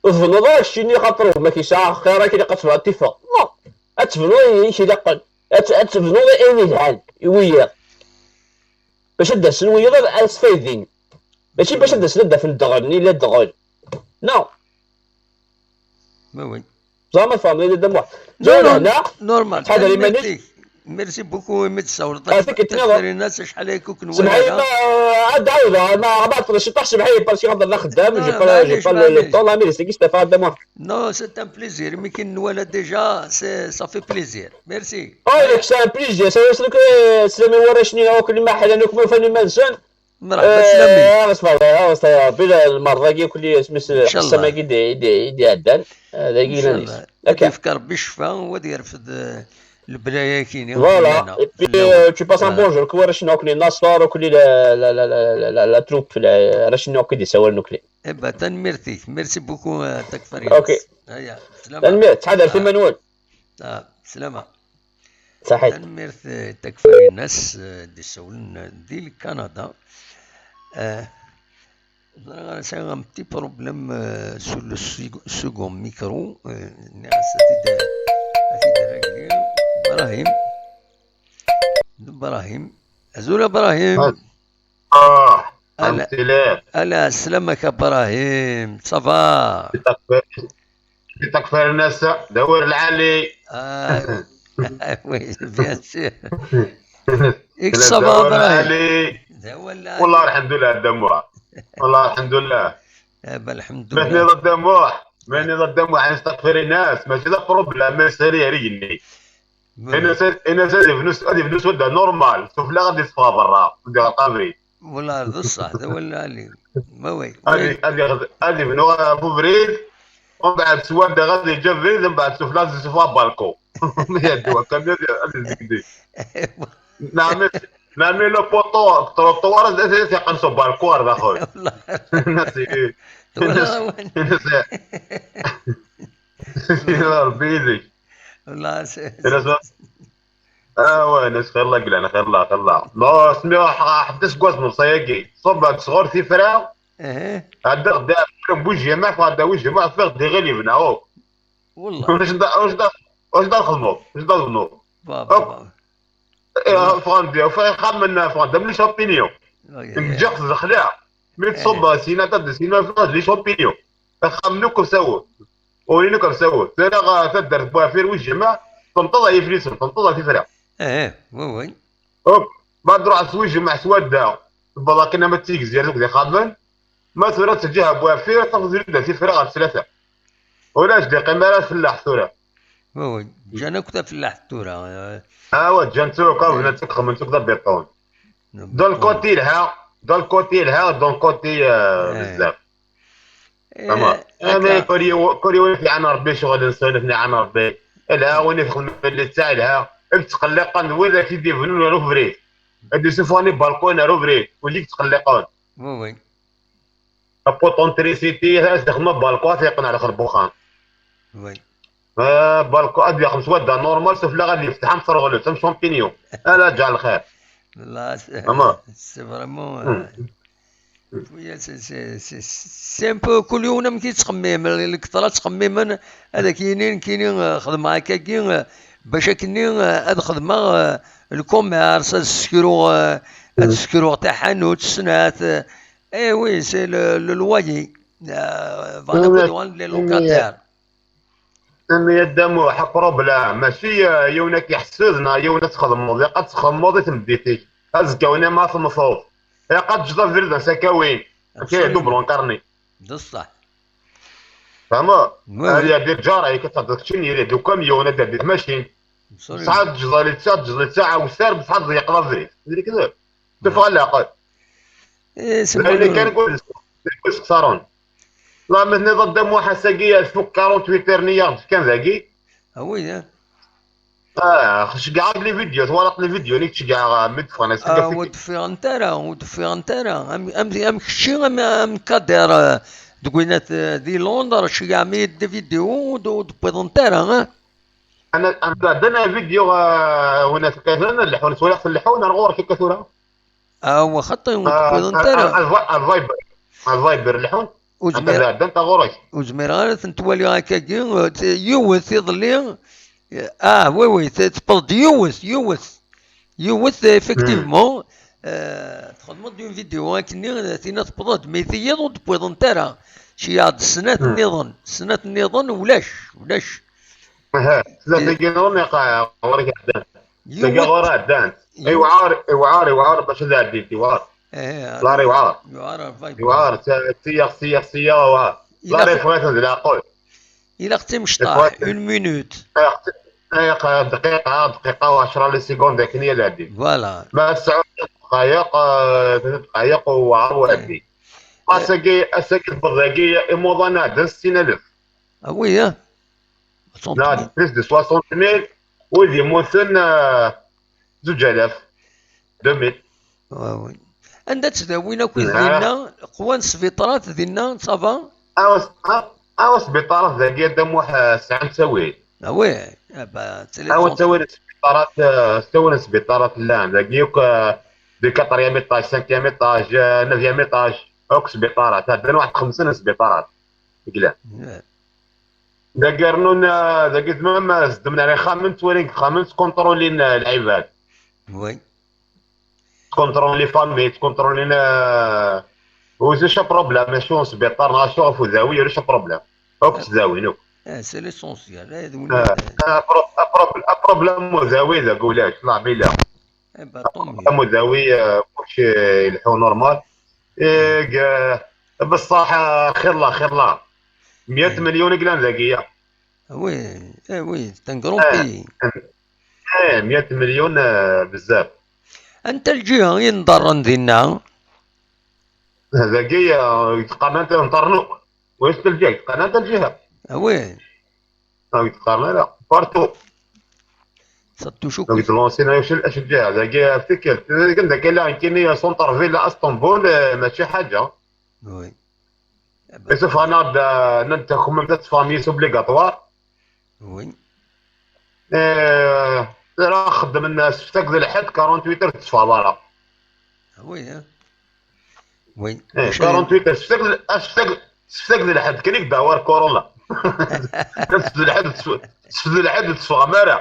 تبنوا ضرك شتيني خاطر ما كيسعى خير كي قتلوا الاتفاق. لا. أتبنوا يشي لقن. أت-، أتبنوا أين الحال. ويا. باش تدسن ويا أسفيدين. ماشي باش تدسن دفن الدغن، إلا الدغن. لا. ما وين. زعما فاهم، إلا دم واحد. Non, non, هنا. Normal. تحضري مانيش. Merci beaucoup, ميت الصور. هذيك التنظر. الناس شحال هكاك نوايا. سمحي لي، ما، عاد عاود، ما، ما عطرش، طاح، سمحي لي، parce que هذا خدام، لا، je parle, معليش، je parle معليش. Le temps, la mairie, c'est qui, je te parle de moi. Non, c'est un plaisir. Mais كي نوالا déjà, c'est, ça fait plaisir. Merci. Oh, c'est un plaisir. Ça, c'est que, c'est le meilleur, je n'ai aucune image, elle ne peut pas nous mentionner. مرحبا، سلامي. آه، اسمع، آه، اسمع، بلا المرضى كي يقول لي اسمي س-، إن شاء الله. السما كي دي، دي، دي عدان. آه، داكي إن شاء الله. هكا. ودي يفك ربي الشفاء، ودي يرفد، آه، Lebla-yagi-ni. Voilà. Et puis, euh, tu passes un bonjour. Quoi, Rachid Nokli, Nassar, Nokli, la, la, la, la, la, la troupe, la, Rachid Nokli, des Sawar Nokli. Eh ben, tanemmirt-ik. Merci beaucoup, euh, Takfarinas. Ok. Aya, slama. Tanemmirt, ttḥadar, ah, iman-nwen. Ah, slama. Saḥit. Tanemmirt, euh, Takfarinas, euh, d-isawlen, euh, di Canada. Euh, Ẓriɣ ara sɛiɣ un petit problème, euh, sur le sec-, second micro. Euh, nniɣ-as ad t-id-, ad t-id-régler. Ibrahim. Ibrahim. Azul Ibrahim. Ah, ala, ala, selamek Ibrahim. Ça va? Takfarinas, d awal lɛali. Ah, oui, bien sûr. Yak ça va, Ibrahim? D awal lɛali. Wallah, alḥemdulillah, a Dda Muḥ. Wallah, alḥemdulillah. Eh ben, alḥemdulillah. Ma tniḍ a Dda Muḥ, ma tniḍ a Dda Muḥ, ad nestaqfir i nas, mačči d aproblem, ma yessali ar igenni. Ini-as, ini-as ad ibnu s-, ad ibnu s wadda normal, sufella ad yeffeɣ berra, ad iɣelq abrid. Wala d ṣṣeḥ, d awal lɛali. Ma way, ad way. I-, ad iɣ-, ad ibnu ɣef ubrid, umbeɛd s wadda ad yeǧǧ abrid, umbeɛd sufella ad yessufeɣ abalku. Ma yaddu akka, ad, ad yezgedi. Nɛmi, nɛmi le poteau, trottoir, ad, ad yeqqen s ubalku ar daxel. Wallah. Nasi, nasi, nasi. Rebbi yid-k. Wallah, s-, s-, Ah ouais, nas xir la glan, xir la, xir la. Non, smiɣ ḥedd aseggas n ṣṣayagi. Ṣubbeɣ-d sɣur tifra. Aha. Ɛeddaɣ da, Bujemɛa, fɣeɣ-d Bujemɛa, fɣeɣ-d iɣil yebna, oh. Wallah. Ulac da, ulac da, ulac da nxedmeḍ, ulac da nbnuḍ. Ba, ba, ba. Eh, fɣeɣ-d, fɣeɣ-d am les champignons. Nǧaɣ s zexla. Mi tṣubbeɣ sina, tad sina, fɣeɣ-d les champignons. Axxam-nni akk sawut. Ur-inu kan sawut. Tura, ɣer taddart n Buɛfir, Bujemɛa, tenṭeḍ ay iflisen, tenṭeḍ ay tifra. Eh, oui, oui. Hop, ma d-ruḥ s Bujemɛa s wadda, tewweḍ akken ama d Tigzirt akked ixxamen, ma tura teǧǧiha Buɛfir, tafeḍ zrid tifra ɣer tlata. Ulac d-iqqim ara fellaḥ tura. Oui, oui. Ǧǧan akk tafellaḥt tura. Ah, wa, ǧǧan-tt akk, bnan-tt akk, xedmen-tt akk d abiṭun. Dans le côté yelha, dans le côté yelha, dans le côté, euh, bezzaf. Tama. Eh, kul yiwen, kul yiwen ad t-iɛan Rebbi ccɣel-nsen, ad ten-iɛan Rebbi. Ilha win i txedmem littseɛ, ilha. Ad ttqelliqen d widak i d-ibennun ar ubrid. Ad d-isuffɣen ibalkun ar ubrid, wid i yettqelliqen. Oui, oui. Apot n trisiti, ad s-d-xedmeɣ balku, ad t-yeqqen ar daxel n uxxam. Oui. Ah, balku, ad yaxdem s wadda normal, sufella ad yefteḥ am terɣelt, am champignon. Ala, ǧǧa lxir. Là, c'est, c'est vraiment, euh, oui, c'est, c'est, c'est, c'est un peu kul yiwen amek yettxemmim, lketṛa ttxemmimen, ad ak-yini, nekkini, euh, xedmeɣ akkagi, euh, bac akkenni, euh, ad xedmeɣ, euh, le commerce, ad ssekruɣ, euh, ad ssekruɣ taḥanut, snat, euh, eh oui, c'est le, le loyer. Euh, voilà, les locataires. Ami a Dda Muḥ, problème. Mačči, euh, yiwen ad k-iḥessed, neɣ yiwen ad txedmeḍ. Ilaq ad txedmeḍ i tmeddit-ik. Azekka win ma temmteḍ. Ilaq ad teǧǧeḍ abrid n sakawin. Akka i double nkarni. D ṣṣeḥ. Tfehmeḍ? Oui, oui. Ad iɛeddi lǧar-ik, ad teɛeddiḍ keččini, ad iɛeddi ukamyun, ad iɛeddi tmacint. Absolument. Tesɛa teǧǧeḍ littseɛ, teǧǧeḍ littseɛ awessar, bṣeḥ ad tḍeyqeḍ abrid. D acu d acu? Teffeɣ leɛqel. Eh, d ayen kan i kent-sexṣaren. La, ma tenniḍ a Dda Muḥ, ass-agi ad tfuk quarante-huit heures-nni i aɣ-d-fkan dagi. Ah oui, hein. Ah, ceggɛeɣ-d les vidéos, twalaḍ les vidéos-nni i k-ceggɛeɣ, ah, mi d-ffɣen ass-agi. Ah, ur d-ffiɣent ara, ur d-ffiɣent ara. Am, am, am kečči, am, am Kader, eh, deg winat, eh, di Londres, ceggɛem-iyi-d des vidéos, ur d-, ur d-wwiḍent ara, eh? Ana, ana, d ana vidéo, eh, winat Kader, leḥḥun, twalaḍ leḥḥun ar ɣur-k akka tura? Ah, wa xaṭi, ur d-wwiḍent ara. Al-Viber, al-Viber leḥḥun. Ur zmireɣ, anta ɛeddant ɣur-k? Ur zmireɣ ara ad tent-waliɣ akkagi, eh, t-, yiwet iḍelli, eh, ah, oui, oui, t-, tewweḍ-d yiwet, yiwet, yiwet, eh, effectivement, eh, txedmeḍ-d une vidéo akkenni, eh, tinna tewweḍ-d, mi tiyiḍ ur d-wwiḍent ara. Ceyyeɛ-d snat nniḍen, snat nniḍen, ulac, ulac. Aha, snat-agi nniḍen, iqa-, ɣur-k ɛeddant. Tagi ɣur-i ɛeddant. Iwɛer, iwɛer, iwɛer bac ad ɛeddint, iwɛer. Eh, la, iwɛer. Iwɛer, iwɛer, siyyaɣ, siyyaɣ, siyyaɣ, iwɛer. La, ffɣen-asen d leɛqel. Ilaq timecṭaḥ, une minute. Ilaq, ilaq dqiqa, dqiqa u ɛecra les secondes akken ad ɛeddint. Voilà. Ma tesɛa dqayeq, eh, tlata dqayeq u ɛer u ɛeddin. Ass-agi, ass-agi tewweḍ dagi imuḍan ɛeddan settin alef. Ah oui, hein? Neɣ plus de soixante mille. Wid yemmuten, eh, zuǧ alaf, deux mille. Anda ttdawin akk i dinna? Qwan sbiṭarat dinna, ça va? Awa s-, a-, awa sbiṭarat dagi, a Dda Muḥ, eh, sɛan ttawil. Ah oui, ah bah, c'est awa l'essentiel. Ttawil sbiṭarat, eh, ttawil sbiṭarat llan dagi akk, eh, du quatrième étage, cinquième étage, eh, neuvième étage, akk sbiṭarat. Ɛeddan waḥed xemsa n sbiṭarat i yellan. Yeah. Dagi rnun, eh, dagi tmam, eh, zedmen ar ixxamen, ttwalin deg ixxamen, ttkunṭrulin, eh, lɛibad. Oui. Ttkunṭrulin les familles, ttkunṭrulin, eh, ulac problème, acu n sbiṭar, neɣ acu ɣef udawi, ulac problème. Akk ttdawin, akk. Ah, c'est l'essentiel. Ah, d win ah, ah, pro-, ah, pro-, ah, problème udawi, dagi ulac, la bila. Eh ben, tant mieux. Problème udawi, eh, kullec, eh, ileḥḥu normal. Eh, g-, eh, beṣṣaḥ, eh, xir la, xir la. Meyya milyun i yellan dagi, ya. Ah oui, eh oui, c'est un grand pays. Eh, meyya milyun, eh, bezzaf. Anta lǧiha i nḍerren dinna? Dagi, eh, yettqan anta nḍerren akk. Ulac lǧiha, yettqan anta lǧiha. Ah oui. Ah, yettqan ala. Partout. Ça touche au cœur. Donc, lancé, acu, acu lǧiha. Dagi, eh, tikkelt. Dagi, dagi, la, nekkini, centre-ville, Istanbul, eh, mačči ḥaǧa. Oui. Isuffeɣ-aneɣ-d, eh, nnan-d taxemmamt ad teffɣem yis obligatoire. Oui. Eh, ra xeddmen seftak d lḥedd, quarante-huit heures ur tetteffɣeḍ ara. Ah oui, hein. Oui. Eh, maca quarante-huit heures, seftak d, seftak, seftak d lḥedd kan i yedda war corona. Seftak d lḥedd, seftak d lḥedd ur tetteffɣem ara.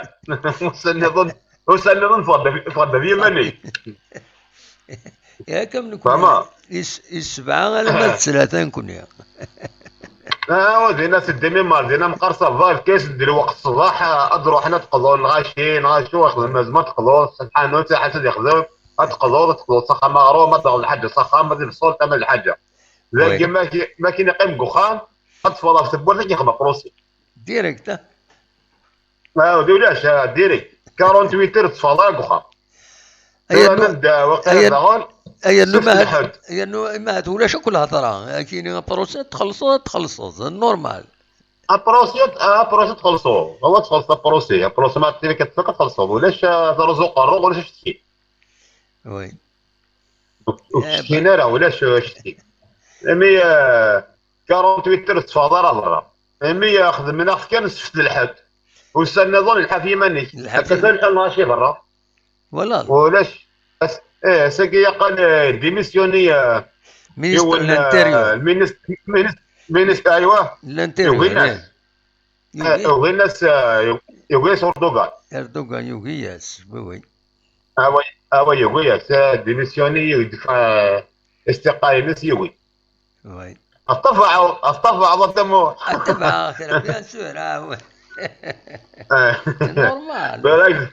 Ussan nniḍen, ussan nniḍen ffɣeḍ ɣef, ffɣeḍ ɣef yiman-ik. Yak am nekni. Fehmeḍ? Is-, is sebɛa alamma d tlata nekni. Ah, dinna s ddimi mar dinna meqqar ça va, efk-as-d lweqt ṣṣbeḥ, ad ruḥen ad qḍun lɣaci, neɣ acu, ixdem azma ad qḍuḍ, subḥan, ur ttlaḥ ad ixdem, ad qḍuḍ, ad qḍuḍ s axxam aɣrum, ad taɣeḍ lḥaǧa s axxam, ad ibṣel tama d lḥaǧa. Dagi, oui, ma ki-, ma kien iqqim deg uxxam, ad teffɣeḍ ɣef tewwurt ad k-yexdem aprusi. Direct, ah. Ah, d ulac, ah, direct. Quarante-huit heures teffɣeḍ ara deg uxxam. Aya tura nu-, nnan-d, ah, waqila aya, daɣen, aya nu sefk ma hat, lḥedd. Aya nu ma hat ulac akk lhedra. Akini aprusi ad txellṣeḍ, ad txellṣeḍ, normal. Aprusi ad, ah, aprusi ad txellṣeḍ. Awa txellṣeḍ aprusi. Aprusi ma tili ad tfak ad txellṣeḍ. Ulac, ah, truẓu uqerru, ulac acetki. Oui. Ur, ur eh, ttcetkin ben ara, ulac, ah, acetki. Imi, ah, quarante-huit heures teffɣeḍ ara berra. Imi, ah, xedmen-aɣ-t kan sefk d lḥedd. Ussan nniḍen lḥa ɣef yiman-ik. Lḥa ɣef yiman-ik. Akka kan lḥal neɣ acu berra. Voilà. Ulac. As-, eh, ass-agi yaqal, eh, démissionné, eh, ministre yiwen, de l'intérieur. Eh, ministre, ministre, ministre, aywa. L'intérieur, yugi-nas. Eh. Yugi. Eh, yugi-nas, eh, yugi-nas Erdogan. Erdogan yugi-yas, oui, oui. Ah oui, ah oui, yugi-yas, eh, démissionné, yudfa, eh, istiqala-ines, yugi. Oui. Ad tafeḍ, ad tafeḍ, ad tamu. Ad tafeḍ kra, bien sûr, ah, oui. Eh. C'est normal. Balak,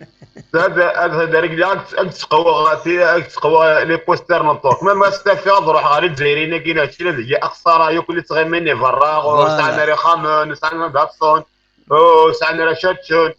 ad, ad, ad, ad, ad tseqweɣ, ad tseqweɣ les posters n Ṭṭurk. Ma, ma s-tafiɣ ad ruḥeɣ ɣer Izzayriyen-agi, neɣ ččina deg axṣara, yakk li ttɣimin i berra, ur sɛan ara ixxamen, ur sɛan ara ad ḍḍsen, ur sɛan ara ad ččen.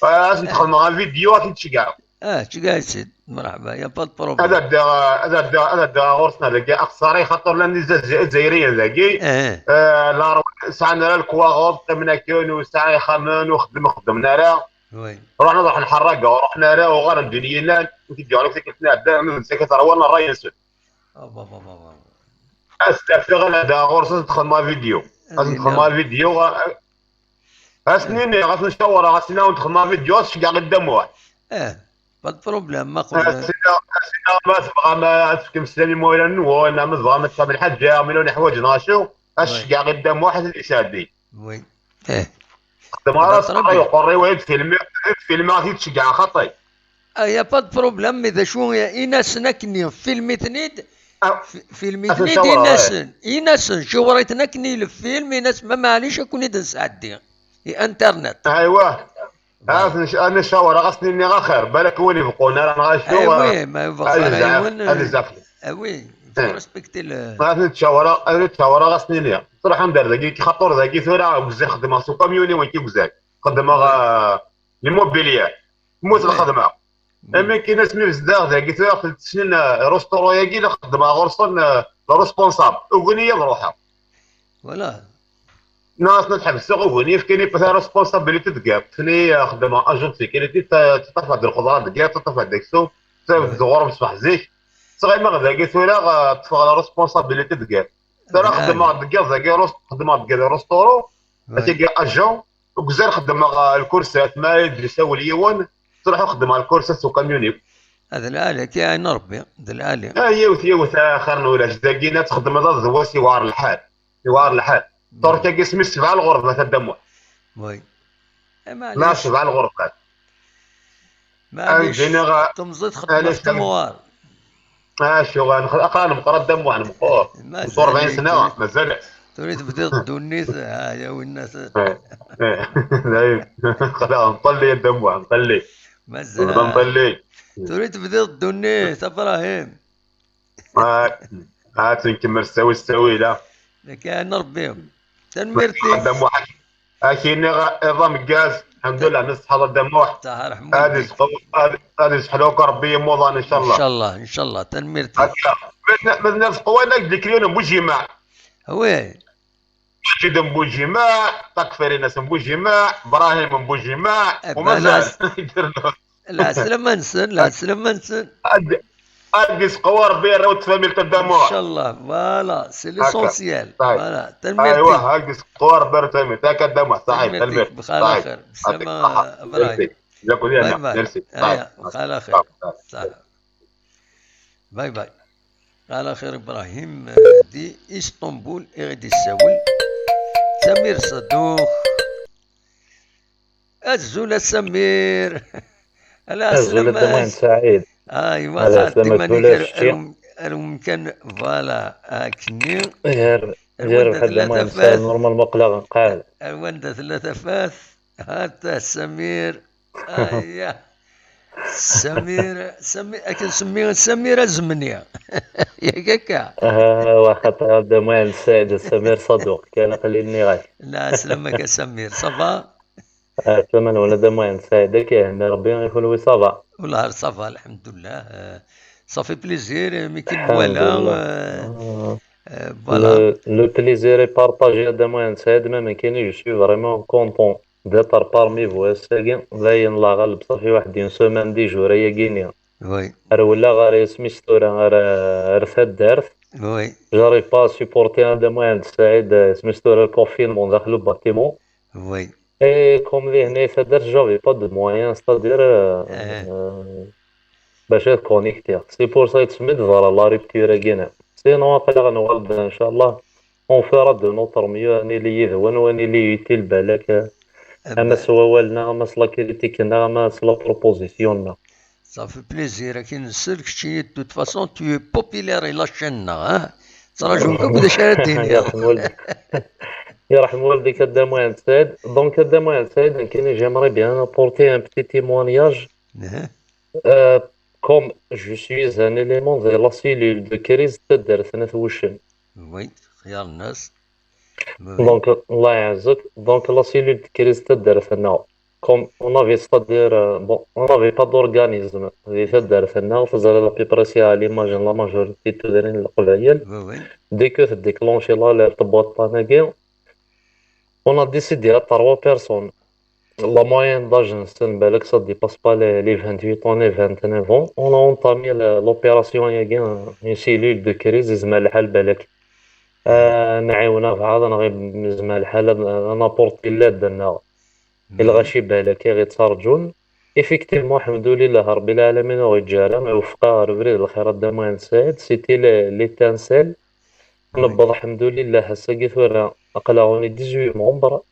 Ad sen-d-xedmeɣ un vidéo, ad ten-ceggɛeɣ. Ah, ceggɛeɣ-tt-id. Merḥba, y a pas de problème. Ad ddiɣ, ad ddiɣ, ad ddiɣ ɣur-sen dagi axṣara, xaṭer llan Izzayriyen dagi. Eh. Eh, la, sɛan ara lekwaɣeḍ, qqimen akken, ur sɛan ixxamen, ur xeddmen, xeddmen ara. Oui. Ruḥen ad ruḥen ḥerraga, ur ruḥen ara, uɣalen din yinan, ur t-id-yuɣal akk tikkelt n iɛeddan, ad nzak ad ṛwan ṛṛay-nsen. Ah, bah, bah, bah, bah. Ad s-d-afiɣ ad ddiɣ ɣur-sen, ad sen-d-xedmeɣ vidéo. Ad sen-d-xedmeɣ vidéo, a-, a-, ad sen-iniɣ, ad sen-cawreɣ, ad sen-awen-d-xedmeɣ vidéo, ad ceggɛeɣ i Dda Muḥ. Eh, pas de problème, ma qblen. As-iniɣ, as-iniɣ, ma tebɣam ad tefkem sslam i imawlan-nwen, ma tebɣam ad tfehmem lḥaǧa, ma llan ḥwaǧen neɣ acu, ad ceggɛeɣ i Dda Muḥ ad t-id-yesɛeddi. Oui. Eh. Xedmeɣ ara s ṛṛay uqerru-iw, ad filmiɣ, ad filmiɣ, ad t-id-ceggɛeɣ xaṭi. Ah, y a pas de problème, mais d acu, in-asen akkenni, filmi-ten-id, ah, fi-, filmi-ten-id, in-asen, in-asen, ciwer-iten akkenni lfilm, in-asen, ma maɛlic, ad ken-id-nesɛeddi. I internet. Aywa. Ad nec-, ad necawreɣ, ad sen-iniɣ axir, balak win ibeqqun ara neɣ acu, eh, oui, ma yebɣa ara yiwen, ad yezɛef. Ah oui, il faut respecter le. Ad ten-id-cawreɣ, ad ten-id-cawreɣ, ad sen-iniɣ. Truḥem-d ar dagi, xaṭer dagi tura, gzan xeddmeɣ s ukamyuni, win ki gzan. Xeddmeɣ, eh, l'immobilier. Mmut lxedma. Am akken asmi zdaɣ dagi tura, aql-d snin, eh, rusturu-agi, la xeddmeɣ ɣur-sen, eh, le responsable. Ugin-iyi ad ruḥeɣ. Voilà. Non, ass-n ad ḥebseɣ ugur-nni, yefkan-iyi ta responsabilité deg yiḍ. Tni xeddmeɣ agent de sécurité, ta-, taṭṭafeɣ-d lxeḍra deg yiḍ, taṭṭafeɣ-d aksum, ta-, d ɣur-m ṣṣbeḥ zik. Ttɣimiɣ dagi tura, eh, ṭṭfeɣ la responsabilité deg yiḍ. Tura xeddmeɣ deg yiḍ dagi, rus-, xeddmeɣ deg yiḍ restaurant, atigi agent, deg uzal xeddmeɣ, eh, lkursat, ma ad d-isawel yiwen, ttruḥuɣ xeddmeɣ lkursat s ukamyun-iw. Ad lɛali, ad k-iɛin Rebbi, d lɛali. Ah, yiwet, yiwet, ah, xir n ulac. Dagi ad txedmeḍ ad d wass yewɛer lḥal. Yewɛer lḥal. Turka-agi isem-is sebɛa lɣerbat a Dda Muḥ. Oui. Eh, ma sebɛa lɣerbat. Maɛlic, temẓi txeddem ɣef temɣer. Acu, aql-aɣ nmeqqer a Dda Muḥ, nmeqqer. Rebɛin sna, mazal. Tura tebdiḍ ddunit, ha, ya winna. Eh, eh, dayen. Xla, nṭelli a Dda Muḥ, nṭelli. Mazal. Nṭelli. Tura tebdiḍ ddunit, a Brahim. Ah, ah, ad tt-nkemmel s ttawil s ttawil, ah. Nekk n Rebbi. Tanemmirt-ik. Dda Muḥ. Ak-iniɣ iḍ ameggaz, lḥemdullah, neṣṣeḥ a Dda Muḥ. Ad isqew-, ad, ad isḥelu akk Rebbi imuḍan, incallah. Incallah, incallah, tanemmirt-ik. Akka, ma tna-, ma tnafeq wanak d Ikriwen n Bujimaɛ. Oui. Maǧid n Bujimaɛ, Takfirinas n Bujimaɛ, Brahim n Bujimaɛ, eh, umazal. Lɛeslama-nsen, lɛeslama-nsen. Ad, ad isqew Rebbi arraw n tfamilt a Dda Muḥ. Incallah, voilà, c'est l'essentiel. Voilà, tanemmirt-ik. Aywa, ad isqew Rebbi arraw n tfamilt. Akka a Dda Muḥ, ṣaḥit, tanemmirt. Bxal axir, bsama Ibrahim. Merci. Bye bye. Merci. Aya, bxal axir. Ṣaḥit. Bye bye. Bxal axir Ibrahim, eh, di Istanbul i ɣ-d-issawel. Samir Sadduk. Azul a Samir. Ala, azul a Dda Muḥend Saɛid. Aywa, ala, sɛeddi manik ar, ar, ar umkan, voilà, akkenni. Gar, gar Ḥedd Muḥend Saɛid, normalement aql-aɣ nqeɛɛed. Ar wanda tella tafat? Hata Samir. Aya. Samir, Samir, akken semmi, Samir Azemni. Yak akka. Ah, wa xaṭer a Dda Muḥend Saɛid, Samir Saduq, kan aql-i nniɣ-ak. La, slam-ak a Samir, ça va? Ah, slam-nwen a Dda Muḥend Saɛid, ak ihenni Rebbi, i kunwi ça va? Wellah ça va, lḥemdullah. Euh, ça fait plaisir, euh, mi kem-nwala, euh, euh, voilà. Le, le plaisir est partagé a Dda Muḥend Saɛid, même nekkini, je suis vraiment content d'être parmi vous ass-agi, d ayen la ɣaleb, ṣafi waḥed une semaine di jur ayagi-ni. Oui. Rewleɣ ɣer isem-is tura, ar, ar taddart. Oui. J'arrive pas à supporter a Dda Muḥend Saɛid, isem-is tura le confinement daxel ubatimu. Oui. Et comme di hna i taddart, j'avais pas de moyens, c'est-à-dire, euh, euh, bac ad connectiɣ. C'est pour ça i d-teẓra la rupture-agi-ni. Sinon, aql-aɣ nuɣal-d, inchallah, on fera de notre mieux, ad nili yid-wen, ad nili utile balak, ama s wawal-nneɣ, ama s la critique-nneɣ, ama s la proposition-nneɣ. Ça fait plaisir, akin nsel, keččini, de toute façon, tu es populaire i la chaîne-nneɣ, hein? Ttraǧun akk d acu ara d-tiniḍ. Yerḥem waldi-, yerḥem waldik a Dda Muḥend Saɛid. Donc, a Dda Muḥend Saɛid, nekkini, j'aimerais bien apporter un petit témoignage. Euh, comme je suis un élément de la cellule de crise n taddart n At Wuccen. Oui, xyar-nnes. Oui. Donc, Allah yeɛzek. Donc, la cellule de crise n taddart-nneɣ, comme on avait, c'est-à-dire, euh, bon, on n'avait pas d'organisme di taddart-nneɣ, teẓriḍ à peu près si à l'image n la majorité n tudrin n Leqbayel. Oui, oui. Dès que tdéclenché l'alerte n waṭṭan-agi, on a décidé à trois personnes. La moyenne d'âge-nsen, balak, ça dépasse pas les, les vingt-huit ans, les vingt-neuf ans. On a entamé la, l'opération-agi, une cellule de crise, yezmer lḥal, balak, euh, nɛiwen abɛaḍ, neɣ yezmer lḥal ad, ad napporti l'aide-nneɣ i lɣaci, balak, i ɣ-ittarǧun. Effectivement, ḥemdulillah, Rebbi lɛalamin ur ɣ-iǧǧa ara, iweffeq-aɣ ɣer ubrid n lxir a Dda Muḥend Saɛid. C'était le, l'étincelle. Oui. Newweḍ, ḥemdulillah, ass-agi tura aql-aɣ on est dix-huit membres.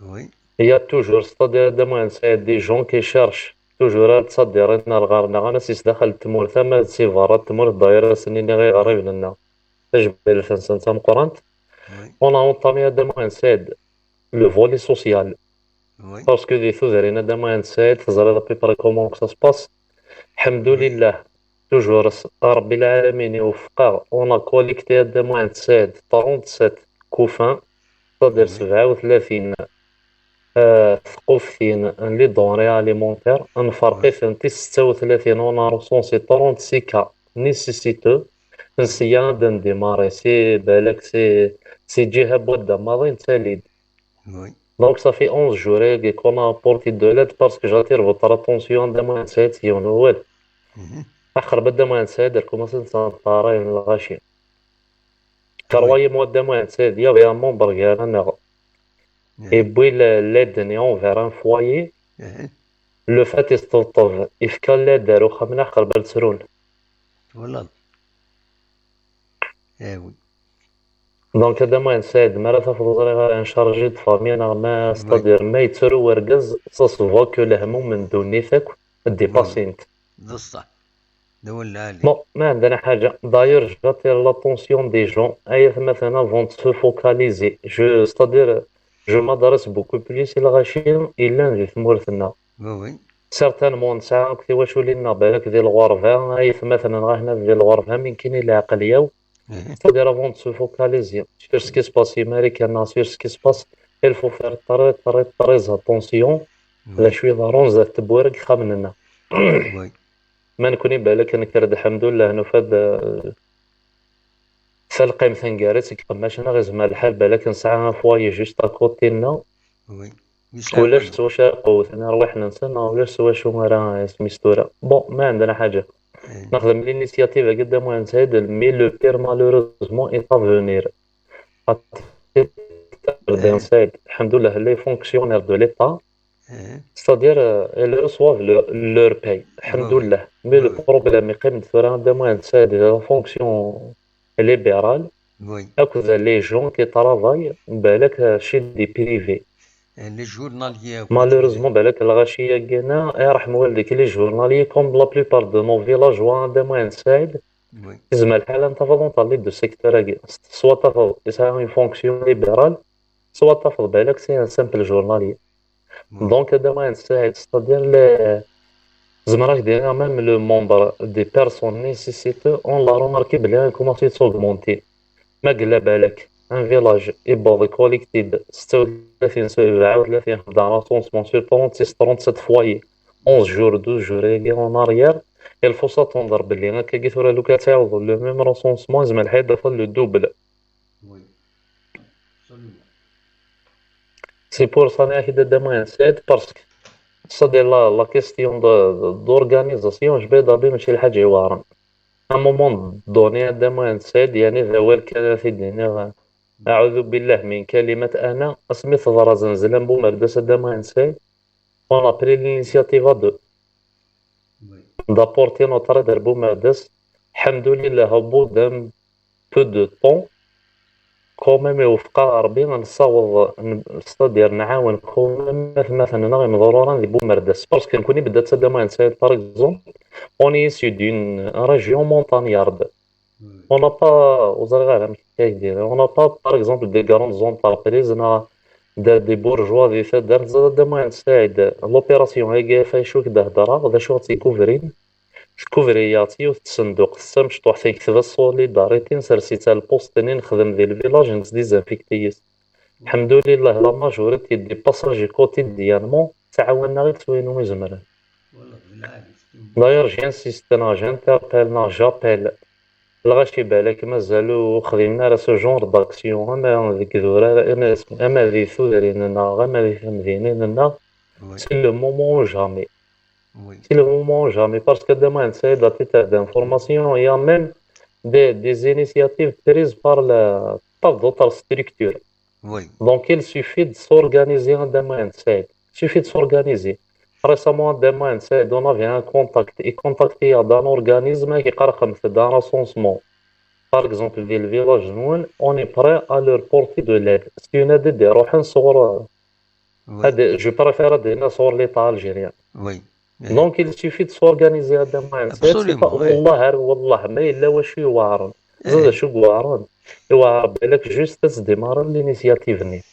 Oui. Il y a toujours, c'est-à-dire, a Dda Muḥend Saɛid, des gens qui cherchent toujours ad ttṣeddiren ar ɣer-neɣ, ama si sdaxel n tmurt, ama si berra n tmurt, dayra ad sen-iniɣ i iɣriben-nneɣ, tajmilt-nsen d tameqqrant. Oui. On a entamé a Dda Muḥend Saɛid le volet social. Oui. Parce que di tudrin a Dda Muḥend Saɛid, teẓriḍ à peu près comment que ça se passe. Ḥemdulillah, toujours s-, Rebbi lɛalamin iweffeq-aɣ, on a collecté a Dda Muḥend Saɛid trente-sept coffins, c'est-à-dire sebɛa u tlatin, euh, tquftin n les denrées alimentaires, nferq-itent i setta u tlatin, on a recensé trente-six cas nécessiteux. Nsya ad ndémarré si, balak, si, Si ǧiha n wadda maḍi nettali-d. Donc ça fait onze jours agi qu'on a apporté de l'aide parce que j'attire votre attention, Dda Muḥend Saɛid, s yiwen wawal. Axer Dda Muḥend Saɛid, ar commencer nettɛeṭṭar lɣaci. Troisième mois, Dda Muḥend Saɛid, il y avait un membre gar-aneɣ. Yewwi l'aide-nni envers un foyer. Le fait, yesṭebṭeb, yefka l'aide ar uxxam-nni axer bal ttrun. Twalaḍ? Eh oui. Donc, a Dda Muḥend Saɛid, mi ara tafeḍ ẓriɣ ara un chargé de famille neɣ ma, c'est-à-dire, ma yettru urgaz, ça se voit que lehmum n ddunit akk dépassent-t. D ṣṣeḥ. D awal lɛali. Bon, ma ɛندنا حاجة. D'ailleurs, j'attire l'attention des gens. Ay atmaten, avant de se focaliser, je, c'est-à-dire, je m'adresse beaucoup plus i lɣaci yellan di tmurt-nneɣ. Oui, oui. Certainement, nesɛa akk tiwaculin-nneɣ balak di lɣerba, ay atmaten-nneɣ ahna di lɣerba, mi nekkini leɛqel-yaw. C'est-à-dire, avant de se focaliser sur ce qui se passe i Marikan neɣ sur ce qui se passe, il faut faire très, très, très attention d acu iḍerrun zdat tewwura deg yixxamen-nneɣ. Ma nekkni balak nekker-d, lḥemdullah, nufa-d, eh, talqimt taneggarut deg iqemmacen-nneɣ, izmer lḥal balak nesɛa un foyer juste à côté-nneɣ. Ulac s wacu ara qewwten irwiḥen-nsen, neɣ ulac s wacu ara, isem-is tura. Bon, ma ɛندنا حاجة. Nexdem l'initiative-agi, Dda Muḥend Saɛid, mais le pire malheureusement est à venir. Dda Muḥend Saɛid, lḥemdullah, les fonctionnaires de l'État, c'est-à-dire, euh, ils reçoivent leur, leur paye. Lḥemdullah. Mais le problème, yeqqim-d tura Dda Muḥend Saɛid, la fonction libérale, akked les gens qui travaillent, balak, euh, chez des privés. Les journaliers. Malheureusement, balak lɣaci-agi-nna, iṛḥem waldik, les journaliers, comme la plupart de nos villageois, Dda Muḥend Saɛid, izmer lḥal ad tafeḍ dans les deux secteurs-agi. Soit tafeḍ yesɛa une fonction libérale, soit tafeḍ balak c'est un simple journalier. Donc, Dda Muḥend Saɛid, c'est-à-dire, les, zemreɣ ad k-d-iniɣ, même le membre des personnes nécessiteuses, on l'a remarqué belli commence à s'augmenter. Ma yella balak un village yewweḍ, collecté-d setta u tlatin, sebɛa u tlatin, xedɛen recensement sur trente-six, trente-sept foyers, onze jours, douze jours-agi en arrière, il faut s'attendre belli akkagi tura, lukan ad tɛiwdeḍ le même recensement, izmer lḥal ad tafeḍ le double. C'est pour ça, Dda Muḥend Saɛid, parce que c'est-à-dire la, la question de, de, d'organisation, je vais d'abord, mačči lḥaǧa iweɛren. À un moment donné, Dda Muḥend Saɛid, yeɛni d awal kan ara t-id-iniɣ, أعوذ بالله من كلمة أنا, asmi teḍra zenzla n Bumerdas, Dda Muḥend Saɛid, on a pris l'initiative à deux d'apporter notre aide à Bumerdas. Lḥemdulillah, au bout d'un peu de temps, quand même, iwefeq-aɣ Ṛebbi, nessaweḍ, n-, c'est-à-dire nɛawen quand même atmaten-nneɣ imḍururen di Bumerdas. Parce que nekkni bedda d Dda Muḥend Saɛid, par exemple, on est issu d'une région montagnarde. On n'a pas, ur ẓriɣ ara amek akka i k-d-iniɣ, on n'a pas, par exemple, des grandes entreprises neɣ des, des bourgeois di taddart. Ẓriɣ Dda Muḥend Saɛid, l'opération-agi ɣef acu i k-d-heddreɣ, d acu i tt-ikuvrin? Tkuvri-yaɣ-tt yiwet n tsenduqt d tamecṭuḥt, i yekteb-as Solidarité, nsers-itt ar lpost-nni, nexdem di lvillage, nesdizinfikti-yis. Lḥemdulillah, la majorité des passagers quotidiennement ttɛawanen-aɣ-id s wayen umi zemren. D'ailleurs, j'insiste, neɣ j'interpelle, neɣ j'appelle lɣaci balak mazal ur xdimen ara ce genre d'action, ama deg idurar, ama, ama di tudrin-nneɣ, ama di temdinin-nneɣ. C'est le moment ou jamais. C'est le moment ou jamais, parce que Dda Muḥend Saɛid, à titre d'information, il y a même des, des initiatives prises par la, par d'autres structures. Donc, il suffit de s'organiser, Dda Muḥend Saɛid. Il suffit de s'organiser. Récemment, Dda Muḥend Saɛid, on avait un contact. Il contactait d'un organisme qui est d'un recensement. Par exemple, di lvillage-nwen, on est prêt à leur porter de l'aide. C'est une aide d-iruḥen sɣur, ad, je préfère ad iniɣ sɣur l'État algérien. Donc, il suffit de s'organiser, Dda Muḥend Saɛid. Wallah, ar wallah, ma yella wacu iweɛren. Ẓid acu iweɛren? Iweɛer balak juste ad tdémarrer l'initiative-nni.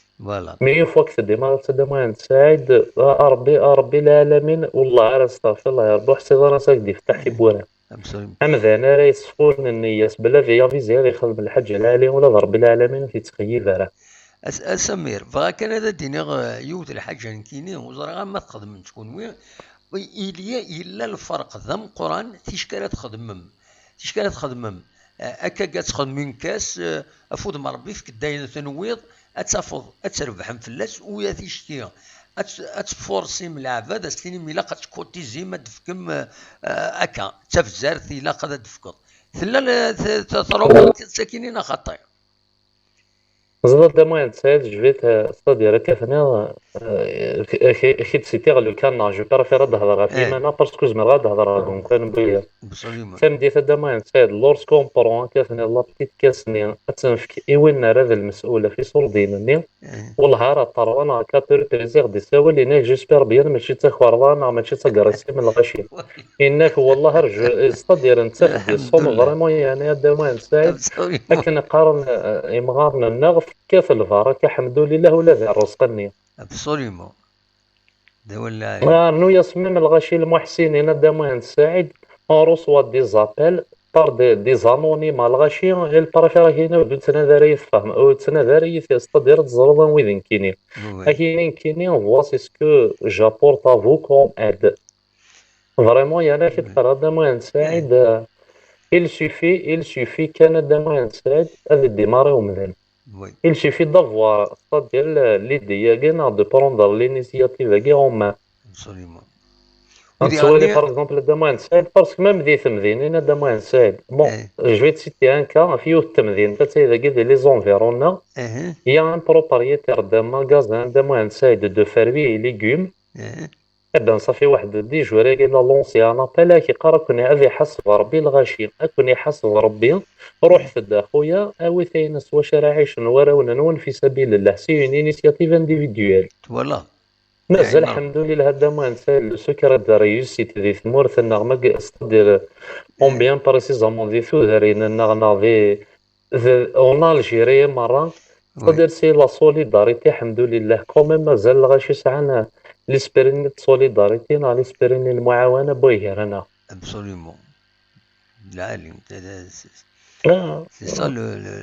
Mais une fois que tdémarrer, Dda Muḥend Saɛid, a Ṛebbi, a Ṛebbi lɛalamin, wallah, ara astaɣfirullah, ya Ṛebbi, ur ḥṣiɣ ara s ak-d-iftaḥ tiwwura. Amdan ara yesfurnen nniya-s bla d yavizi ad ixdem lḥaǧa lɛali, ula d Ṛebbi lɛalamin ur t-ittxeyyib ara. A Samir, bɣiɣ kan ad d-iniɣ, eh, yiwet lḥaǧa nekkini, ur ẓriɣ ara ma txedmem-tt kunwi. Yella, yella lferq d ameqqran ticki ara txedmem. Ticki ara txedmem. Eh, akka ad txedmem une caisse, eh, af udem n Ṛebbi, efk-d ayen tenwiḍ, ad tafeḍ, ad trebḥem fell-as, u ya ticki, ad t-, ad tfursim leɛbad, ad s-tinim ilaq ad tkutizim, ad d-tefkem, eh, eh, akka, d tabzert ilaq ad d-tefkeḍ. Tella le-, t-, t-, tṛubaḍ sakkin neɣ xaṭi? Ẓriɣ Dda Muḥend Saɛid, je vais te, c'est-à-dire, akka tenniḍ, euh, ak-, ak-, ak-id-sitiɣ le cas-nneɣ, je préfère ad d-hedreɣ ɣef Eh. Yiman-a, parce que zemreɣ ad d-hedreɣ ɣef umkan n wiyaḍ. Absolument. Tameddit a Dda Muḥend Saɛid, lorsqu'on prend, akka tenniḍ, la petite caisse-nni, ad tt-nefk i win ara d lmes'ul ɣef iṣurdiyen-nni, Eh. Wellah ara ṭṭerḍeɣ neɣ quatre heures i d-issawal, yenna-k, j'espère bien, mačči d takerḍa neɣ mačči d tagrest-im n lɣaci. Yenna-k, wellah, rju, c'est-à-dire, nettaf-d iṣum, vraiment, yeɛni, a Dda Muḥend Saɛid, akken qqaren, eh, imɣaren-nneɣ, tekkat lbaraka, ḥemdulillah, ula di rrezq-nni. Absolument. D awal lɛali. Rnu-yas même lɣaci lmuḥsinin, a Dda Muḥend Saɛid, on reçoit des appels par des, des anonymes, a lɣaci, il préfère akini ur d-ttnadi ara yid-, tfehmeḍ, ur ttnadi ara yid-, c'est-à-dire ad teẓreḍ anwi d nekkini. Oui. Akini nekkini, voici ce que j'apporte à vous comme aide. Vraiment, yeɛni, ad k-id-qqareɣ, a Dda Muḥend Saɛid, euh, il suffit, il suffit kan, a Dda Muḥend Saɛid, ad iddimarri umdan. Oui. Il suffit d'avoir, c'est-à-dire, le, l'idée-agi, neɣ de prendre l'initiative-agi en main. Absolument. Ad tettwali, par exemple, a Dda Muḥend Saɛid, parce que même di temdinin, a Dda Muḥend Saɛid, bon, je vais te citer un cas, ɣef yiwet n temdint, ad tili dagi di les environs-a, il y a un propriétaire d'un magasin, a Dda Muḥend Saɛid, de fruits et légumes, Iban safi waḥed di jur-agi la lancé un appel, ak-iqqar, ad ken-, ad iḥaseb Rebbi lɣaci, ad ken-iḥaseb Rebbi, ruḥet-d a xuya, awit ayen s wacu ara ɛicen warraw-nwen fi sabilillah, c'est une initiative individuelle. Twalaḍ? Mazal, ḥemdulillah, a Dda Muḥend Saɛid, le secret de réussite di tmurt-nneɣ, ma g-, c'est-à-dire, on bien précisément di tudrin-nneɣ neɣ di, d, en Algérie merra, c'est-à-dire, c'est la solidarité, ḥemdulillah, quand même, mazal lɣaci sɛan l'esprit-nni de solidarité neɣ l'esprit-nni n lemɛawana n way gar-aneɣ. Absolument. Lɛali, c'est, c'est, c'est ça le, le,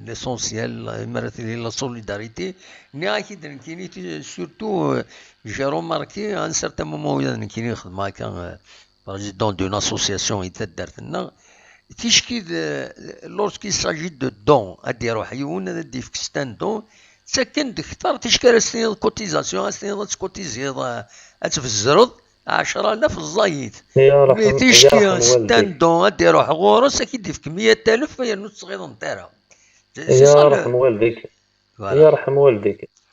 l'essentiel, mi ara tili la solidarité. Nniɣ-ak-id nekkini, surtout, euh, j'ai remarqué, à un certain moment, ula d nekkini xedmeɣ akka, euh, président d'une association i taddart-nneɣ, ticki d, lorsqu'il s'agit de don, ad d-iruḥ yiwen, ad d-ifk s un don, ttaken-d kter, ticki ara s-tiniḍ cotisation, ad s-tiniḍ ad tkutiziḍ, ad tbezzreḍ ɛecra alaf ẓẓayit. Mais ticki s un don, ad d-iruḥ ɣur-s, ad k-id-ifk meyya alaf, yernu ur tesɣiḍent ara. C'est ça le, voilà.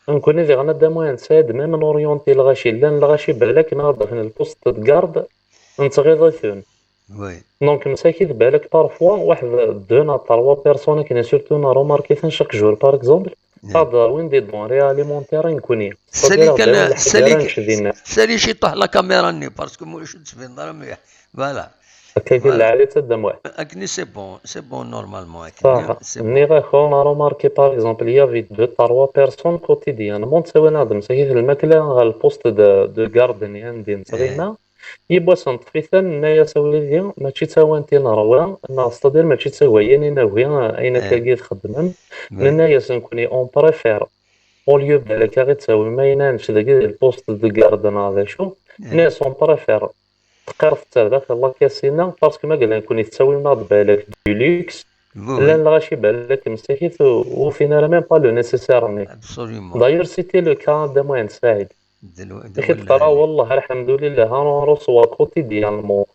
Nekkni diɣen, a Dda Muḥend Saɛid, même norienti lɣaci, llan lɣaci balak neɣ ad d-afen lpost de garde, nettɣiḍ-iten. Oui. Donc, msakit balak parfois, waḥed, deux neɣ trois personnes akken, surtout neɣ remarqué-ten chaque jour, par exemple, ad d-awin des denrées alimentaires i nekkni. Sali kan, sali, sali ciṭuḥ la caméra-nni, parce que ma ulac ur d-tbineḍ ara mliḥ. Voilà. Akka, voilà. Lɛali, a Dda Muḥend. Akken c'est bon, c'est bon, normalement, akken, c'est bon. Nniɣ-ak, on a remarqué, par exemple, il y avait deux, trois personnes quotidiennement ttawin-aɣ-d msakit lmakla ɣer lpost de, de garde-nni anda nettɣima. Yiwwas neṭṭef-iten, nenna-yas a wlidi, mačči d tawant i neṛwa, neɣ c'est-à-dire mačči d taggayin i nagi, ayen akkagi txeddmem. Nenna-yas nekkni, on préfère, au lieu balak ad ɣ-id-tawim ayen ad nečč dagi di lpost de garde neɣ d acu, nenna-yas on préfère teqqiret d tardaxel la caisse-inna, parce que ma yella nekkni tettawim-aɣ-d balak du luxe, llan lɣaci balak msakit ur, ur ufin ara même pas le nécessaire-nni. Absolument. D'ailleurs, c'était le cas a Dda Muḥend Saɛid. Akken teḍra, wallah, alḥemdulillah, on reçoit quotidiennement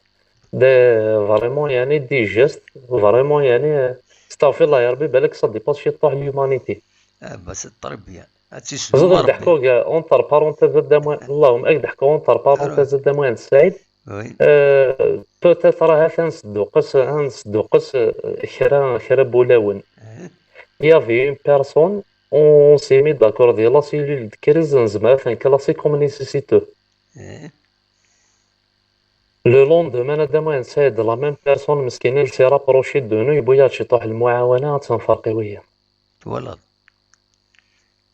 des, vraiment, yeɛni, des gestes, vraiment, yeɛni, astaɣfirullah ya Rebbi, balak ça dépasse ciṭuḥ l'humanité. Ah, bah, c'est très bien. Ad tt-isellem Rebbi. Ad d-ḥkuɣ, entre parenthèses, a Dda Muḥend, Allahumma, ad d-ḥkuɣ, entre parenthèses, a Dda Muḥend Saɛid. Oui. Euh, peut-être, ah, ad nesduqqes, ad nesduqqes, euh, kra, kra n wulawen. Il y avait une personne, on s'est mis d'accord, di la cellule de crise, nezmer ad ten-classé comme nécessiteux. Le lendemain, a Dda Muḥend Saɛid, la même personne, meskin, elle s'est rapprochée de nous, yewwi-yaɣ-d ciṭuḥ n lemɛawana, ad tenfeq i wiyaḍ. Twalaḍ.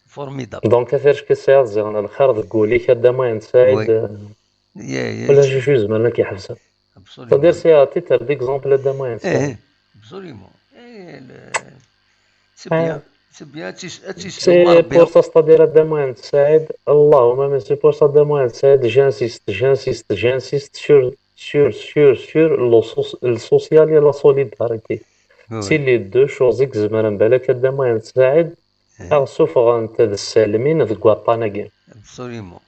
Formidable. Donc, a tirect i tesɛiḍ ziɣen lxir deg wul-ik, a Dda Muḥend Saɛid, oui, euh, ulac acu izemren ad k-iḥebsen. Absolument. C'est-à-dire, c'est à titre d'exemple, a Dda Muḥend Saɛid. Eh, absolument. Eh, le, c'est bien. C'est bien, ad tis-, ad tisellem Rebbi. C'est pour ça, c'est-à-dire, a Dda Muḥend Saɛid, Allahumma amin, c'est pour ça, a Dda Muḥend Saɛid, j'insiste, j'insiste, j'insiste sur sur, sur, sur le, soci- le social et la solidarité. C'est les deux choses i izemren balak a Dda Muḥend Saɛid, ad ɣ-ssufɣent ad ssalmin deg waṭṭan-agi. Absolument.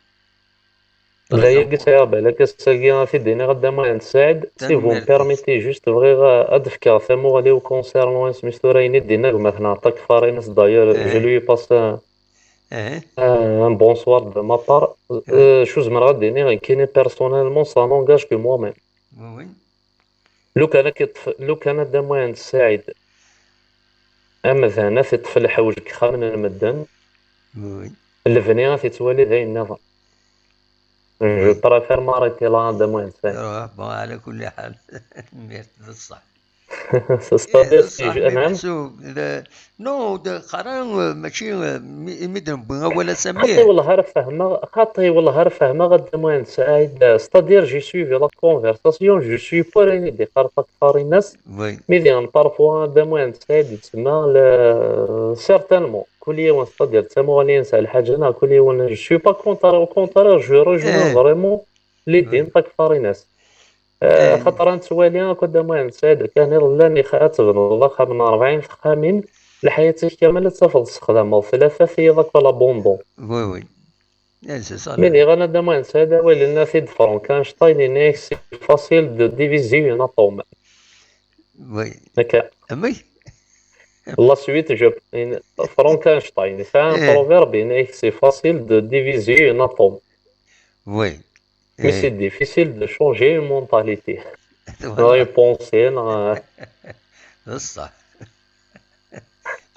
D ayagi sɛiɣ balak ass-agi ad t-id-iniɣ a Dda Muḥend Saɛid. Si vous me permettez juste, bɣiɣ ad d-fkeɣ tamuɣli-w concernant isem-is tura ayen i d-yenna gma-tneɣ Takfarinas. D'ailleurs, je lui passe un, un bonsoir de ma part. Euh, acu zemreɣ ad d-iniɣ nekkini personnellement, ça n'engage que moi-même. Lukan ad k-iṭṭef, lukan a Dda Muḥend Saɛid amdan ad t-iṭṭef lḥewj deg yixxamen n medden, lebni ad t-ittwali d ayen nniḍen. Je préfère m'arrêter là a Dda Muḥend Saɛid. Bon, ɛla kulli ḥal. Tanemmirt, d ṣṣeḥ. C'est-à-dire, si je- meḥsub, d- non, d- qara, euh, mačči, euh, mi imi d-newwi awal a Samir. Xaṭi wellah ara fehmeɣ, xaṭi wellah ara fehmeɣ a Dda Muḥend Saɛid. C'est-à-dire, j'ai suivi la conversation, je suis pour ayen i d-iqqar Takfarinas. Oui. Mi diɣen parfois a Dda Muḥend Saɛid yettsemma le- certainement, kul yiwen, c'est-à-dire d tamuɣli-ines a lḥaǧa neɣ kul yiwen, je suis pas contre, au contraire, je rejoins vraiment l'idée n Takfarinas. Xaṭer ad nettwali akk a Dda Muḥend Saɛid, kan iḍellan ixaṭben axxam n rebɛin texxamin, lḥayat-ik kamel ad tafeḍ tessexdameḍ tlata tiyaḍ akk à l'abandon. Oui, oui. Eh, c'est ça. Mi diɣen a Dda Muḥend Saɛid, awal-nni ad t-id Frankenstein, yenna-ak c'est facile de diviser un atome. Oui. Akka. Amek? La suite, je... Frankenstein, c'est un proverbe, yenna-ak c'est facile de diviser un atome. Oui. Mais c'est difficile de changer une mentalité. Neɣ une pensée, neɣ... D ṣṣeḥ.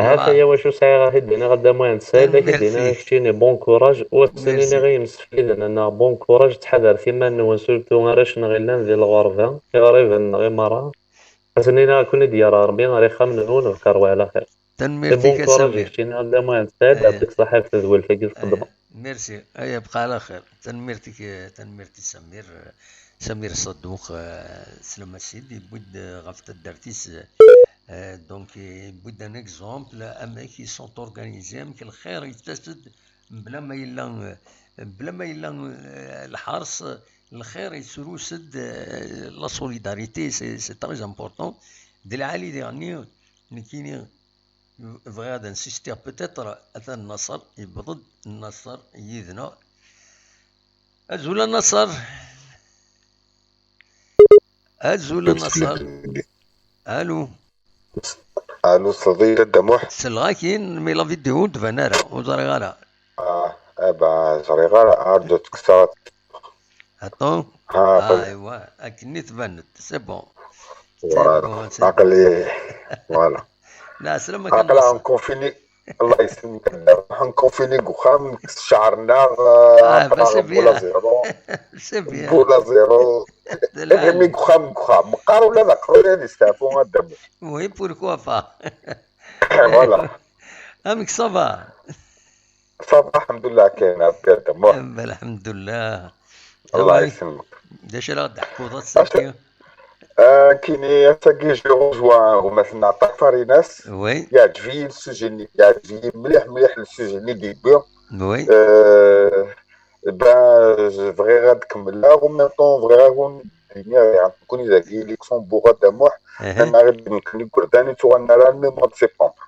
Hata ya wacu sɛiɣ ad t-id-iniɣ a Dda Muḥend Saɛid, ad k-id-iniɣ i keččini bon courage, u ad sen-iniɣ i yimsefliden-nneɣ bon courage, ttḥadaret iman-nwen, surtout arrac-nneɣ yellan di lɣerba, iɣriben-nneɣ i merra. Ad sen-iniɣ ad ken-id-yerr Ṛebbi ɣer ixxamen-nwen, bqaw ɛla xir. Tanemmirt-ik a Samir. Bon courage, ad k-tini a Dda Muḥend Saɛid, ɛeṭṭik ṣaḥa ɣef tedwilt-agi txedmeḍ. Merci. Aya, bqa ɛla xir. Tanemmirt-ik, tanemmirt i Samir. Samir Saduq, eh, slama sidi, yewwi-d, eh, ɣef taddart-is, eh, donc, eh, yewwi-d un exemple, amek ils sont organisés, amek lxir yettas-d, mebla ma yella, eh, mebla ma yella, eh, lḥers, lxir yettrus-d, eh, la solidarité, c'est, c'est très important. Di lɛali diɣenni, nekkini, bɣiɣ ad insistiɣ peut-être, atan Naṣer, yewweḍ-d Naṣer yid-neɣ. Azul a Naṣer. Azul a Naṣer. Allô. Allô, tessneḍ-iyi a Dda Muḥ? Selleɣ-ak-in, mais la vidéo ur d-tban ara, ur ẓriɣ ara. Ah, eh ben, ẓriɣ ara, arǧu ad tekkseḍ. Attends. Ah, Ah, aywa, akken i tbanet, c'est bon. C'est Voilà. Bon, c'est bon. Aql-i, voilà. Lɛeslama kan. Aql-aɣ nkunfini, Allah yesselmek, nkunfini deg uxxam, nekkes ccɛer-nneɣ, Ah, aql-aɣ bah, c'est boule à bien. zéro. C'est bien. Boule à zéro. De la- Imi deg uxxam, deg uxxam. Meqqar ula d aqrur ad yesteɛfu a Dda Muḥ. Oui, pourquoi pas. Voilà. Amek ça va? Ça va, alḥemdulillah, kayen Rebbi a Dda Muḥ. Alḥemdulillah. Allah Awa, yesselmek. d acu ara ɣ-d-teḥkuḍ ass-agi? Euh, kini, ass-agi, je rejoins gma-tneɣ Takfarinas. Oui, Yeɛǧeb-iyi le sujet-nni, yeɛǧeb-iyi mliḥ, mliḥ le sujet-nni d-yewwi. oui. Euh, ben, je bɣiɣ ad kemmleɣ, en même temps, bɣiɣ ad wen-d-iniɣ, yeɛni, nekkni dagi Luxembourg a Dda Muḥ, Aha. anaɣ-d nekkni igerdan i tuɣalen ara le mois de septembre.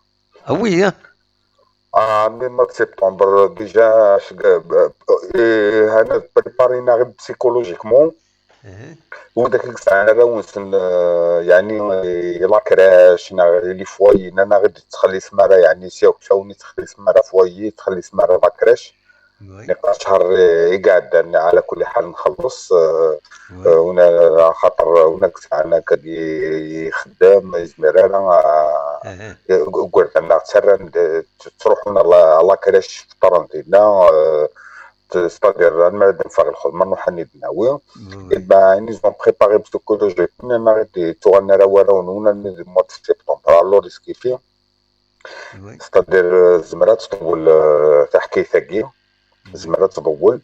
Ah oui, hein? Ah, le mois de septembre, déjà, je, euh, euh, hana préparé psychologiquement. Aha. Wid akk i yesɛan arraw-nsen, euh, yeɛni, euh, la crèche, neɣ les foyers, neɣ ur d-yettxelliṣ ara, yeɛni, si, si ur yettxelliṣ ara foyer, yettxelliṣ ara la crèche. Oui. Niqac ḥer, eh, i iɛeddan, ɛla kulli ḥal nxelleṣ, eh, Oui. eh, win, axaṭer win akk sɛan akka d-, ixeddem, yezmer ara, eh, Aha. eh, igerdan neɣ ttarran-d, eh, ttruḥun ɣer la, ɣer la crèche, fṭren dinna, eh, t-, c'est-à-dire, almi ara d-neffeɣ lxedma, nruḥ ad ten-id-nawi. Oui. Eh ben, ils ont préparé psychologiquement, anaɣ-d yettuɣalen ara warraw-nwen almi d mois de septembre. Alors, iskifi, Oui. c'est-à-dire, euh, tzemra ad tṭewwel, euh, taḥkayt-agi, tzemra ad tḍewwel.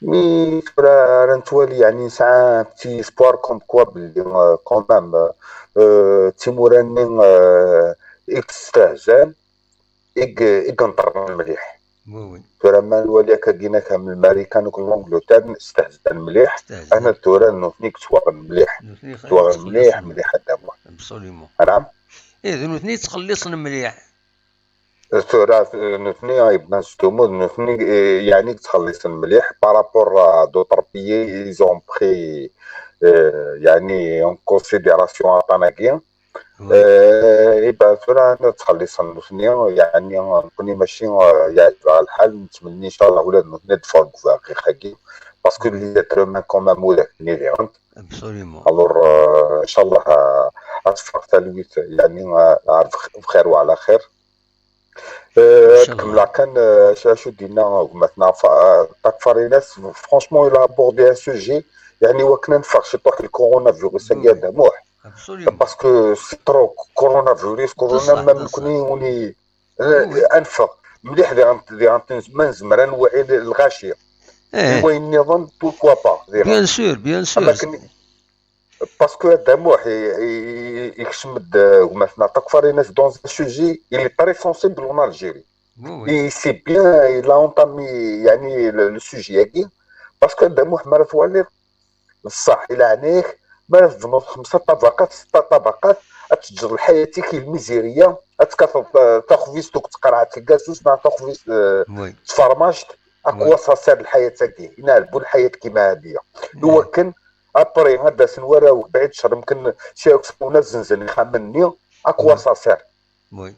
Mi tura ara nettwali, yeɛni, nesɛa un petit espoir comme quoi belli, euh, quand même, euh, timura-nni, euh, i yestehzan, i y-, i yenṭerren mliḥ. Oui, oui. Tura ma nwali akka gina kam Marikan akked l'Angleterre stehzan mliḥ. Stehzan. Ana tura nutni ttwaɣen mliḥ. Nutni xa- Ttwaɣen ttxelliṣen mliḥ mliḥ. Mliḥ a Dda Muḥ. Absolument. Naam. Eh, d nutni yettxelliṣen mliḥ. Tura nutni ibna s tumud nutni eh, yeɛni yettxelliṣen mliḥ par rapport à d'autres pays, ils ont pris euh, yeɛni en considération aṭṭan-agi. Oui. Eh, iba tura ttxelliṣen nutni yeɛni nekkni mačči eh, yeɛjeb-aɣ lḥal, nettmenni inchallah ula d nutni ad ffɣen deg uɛqiq-agi parce que les êtres humains quand même ur d-ak-nni diɣen. Absolument. Alors euh, inchallah euh, ad teffeɣ talwit yeɛni euh, ar bx- bxir wa ɛla xir. Euh, Inchallah. Tkemmel kan euh, acu d-yenna gma-tneɣ Takfarinas, franchement il a abordé un sujet yeɛni wakken ad neffeɣ ciṭuḥ le coronavirus-agi a Dda Muḥ. Absolument. Parce que c'est trop coronavirus, corona Bṣaḥ, même bṣaḥ. Nekkni uni Oui. ad neffeɣ mliḥ diɣen diɣen ma nezmer ad nwɛi lɣaci. Eh, Wayen nniḍen pourquoi pas diɣen. Bien sûr, bien sûr. Am akken parce que a Dda Muḥ i- i- i- ikcem-d euh, gma-tneɣ Takfarinas dans un sujet il est très sensible en Algérie. Oui, oui. Il sait bien, il a entamé yeɛni le, le sujet-agi. Parce que a Dda Muḥ mi ara twaliḍ bṣaḥ i leɛnaya-k, mi ara tebnuḍ xemsa ṭabaqat, setta ṭabaqat, ad teǧǧeḍ lḥayat-ik i lmizirya, ad tekkateḍ euh, taxbizt akked tqerɛet lgazuz neɣ taxbizt euh, Oui. tfermact. À quoi ça sert lḥayat-agi? Inɛelbu lḥayat kima hadiya. Iwakken après ad d-asen warraw bɛid ccer yemken si aksawna zzenzen ixxamen-nni. À quoi ça sert? Oui.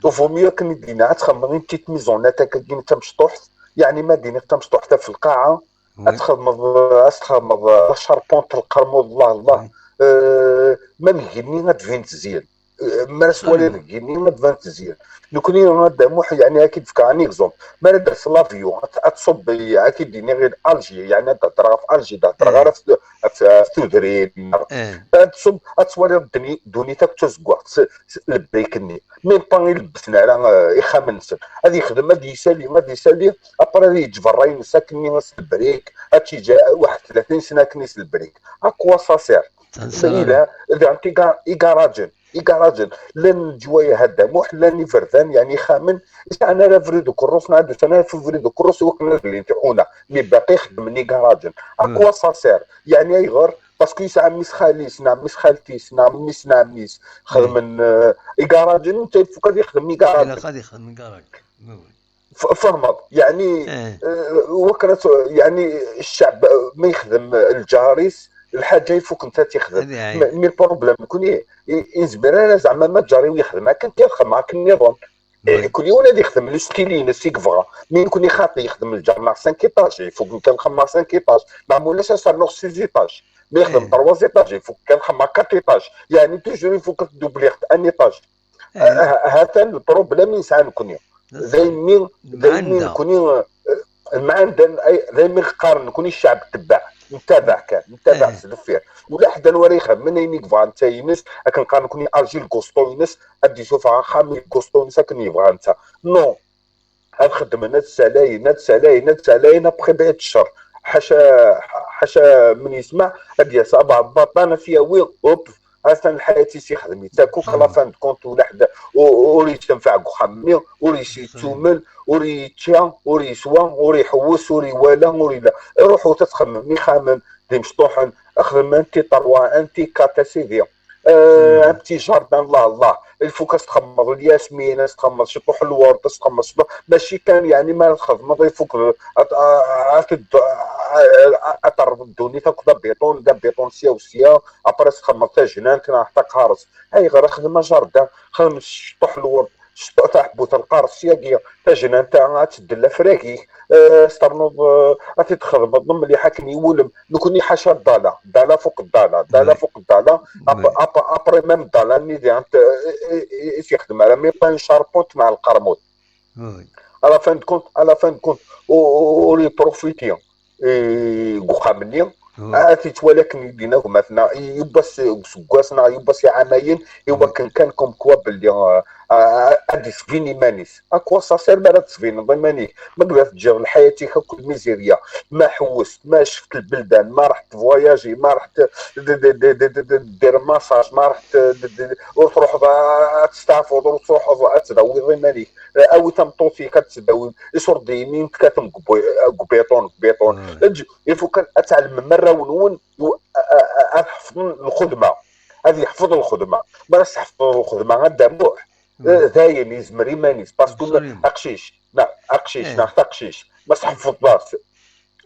Vaut mieux akken i d-yenna ad txedmeḍ une petite maisonnette akkagi tamecṭuḥt, yeɛni ma d-iniɣ tamecṭuḥt ɣef lqaɛa, ad Oui. txedmeḍ ad txedmeḍ la charpente lqermud, Allah Allah. Oui. Euh, même igenni ad d-tbin tezyen. Euh, mi ara twaliḍ Absolument. Igenni ad d-tban tezyen. Nekkni a Dda Muḥ yeɛni ad k-id-fkeɣ un exemple. Mi ara d-tas l'avion ad ad tṣubb, ad k-id-iniɣ Alger, yeɛni ad d-hedreɣ ɣef Alger, d-hedreɣ Eh. ara ɣef ɣef ɣef tudrin. Eh. Ad tṣubb ad twaliḍ dduni- ddunit akk d tazeggaɣt s- s- lebrik-nni. Même pas i lebsen ara euh, ixxamen-nsen. Ad yexdem ad yisali ad yisali après ad yeǧǧ berra-ines akkenni s lebrik, ad tt-yeǧǧ waḥed tlatin sna akkenni s lebrik. À quoi ça sert? Tansa- Ila diɣen tiga- igarajen igarajen llan leǧwayeh a Dda Muḥ, llan iberdan yeɛni ixxamen yesɛan ara abrid ukerrus neɣ ad d-usan ara f ubrid ukerrus i wakken ad lin tiḥuna, mi baqi xeddmen igarajen. À Hmm. quoi ça sert? Yeɛni ayɣer? Parce que yesɛa mmi-s xali-s neɣ mmi-s xalti-s neɣ mmi-s n ɛemmi-s xedmen euh, igarajen, netta yeffuk ad yexdem igarajen. Ilaq ad yexdem igarajen. Oui, oui. F- Fehmeḍ? Yeɛni Eh. euh, wakken ad t- yeɛni ccɛeb euh, ma yexdem lǧar-is lḥaǧa yeffuk netta ad t-yexdem. Ad iɛin. Mais mais le problème nekkni i- i nezmir ara zeɛma ma ǧar-iw yexdem akken kan xedmeɣ akken nniḍen. Oui. Kul yiwen ad yexdem le style-ines i yebɣa. Mi nekkni xaṭi yexdem lǧar neɣ cinq étages, il faut que kan xedmeɣ cinq étages. Neɣ mulac ad s-rnuɣ six étages. Mi yexdem Eh. trois étages, il faut que kan xedmeɣ quatre étages. Yeɛni toujours il faut que tdoubliɣ un étage. Eh. Ha- ha- Hatan le problème i nesɛa nekkni. D ayen mi d ayen mi Lmɛanda. Nekkni eh, lmɛanda ay- d ayen mi qqaren nekkni ccɛeb tebbeɛ. Ntabaɛ kan, ntabaɛ Eh. s deffir. Ula ḥedd anwa ara ixemmen ayen i yebɣa netta ines, akken qqaren nekkni Alger lgusto-ines, ad d-isufeɣ axxam i lgusto-ines akken yebɣa netta. Non. Ad xeddmen, ad salayen, ad salayen, ad salayen, après bɛid ccer. Ḥaca ḥaca min yesma ad d-yas abaɛḍ baṭan ad t-yawi, hop, atan lḥayat-is ixdem-itt akk, à la fin de compte ula ḥedd u- ur yettenfeɛ deg uxxam-nni, ur yettumen, ur yečča, ur yeswa, ur iḥewwes, ur iwala, ur ila. Ruḥut ad txemmem ixxamen d imecṭuḥen, xdem un petit trois, un petit quatre a sidi. Euh, un petit jardin, Allah Allah. Il faut que txemmeḍ lyasmin, ad txemmeḍ ciṭuḥ lwerd, ad txemmeḍ ciṭuḥ. Mačči kan yeɛni ma ara txedmeḍ il faut que ad ad- ad- ad terreḍ ddunit akk d abiṭun, d abiṭun sya u sya. Après ad txemmeḍ tajnant neɣ taqaṛest. Ayɣer? Xdem ajardin, xdem ciṭuḥ lwerd, ciṭuḥ taḥbut lqaṛest syagi, tajnant-a ad tdel afrag-ik. Euh, ad ternuḍ euh, ad t-id-txedmeḍ mliḥ akken iwulem. Nekkni ḥaca ḍḍala, ḍḍala fuq ḍḍala, ḍḍala Oui. Fuq ḍḍala. Ap- Oui. ap- Après même ḍḍala-nni diɣen t- i- i- i s-yexdem ara mi pas une charpente neɣ lqermud. Oui. À la fin de compte, à la fin de compte, ur ur iprofiti i- deg uxxam-nni. Oui. Ad t-yettwali akken i d-yenna gma-tneɣ, yiwwas deg useggas neɣ yiwwas iɛamayen, i wakken kan comme quoi belli euh, euh, ad ad isbin iman-is. Akwa ça sert mi ara tesbineḍ iman-ik? Ma tebɣiḍ teǧǧiḍ lḥayat-ik akk d mizirya, ma ḥewwest, ma ceft lbeldan, ma raḥt tvoyaji, ma raḥt dir massage, ma raḥt ur truḥeḍ ad testeɛfuḍ, ur truḥeḍ ad tdawiḍ iman-ik. Awi tameṭṭut-ik ad tdawiḍ isurdiyen i nekkaten deg ubiṭun, deg ubiṭun. Eǧǧ, il faut kan ad tɛelmem arraw-nwen ad ḥefḍen lxedma. Ad yeḥfeḍ lxedma. Ma ara s-tḥefḍeḍ lxedma a Dda Muḥ, dayen yezmer iman-is. Parce que aqcic, neɣ aqcic, neɣ taqcict, ma s-tḥefḍeḍ-as,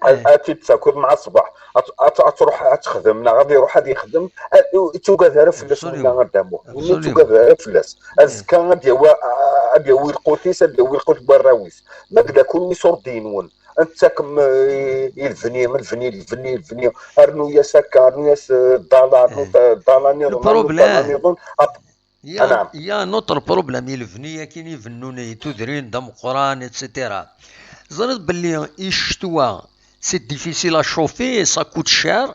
ad t-id-takiḍ mɛa ṣṣbeḥ, ad truḥ ad texdem, neɣ ad iruḥ ad yexdem, ur yettugad ara fell-as winna a Dda Muḥ. Winna ur yettugad ara fell-as. Azekka ad yawi, ad yawi lqut-is, ad yawi lqut n warraw-is. Ma d kunwi isurdiyen-nwen, ad tettakem i lebni, lebni, lebni, lebni, rnu-yas akka, rnu-yas ḍḍala, rnu ḍḍala niḍen, rnu ḍḍala niḍen. Il y a un autre problème, i lebni akin ibennun i tudrin d ameqqran, et cetera. Teẓriḍ belli i ccetwa, c'est difficile à chauffer, ça coûte cher.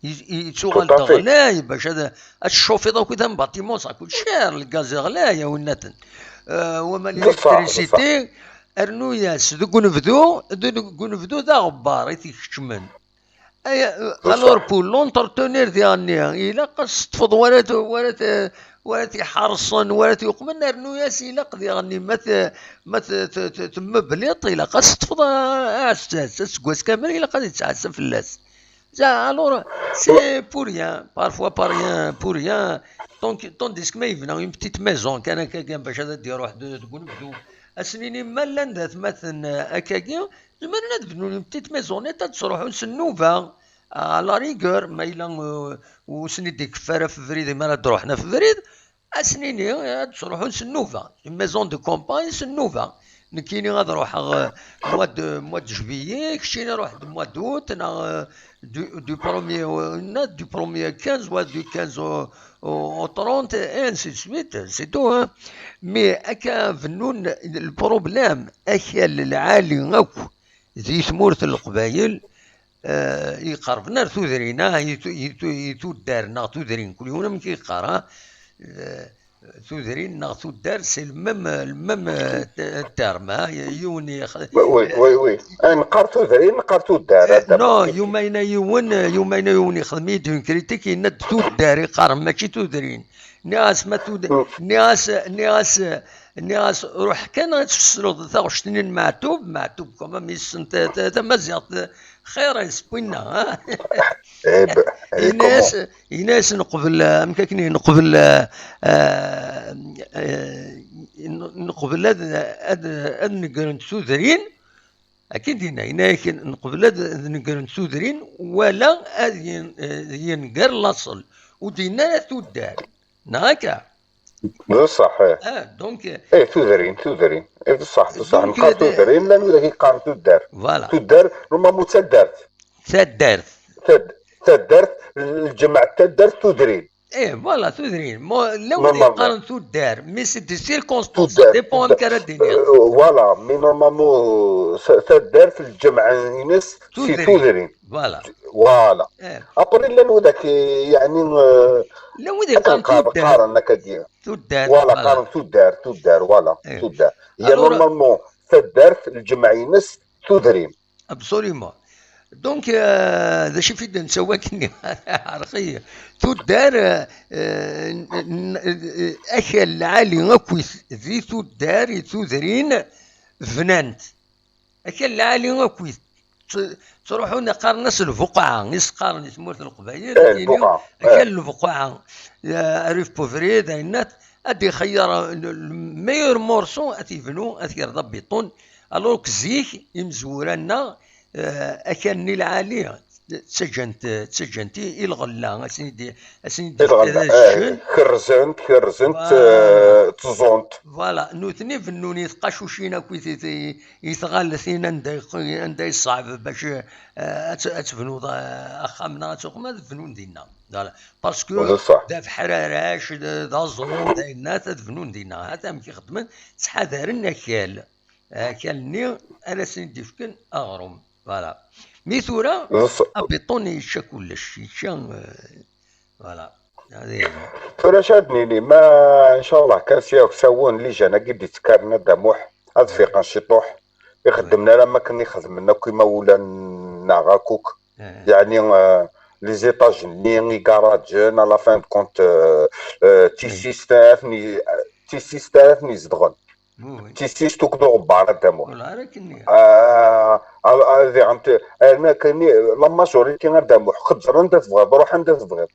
Yettuɣal d ɣlay bac ad tcuffiḍ akk un bâtiment, ça coûte cher, lgaz ɣlay a winnaten. Wama l'électricité, rnu-yas deg unebdu, deg unebdu d aɣebbar i t-ikeččmen. Alors pour l'entretenir diɣenni ilaq ad s-teṭṭfeḍ wara wara wara t-iḥerṣen, wara t-yuqmen, rnu-yas ilaq diɣenni ma t- ma t- t- t- temmebliḍ ilaq ad s-teṭṭfeḍ aɛessas, aseggas kamel ilaq ad yettɛassa fell-as. Alors, c'est pour rien, parfois pas rien, pour rien. Donc, tandis que ma yebna une petite maison, kan akkagi bac ad d-iruḥ deg unebdu. Ad s-nini ma llan d atmaten akkagi, zemren ad bnun une petite maisonnette, ad d-sruḥun s nnuba. À la rigueur, ma yella ur sen-id-ikeffa ara f ubrid, mi ara d-ruḥen ɣef ubrid, ad s-nini ad d-sruḥun s nnuba, une maison de campagne s nnuba. Nekkini ad ruḥeɣ mois de mois de juillet, keččini ruḥ de mois d'août, neɣ du du premier neɣ du premier quinze, wa du quinze au au trente, et ainsi de suite, c'est tout, hein. Mais akka bennun le problème, akal lɛali akk di tmurt n Leqbayel, yeqreb nar tudrin, ah, i tuddar neɣ tudrin, kul yiwen amek i yeqqar, ah, tudrin neɣ tuddar, c'est le même, le même terme, ah, yiwen yex- Oui, oui, oui. Neqqar tudrin, neqqar tuddar. Non, yuma yena yiwen, yuma yena yiwen yexdem-iyi-d une critique, yenna-d tuddar i qqaren, mačči tudrin. Nniɣ-as ma tud-, nniɣ-as, nniɣ-as, nniɣ-as ruḥ kan ad tesleḍ taɣect-nni n Meɛtub, Meɛtub quand même yessen tamaziɣt xir-is winna, ha? Yenna-as, yenna-as neqbel, amek akken neqbel, neqbel ad, ad, ad negrent tudrin, akken d-yenna, yenna-yak neqbel ad, ad negrent tudrin, wala ad yen-, yenger laṣel, ur d-yenna ara tuddar, neɣ akka? D ṣṣeḥ, ih. Ah, donc, Eh, tudrin, tudrin. Eh, d ṣṣeḥ, d ṣṣeḥ. Donc, Neqqar eh, tudrin, llan widak i yeqqaren tuddar. Voilà. Tuddar, normalement d taddart. Taddart. Tad-, taddart, lǧemɛa n taddart tudrin. Eh, voilà, tudrin. Mo-, llan wid yeqqaren tuddar, mais c'est des circonstances, ça dépend amek ara d-iniɣ. Euh, voilà, mais normalement, euh, sa-, taddart, lǧemɛa-ines, c'est tudrin. Voilà. Voilà. Eh. Après, llan widak, eh, yeɛni, eh, llan wid yeqqaren tuddar. Qqaren akka-agi. Tuddar. Voilà, qqaren tuddar, tuddar, voilà, tuddar. Hija normalement taddart, lǧemɛa-ines tudrin. Absolument. Donc, euh, d acu i d-netta wakken, tuddar, euh, euh, akal lɛali akkit di tuddar i tudrin bnant. Akal lɛali akkit tt-, ttruḥun qqaren-as lbuqɛa, i s-qqaren i tmurt n Leqbayel, eh, ad tini lbuqɛa, eh. Akal lbuqɛa, eh, rue Pauvry, d ayennat, ad d-ixeyyer le, le meilleur morceau, ad t-yebnu, ad t-yerr d abiṭun. Alors que zik, imezwura-nneɣ, eh, akal-nni lɛali, ttaǧǧan-t, ttaǧǧan-t i, i lɣella, ad sen-id-, ad sen-id-yefk ad jjen. Kerrzen-t, kerrzen-t, eh, tteẓẓun-t. Voilà, nutni bennun i tqacucin akkit i, i, i tɣaltin anda, anda yeṣṣɛeb bac, eh, ad t-, ad tebnuḍ, eh, axxam neɣ ad tuqmeḍ, ad bnun dinna. Voilà. Parce que d abeḥrarac, d, d aẓru, d ayennat, ad bnun dinna. Hata amek i xeddmen, ttḥadaren akal. Akal-nni ara sen-id-ifken aɣrum. Voilà. Mi tura, abiṭun yečča kullec. Yečča, euh, voilà. Tura acu ad nini, ma ncallah kan s yaksawen li jan-agi d-ittkaren a Dda Muḥ, ad fiqen ciṭuḥ, ixeddmen ara am akken i xedmen akk imawlan-nneɣ akk, yeɛni, eh, les étages-nni, igarajen, à la fin de compte, eh, eh, tissist ara ten-i-, tissist ara ten-izedɣen. Tissist akked uɣebbar a Dda Muḥ. Ah, ah, ah, diɣen te-, arna akkenni, la majorité a Dda Muḥ, xeẓẓer anda tebɣiḍ, ruḥ anda tebɣiḍ.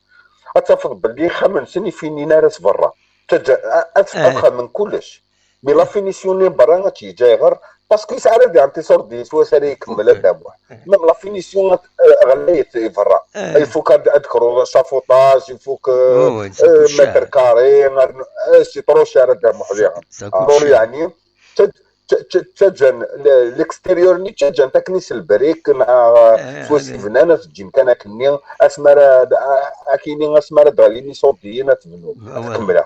Ad tafeḍ belli ixxamen-nsen ifinin ara s berra. Ttaǧǧa-, a-, a-, ad xedmen kullec. Mais la finition-nni n berra ad tt-yeǧǧ ayɣer? Parce que yesɛa ara diɣen tiṣurdiyin s wass ara ikemmel a Dda Muḥ. Même la finition, eh, ɣlayet i berra. Il faut que ad, ad d-tekruḍ achafaudage, il faut que, eh, mètre carré, eh, c'est trop cher a Dda Muḥ diɣen. Alors, yeɛni, tt-, tt-, tt-, ttaǧǧan l-, l'extérieur-nni ttaǧǧan-t akken s lbrik, neɣ s wass ibnan ad t-ǧǧin kan akkenni, asmi ara d-, a-, akkenni asmi ara d-ɣlin iṣurdiyen ad tebnu, ad tkemmel.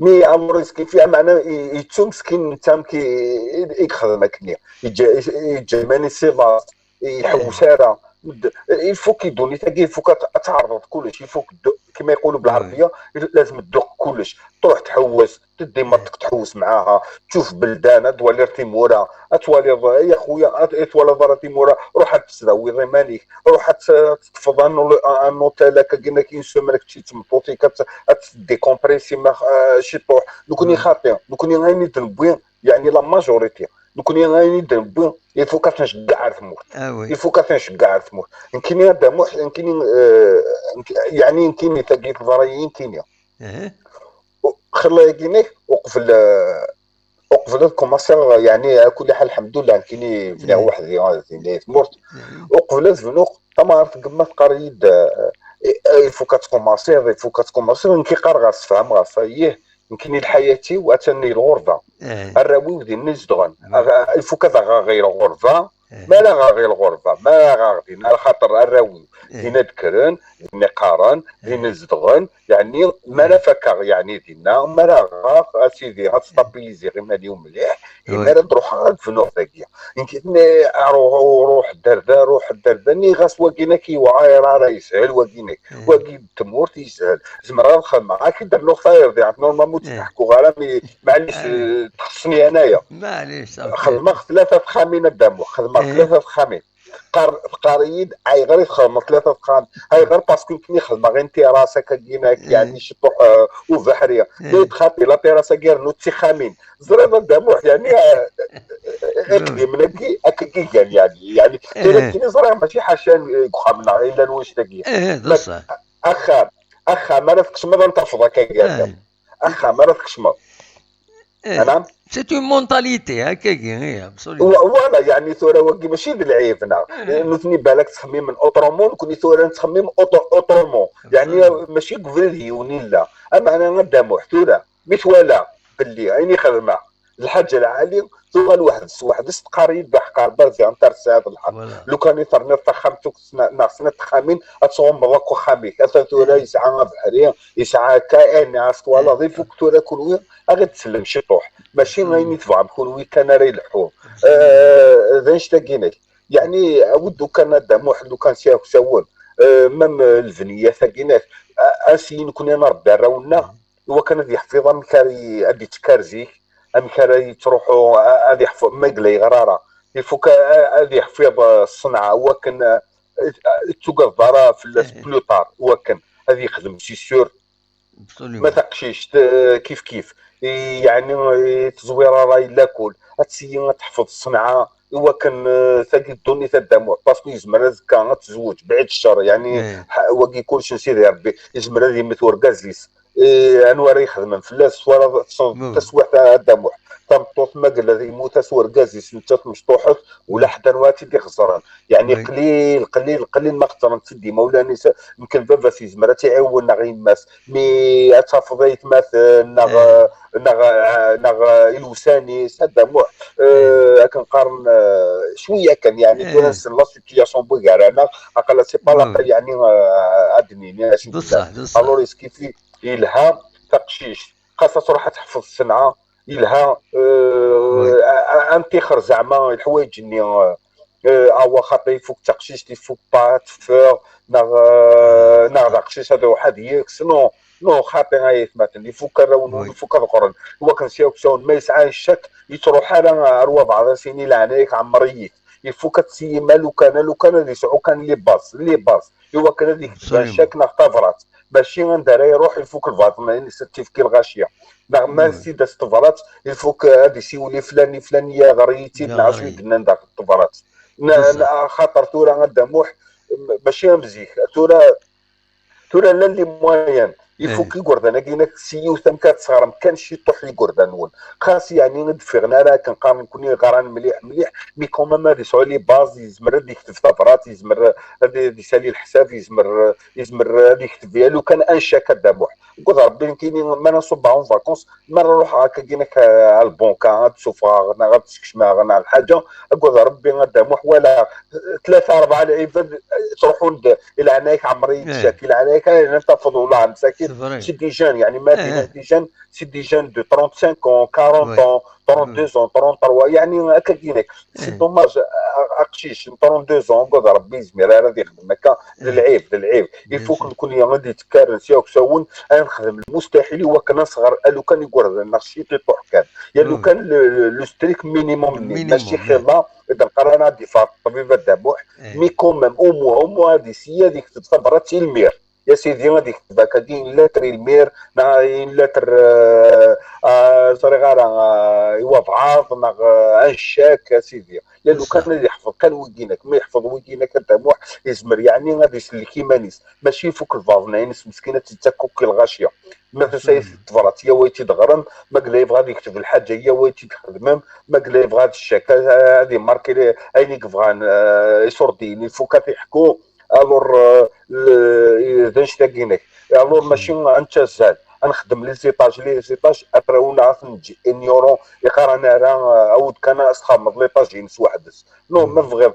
Mais alors, est-ce que fi, meɛna, i-, yettu meskin netta amek i, i, i yexdem akkenni. Yeǧǧa, yeǧǧa iman-is s iḍes, iḥewwes ara. Il faut que ddunit-agi, il faut que ad, ad tɛerḍeḍ kullec, il faut que ddu-, كما يقولوا بالعربية, لازم تدق كلش. تروح تحوس، تدي مرتك تحوس معاها، تشوف بلدان، توالي تيمورا، توالي، يا خويا، توالي ضرا تيمورا، روح تسداوي ضيمانيك، روح تس-، تطفض ان، ان اوتيل هكا، قلنا كي نسمرك تشي تمطوطي، كت-، تديكومبريسي، ما خ-، آه، شي طوح. نكوني خاطي، نكوني غير نبوي، يعني لا ماجوريتي، نكوني غير نبوي، يفوك تنشقع على ثمور. يفوك تنشقع على ثمور. نكيني هذا موح، نكيني، آه، نك-، يعني نكيني تاقي الضرايين كينيا. خلى يقيني وقفل، وقفل كوماسي، يعني على كل حال الحمد لله كيني بني واحد اللي تمرت. وقفل الزنوق، طبعا عرفت قمة قريد، آه، آه، يفوك تكوماسي، يفوك تكوماسي، نكي قار غاس فهم غاس، ايه، نكيني لحياتي واتني الغربة. الراوي ودي نزدغن. يفوك هذا غير غربة، ما لا غا غير الغربة، ما لا غا غدينا، على خاطر الراوي دينا ذكرن، دينا قارن، دينا زدغن، يعني ما لا فكر، يعني دينا ما لا غا، اسيدي، غا ستابيليزي غير مالي ومليح، إما لا نروح غا الفنوخ ذاكيا. يمكن روح، روح الدردة، روح الدردة، ني غاس واقينا كي وعاير راه يسهل واقينا، واقي التمورت يسهل، زمر غا الخدمة، اكيد النقطة يرضي، نورمالمون تضحكوا غا، راني معليش، آه، تخصني انايا. معليش، صافي. خدمة ثلاثة فخامين الدم، خدمة ثلاثة فخامين. قار-، قاريد، اي غير يخدم ثلاثة فخام، اي غير باسكو كني خدمة غير انت راسك كينا، يعني شطوح، آه، وبحرية. لي تخاطي لا تيراسا غير نوت سي خامين. زريبة الدم واحد، يعني، آه، اقدم نقي، اكي يعني، يعني. تلاتين زريبة ماشي حاشا، آه، خامنا، الا نوش دقيقة. ايه، بصح. اخا، اخا، ما نفكش ما نتفضى كي قال. اخا، ما نفكش ما. انا سي اون مونتاليتي هكاكي، هي ابسوليومون. فوالا، يعني ثورة وقي ماشي بالعيب، نا. نثني بالك تخميم من اوترومون، كوني ثورة نتخمم اوترومون. يعني ماشي قبل ديوني، لا. اما انا غدا محتورة، مثوالا باللي عيني خدمة. الحاجة العالية، ثم الواحد، واحد استقاري يذبح قاربة زي انتر سعد الحق. لو كان يثرنا فخامتك، ناقصنا تخامين، اتغمض اكو خاميك. اثا ثورة يسعى بحرية، يسعى كائن، اسطوانة، ضيف كتورة كل وين، اغي تسلم شي طوح. ماشي غير يتبع كل وين كان راه يلحو. آه، ذا نشتا كينك. يعني، ودو كان هذا موحد، لو كان سياك ساون. آه، مام البنية ثاقينات. آه، اسين كنا نربي راونا. هو كان هذه يحفظ، ام كاري، ابي تكارزيك. ام كاري تروحوا، آه، هذه يحفظ، ما يقلي غرارة. يفوك، آه، هذه يحفظ، آه، الصنعة. هو كان، آه، آه، تقف ضرا في الناس بلو طار. هو كان هذه يخدم سي سور. ما تقشيش، ت-، كيف كيف. يعني، تزويرة راهي لا كل. هاتسيي تحفظ الصنعة. إوا كان، آه، تاقي الدوني تدموع. باسكو يزمر هذاك تزوج بعيد الشر، يعني، ح-، واقي كلش نسيدي ربي. يزمر هذه مثل ورقازيس. إيه، أنا ورا يخدم فلاس، ورا تص-، تسويح تاع الدموع. تمطوط ما قال هذه يموت، أسوار قازيس، نتا مشطوحك، ولا حدا نواتي دي خسران. يعني، قليل، قليل، قليل ما خسران تدي مولا نساء. يمكن بابا في زمرة تعاون غير الناس. مي اتفضيت مثلا نغ، نغ، نغ الوساني سدا موح. آه، كنقارن، آه، شويه كان يعني، كان نسال لا سيتياسيون بوغارا انا. اقل سي با لا يعني، آه، ادنيني اش بصح، بصح. الوغ اسكيفي يلها تقشيش، خاصها تروح تحفظ الصنعه، يلها، آه، انتخر زعما الحوايج اللي، آه، euh, awa xaṭi ifuk d taqcict, ifuk pas ad teffeɣ, neɣ, euh, neɣ d aqcic ad iruḥ ad yeks. Non, non, xaṭi ay atmaten, ifuk arraw-nwen, ifuk ad ɣren. Iwakken s yaksawen, ma yesɛa ccak, yettruḥ ara ar wabɛaḍ, as-yini leɛnaya-k ɛemmer-iyi-t. Ifuk ad tsiyim alukan, alukan ad yesɛu kan les bases, les bases. Iwakken ad yekteb ccak neɣ tabrat. Mačči anda ara iruḥ, ifuk lbaṭel-nni, ad t-ifk i lɣaci. Neɣ ma s-id-as tebrat, ifuk ad isiwel i flan, i flan, yaɣer-iyi-tt-id, neɣ acu i d-nnan daxel tebrat. Axaṭer tura a Dda Muḥ, mačči am zik. Tura, tura llan les moyens. Ifuk igerdan-agi-inek s yiwet amek ad tesɣerem kan ciṭuḥ igerdan-nwen. Xas yeɛni ur d-ffiɣen ara akken qqaren nekni ɣran mliḥ mliḥ, mi quand même ad yesɛu les bases, yezmer ad yekteb tabrat, yezmer ad, ad isali leḥsab, yezmer, yezmer ad yekteb yalu kan un chèque a Dda Muḥ. Akked Rebbi nekkini, ma ara ṣubbeɣ en vacances, ma ara ruḥeɣ akka-agi-inek ar lbanka, ad d-suffɣeɣ neɣ ad d-skecmeɣ neɣ lḥaǧa, akked Rebbi a Dda Muḥ, wala tlata rebɛa lɛibad ttruḥun-d i leɛnaya-k ɛemmer-iyi-d ccak, i leɛnaya-k, ay, ad tafeḍ ula ɛemsak, c'est des jeunes, yeɛni ma d des jeunes, c'est des jeunes de trente-cinq ans, quarante ans, trente-deux ans, trente-trois, yeɛni akka-agi-inek. C'est dommage, a-, aqcic n trente-deux ans, akked Rebbi yezmer ara ad yexdem akka, d lɛib, d lɛib. Il faut que nekkni ad d-yettkaren s yaksawen, ad nexdem lmustaḥil i wakken ad nseɣer alukan igerdan-nneɣ ciṭuḥ kan. Yalukan le, le, le strict minimum-nni, mačči xilla, d lqaran ad d-yeffeɣ ṭṭbib a Dda Muḥ, mais quand même, au moins, au moins ad yessi ad yekteb tabrat i lmir. Ya sidi, ad yekteb akkagi une lettre i lmir, neɣ une lettre, euh, euh, ẓriɣ ara, euh, i wabɛaḍ, neɣ, euh, un chèque, a sidi. Ya lukan ad yeḥfeḍ kan wigi-inek, ma yeḥfeḍ wigi-inek a Dda Muḥ, yezmer yeɛni ad isellek iman-is. Mačči ifuk lbaḍna-ines meskin ad tt-ittak akk i lɣaci. Ma tusa-yas tebrat, yawi-tt-id ɣrem, ma yella yebɣa ad yekteb lḥaǧa, yawi-tt-id xedmem, ma yella yebɣa ad ccak, ad, ad imarki ayen i yebɣan, euh, iṣurdiyen, ifuk ad t-iḥku, alors, euh, le, d anect-agi-inek. Alors, mačči ad nettazzal, ad nexdem les étages, les étages, après-wen ad t-neǧǧ ignorant, iqqaren ara, euh, awd kan ad txedmeḍ l'étage-ines weḥd-s. Non, ma tebɣiḍ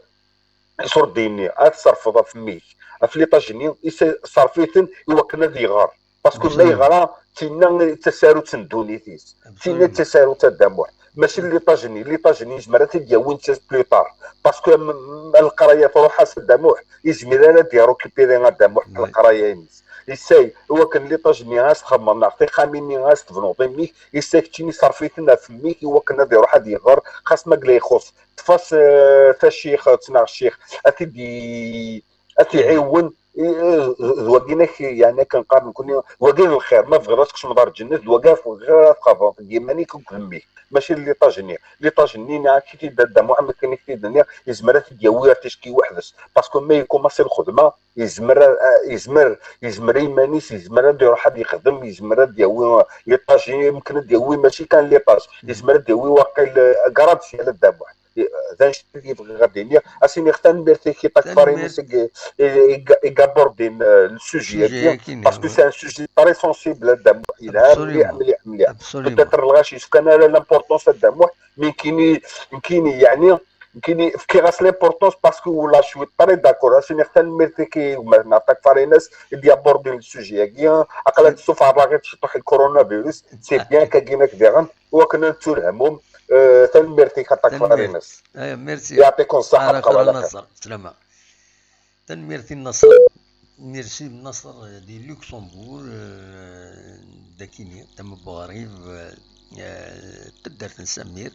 iṣurdiyen-nni, ad tṣerfeḍ ɣef mmi-k, ɣef l'étage-nni, is-, ṣerf-iten i wakken ad iɣer. Parce que ma yeɣra, tinna d tasarut n ddunit-is. Tinna d tasarut a Dda Muḥ. Mačči l'étage-nni, l'étage-nni yezmer ad t-id-yawi netta plus tard. Parce que m-, m-, leqraya truḥ-as a Dda Muḥ, yezmer ara ad d-irécupéri a Dda Muḥ leqraya-ines. Issay, i wakken l'étage-nni ad s-txedmeḍ neɣ tixxamin-nni ad s-tebnuḍ i mmi-k, issay keččini ṣerf-iten ɣef mmi-k i wakken ad iruḥ ad iɣer, xas ma yella ixuṣ. Ṭṭef-as, eh, tacixt neɣ ccix, ad t-id-, ad t-iɛiwen, eh, d wagi-inek, yeɛni akken qqaren nekkni, d wagi n lxir, ma tebɣiḍ ad tkecmeḍ ar lǧennet, d wagi ara tebɣiḍ ad txedmeḍ deg yiman-ik akked mmi-k, mačči d l'étage-nni. L'étage-nni, nniɣ-ak-t-id a Dda Muḥ, akken i k-t-id-nniɣ, yezmer ad t-id-yawi ar ticki weḥd-s, parce que ma yekkumaṣi lxedma, yezmer a, a, yezmer, yezmer i yiman-is, yezmer ad iruḥ ad yexdem, yezmer ad d-yawi l'étage, yemken ad d-yawi mačči kan l'étage, yezmer ad d-yawi waqil, eh, grade sya a Dda Muḥ. D anect i bɣiɣ ad d-iniɣ. Ad s-iniɣ tanemmirt-ik i takfarinas i, i, i, i yabordin, eh, le sujet-agi, parce que c'est un sujet très sensible a Dda Muḥ, yelha mliḥ, mliḥ, mliḥ. Peut-être lɣaci yefkan ara l'importance a Dda Muḥ, mais nekkini, nekkini, yeɛni, nekkini fkiɣ-as l'importance parce que ula je suis très d'accord. Ad s-iniɣ tanemmirt-ik i gma-tneɣ takfarinas i d-yabordin le sujet-agi. Aql-aɣ nessufeɣ ɣer ciṭuḥ le coronavirus, c'est bien kagi-inek diɣen, i wakken ad nettu lehmum. Eh, tanemmirt-ik a takfarinas. Merci. Yeɛṭikum ṣṣeḥḥa, bqaw ɛla xir. Tanemmirt i Naṣer. Merci Naṣer di Luxembourg, euh, dakini, tama n Buɣrib, euh, taddart n Samir.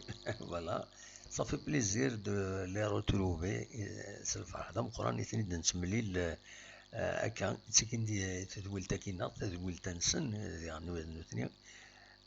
Voilà. Ça fait plaisir de les retrouver, euh, s lferḥ d ameqqran i ten-id-nettemlil, euh, akka, ttikin di tedwilt-agi-nneɣ, tadwilt-nsen, euh, diɣen nutni.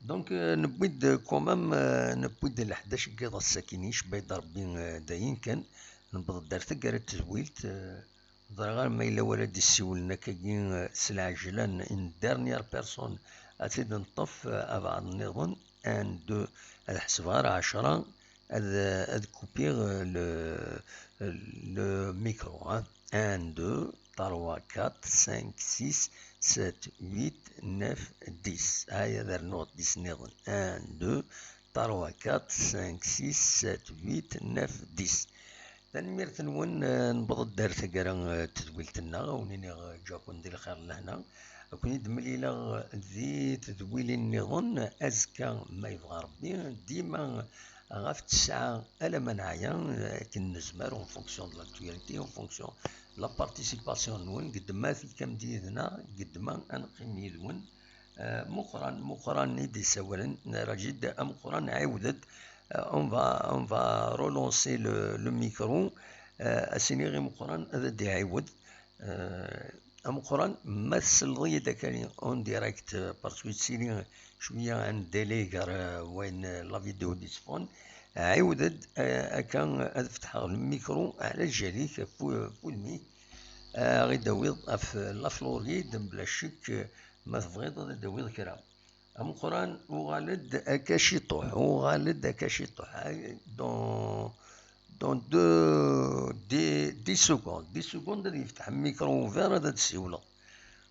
Donc, euh, newwi-d, euh, quand même, euh, newwi-d leḥdac n yiḍ ass-agi-nni, icebba-yi-d Rebbi, euh, dayen kan, newweḍ-d ar taggara n tedwilt, euh, ẓriɣ ara ma yella wala d-issiwlen akkagi, euh, s lɛejlan, une dernière personne, ad tt-id-neṭṭef, euh, abeɛḍ nniḍen, un, deux, ad ḥesbeɣ ara ɛecra, ad, ad kupiɣ, euh, le, le micro, hein. Un, deux, trois, quatre, cinq, six, sept, huit, neuf, dix. Aya ad rnuɣ dix nniḍen. Un, deux, trois, quatre, cinq, six, sept, huit, neuf, dix. Tanemmirt-nwen, eh, newweḍ-d ar taggara, eh, n tedwilt-nneɣ, ad wen-iniɣ, eh, ǧǧaken di lxir d lehna. Ad ken-id-mlileɣ di tedwilin nniḍen azekka, ma yebɣa Rebbi, dima ɣef ttesɛa alamma neɛya, akken nezmer, en fonction de l'actualité, en fonction de la participation-nwen. Geddem a tikkam-d yid-neɣ, geddem a neqqim yid-wen. Eh, Muqran, Muqran i d-isawalen, Rajid Amuqran, ɛiwed-d. Eh, on va, on va relancer le, le micro. Eh, a s-iniɣ i Muqran ad d-iɛiwed. Eh, Amuqran, ma tselleḍ-iyi-d akka en direct, eh, parce que yettili cwiya un délai gar, eh, wayen, eh, la vidéo d-itteffɣen, ɛiwed-d, eh, akka ad fetḥeɣ le micro ɛla jal-ik, ɣef u-, ɣef wudem-ik, eh, ad ɣ-id-tawiḍ ɣef la Floride, mebla ccek, eh, ma tebɣiḍ ad d-tawiḍ kra. Ameqqran, uɣal-d akka ciṭuḥ, uɣal-d akka ciṭuḥ. Dans, dans deux, dix, dix secondes, dix secondes ad yefteḥ micro ouvert, ad d-ssiwleḍ.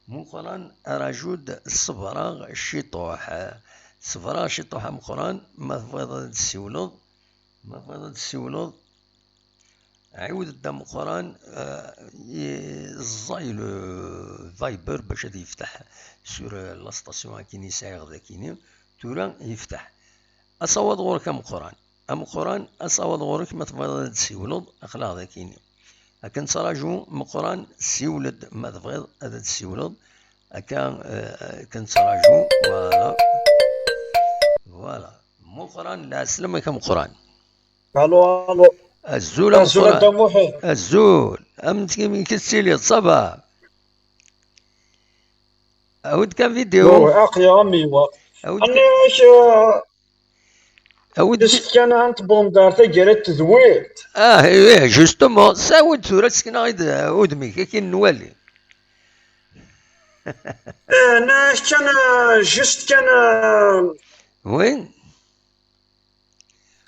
Meqqran, araju-d, ṣebreɣ ciṭuḥ. Ṣebreɣ ciṭuḥ a Meqqran, ma tebɣiḍ ad d-ssiwleḍ, ma tebɣiḍ ad d-ssiwleḍ, ɛiwed-d a Meqqran, eh, i-, ẓẓay le Viber bac ad yefteḥ sur, eh, la station akkin i sɛiɣ dakini. Tura yefteḥ. Asawaḍ ɣur-k a Meqqran. A Meqqran, asawaḍ ɣur-k ma tebɣiḍ ad d-ssiwleḍ, aql-aɣ dakini. Akken ttraǧu Meqqran, ssiwel-d ma tebɣiḍ ad d-ssiwleḍ. Akka, eh, akken ttraǧu, voilà. Voilà. Meqqran, lɛeslama-k a Meqqran. Allo, allo. Azul a Meqqran. Azul a Dda Muḥend. Azul. Amek, amek tettiliḍ, ça va? Awi-d kan vidéo. Bon, aql-i am iwa. Awi-d kan. Anni-ak, euh, awi-d vi- kan ahan tbundar taggara n tedwilt. Ah, eh, justement. Sawi-d tura, sekneɣ-id, euh, udem-ik, akin nwali. Eh, anni-ak kan, euh, juste kan, euh, Oui.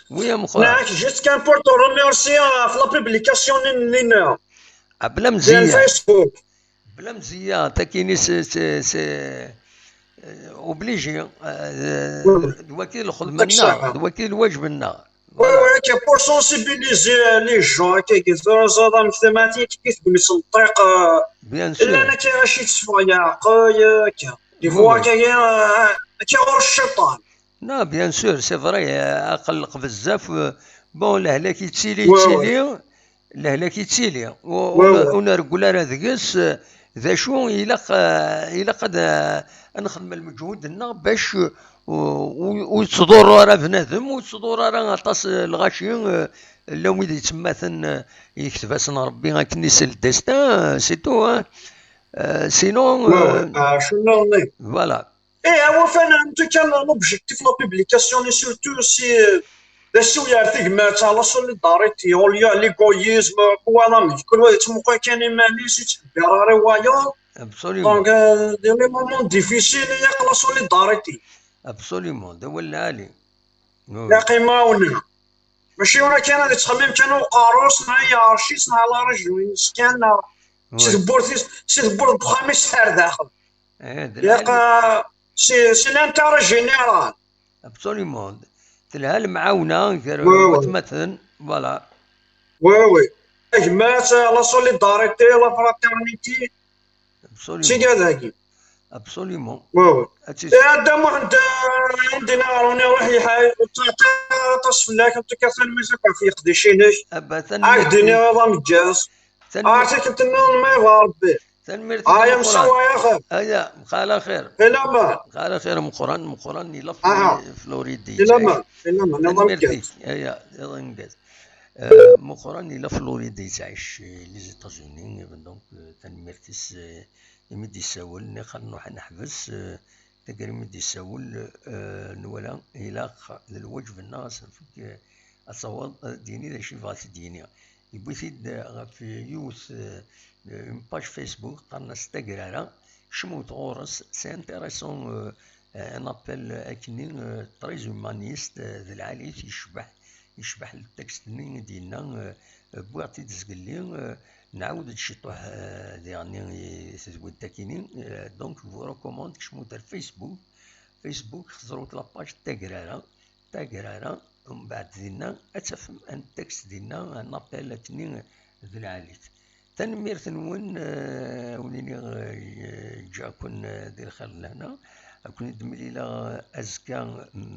Oui, a Meqqran. Naak, juste kan pour te remercier ɣef la publication n Lina. Ah, bla mzeyya. Di Facebook. Bla mzeyya, takini c'est, c'est, c'est, euh, obligé, euh, d waki lxedma-nneɣ, d waki lwajeb-nneɣ. Oui, voilà. Oui, que pour sensibiliser les gens, que, que tura ẓaḍ am tamatin, que, que, que, Bien sûr. Llan akka ɣaci teffeɣ yeɛqel, akka. Des fois, oui, oui. Akka, euh, akka ɣur cciṭan. Non, bien sûr, c'est vrai, euh, aqelleq bezzaf, euh, bon, lehlak yettili, ouais, yettili, ouais. Lehlak yettili. U-, ouais, ur, ouais. Ur nreggel ara deg-s, euh, d acu ilaq, euh, ilaq ad, euh, ad nexdem lmeǧhud-nneɣ bac, euh, ur, ur, ur yettḍurru ara bnadem, ur yettḍurru ara aṭas, euh, lɣaci, euh, llan wid yettemmaten, euh, yekteb-asen Rebbi akken i s le destin, euh, c'est tout, hein. Euh, sinon, ouais, ouais, euh, euh, je suis né. Voilà. Eh, awafan, en tout cas, l'objectif, la publication, et surtout, c'est, euh, d asiwel ar tegmat, la solidarité, au lieu l'égoïsme, kul wa d amek, kul wa yettmuqul kan iman-is, ur yettḥebbir ara i wayeḍ. Absolument. Donc, euh, dans les moments difficiles, il y a la solidarité. Absolument, d awal lɛali. Oui. Ilaq imawnen. Mačči ura kan ad yettxemmim kan uqerru-s, neɣ iɛerc-is, neɣ la région-ines kan, neɣ si tewwurt-is, si tewwurt n uxxam-is ar daxel. Eh, d lɛali. Ilaq, euh, c'est, c'est l'intérêt général. Absolument. Telha lemɛawna gar, oui, oui, watmaten, voilà. Oui, oui. Tagmat, la solidarité, la fraternité. Absolument. Seg dagi. Absolument. Oui, oui. Ad tis- Eh, a Dda Muḥend, eh, ad d-iniɣ ɣer uniṛuḥ yeḥay, ur ttaɛṭi ara aṭas fell-ak, en tout cas, tanemmirt akk ɣef yeqdicin-ik. Aba, tanemmirt. Ad d-iniɣ iḍ ameggaz. Tanemmirt. Ar tikkelt nniḍen ma yebɣa Rebbi. Tanemmirt. Aya, msawa ya xir. Aya, mqal axir. Ilaman. Mqal axir, Meqqran, Meqqran, ila Flori-, Floride. Ilaman, ilaman, iḍ ameggaz. Tanemmirt-ik. Aya, iḍ ameggaz. Eh, Meqqran, ila Floride yettɛic, eh, les États-Unis, donc, eh, tanemmirt-is, eh, imi d-isawel, niqal nruḥ ad neḥbes, eh, taggara imi d-isawel, eh, nwala ilaq d lwaǧeb-nneɣ ad s-nefk, eh, ad taweḍ, ad d-yini d acu yebɣa ad t-id-yini. Yewwi-t-id, eh, ɣef yiwet, eh, une page Facebook, qqaren-as Tagrara, cmut ɣur-s, c'est intéressant, eh, eh, un appel akkenni, eh, très humaniste, eh, d lɛali-t, yecbeḥ, yecbeḥ le texte-nni i d-yenna, eh, wwiɣ-t-id zgelli, eh, Nɛawed-d ciṭuḥ, eh, diɣenni i tedwilt-akini, eh, donc, je vous recommande, kecmut ar Facebook. Facebook, teẓrut la page Tagrara, Tagrara, umbeɛd dinna ad tafem un texte dinna, un appel akkenni d lɛali-t. Tanemmirt-nwen, eh, wen-iniɣ, eh, ǧǧiɣ-ken, eh, di lxir d lehna. Ad ken-id-mlileɣ azekka,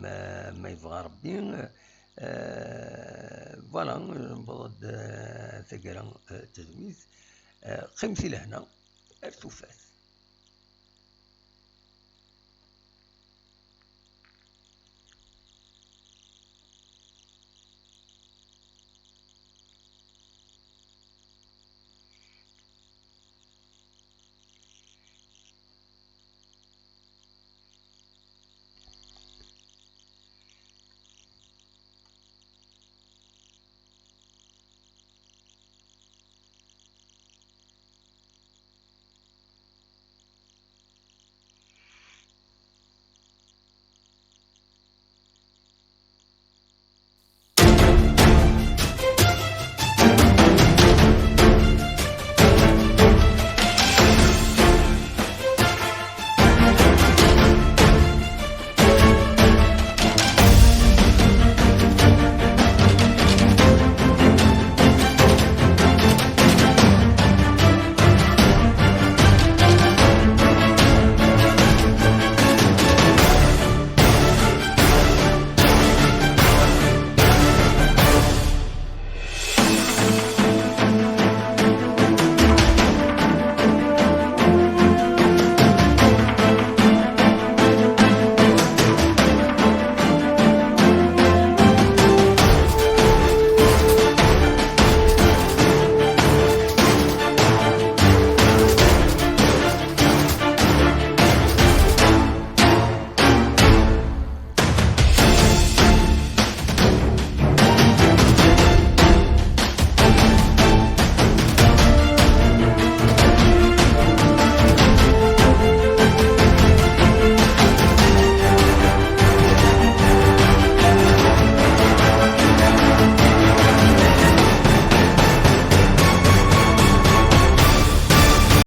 ma, ma yebɣa Rebbi. Eh, voilà, newweḍ-d, eh, taggara, eh, tedwit. Eh, qqimet i lehna, ar tufat.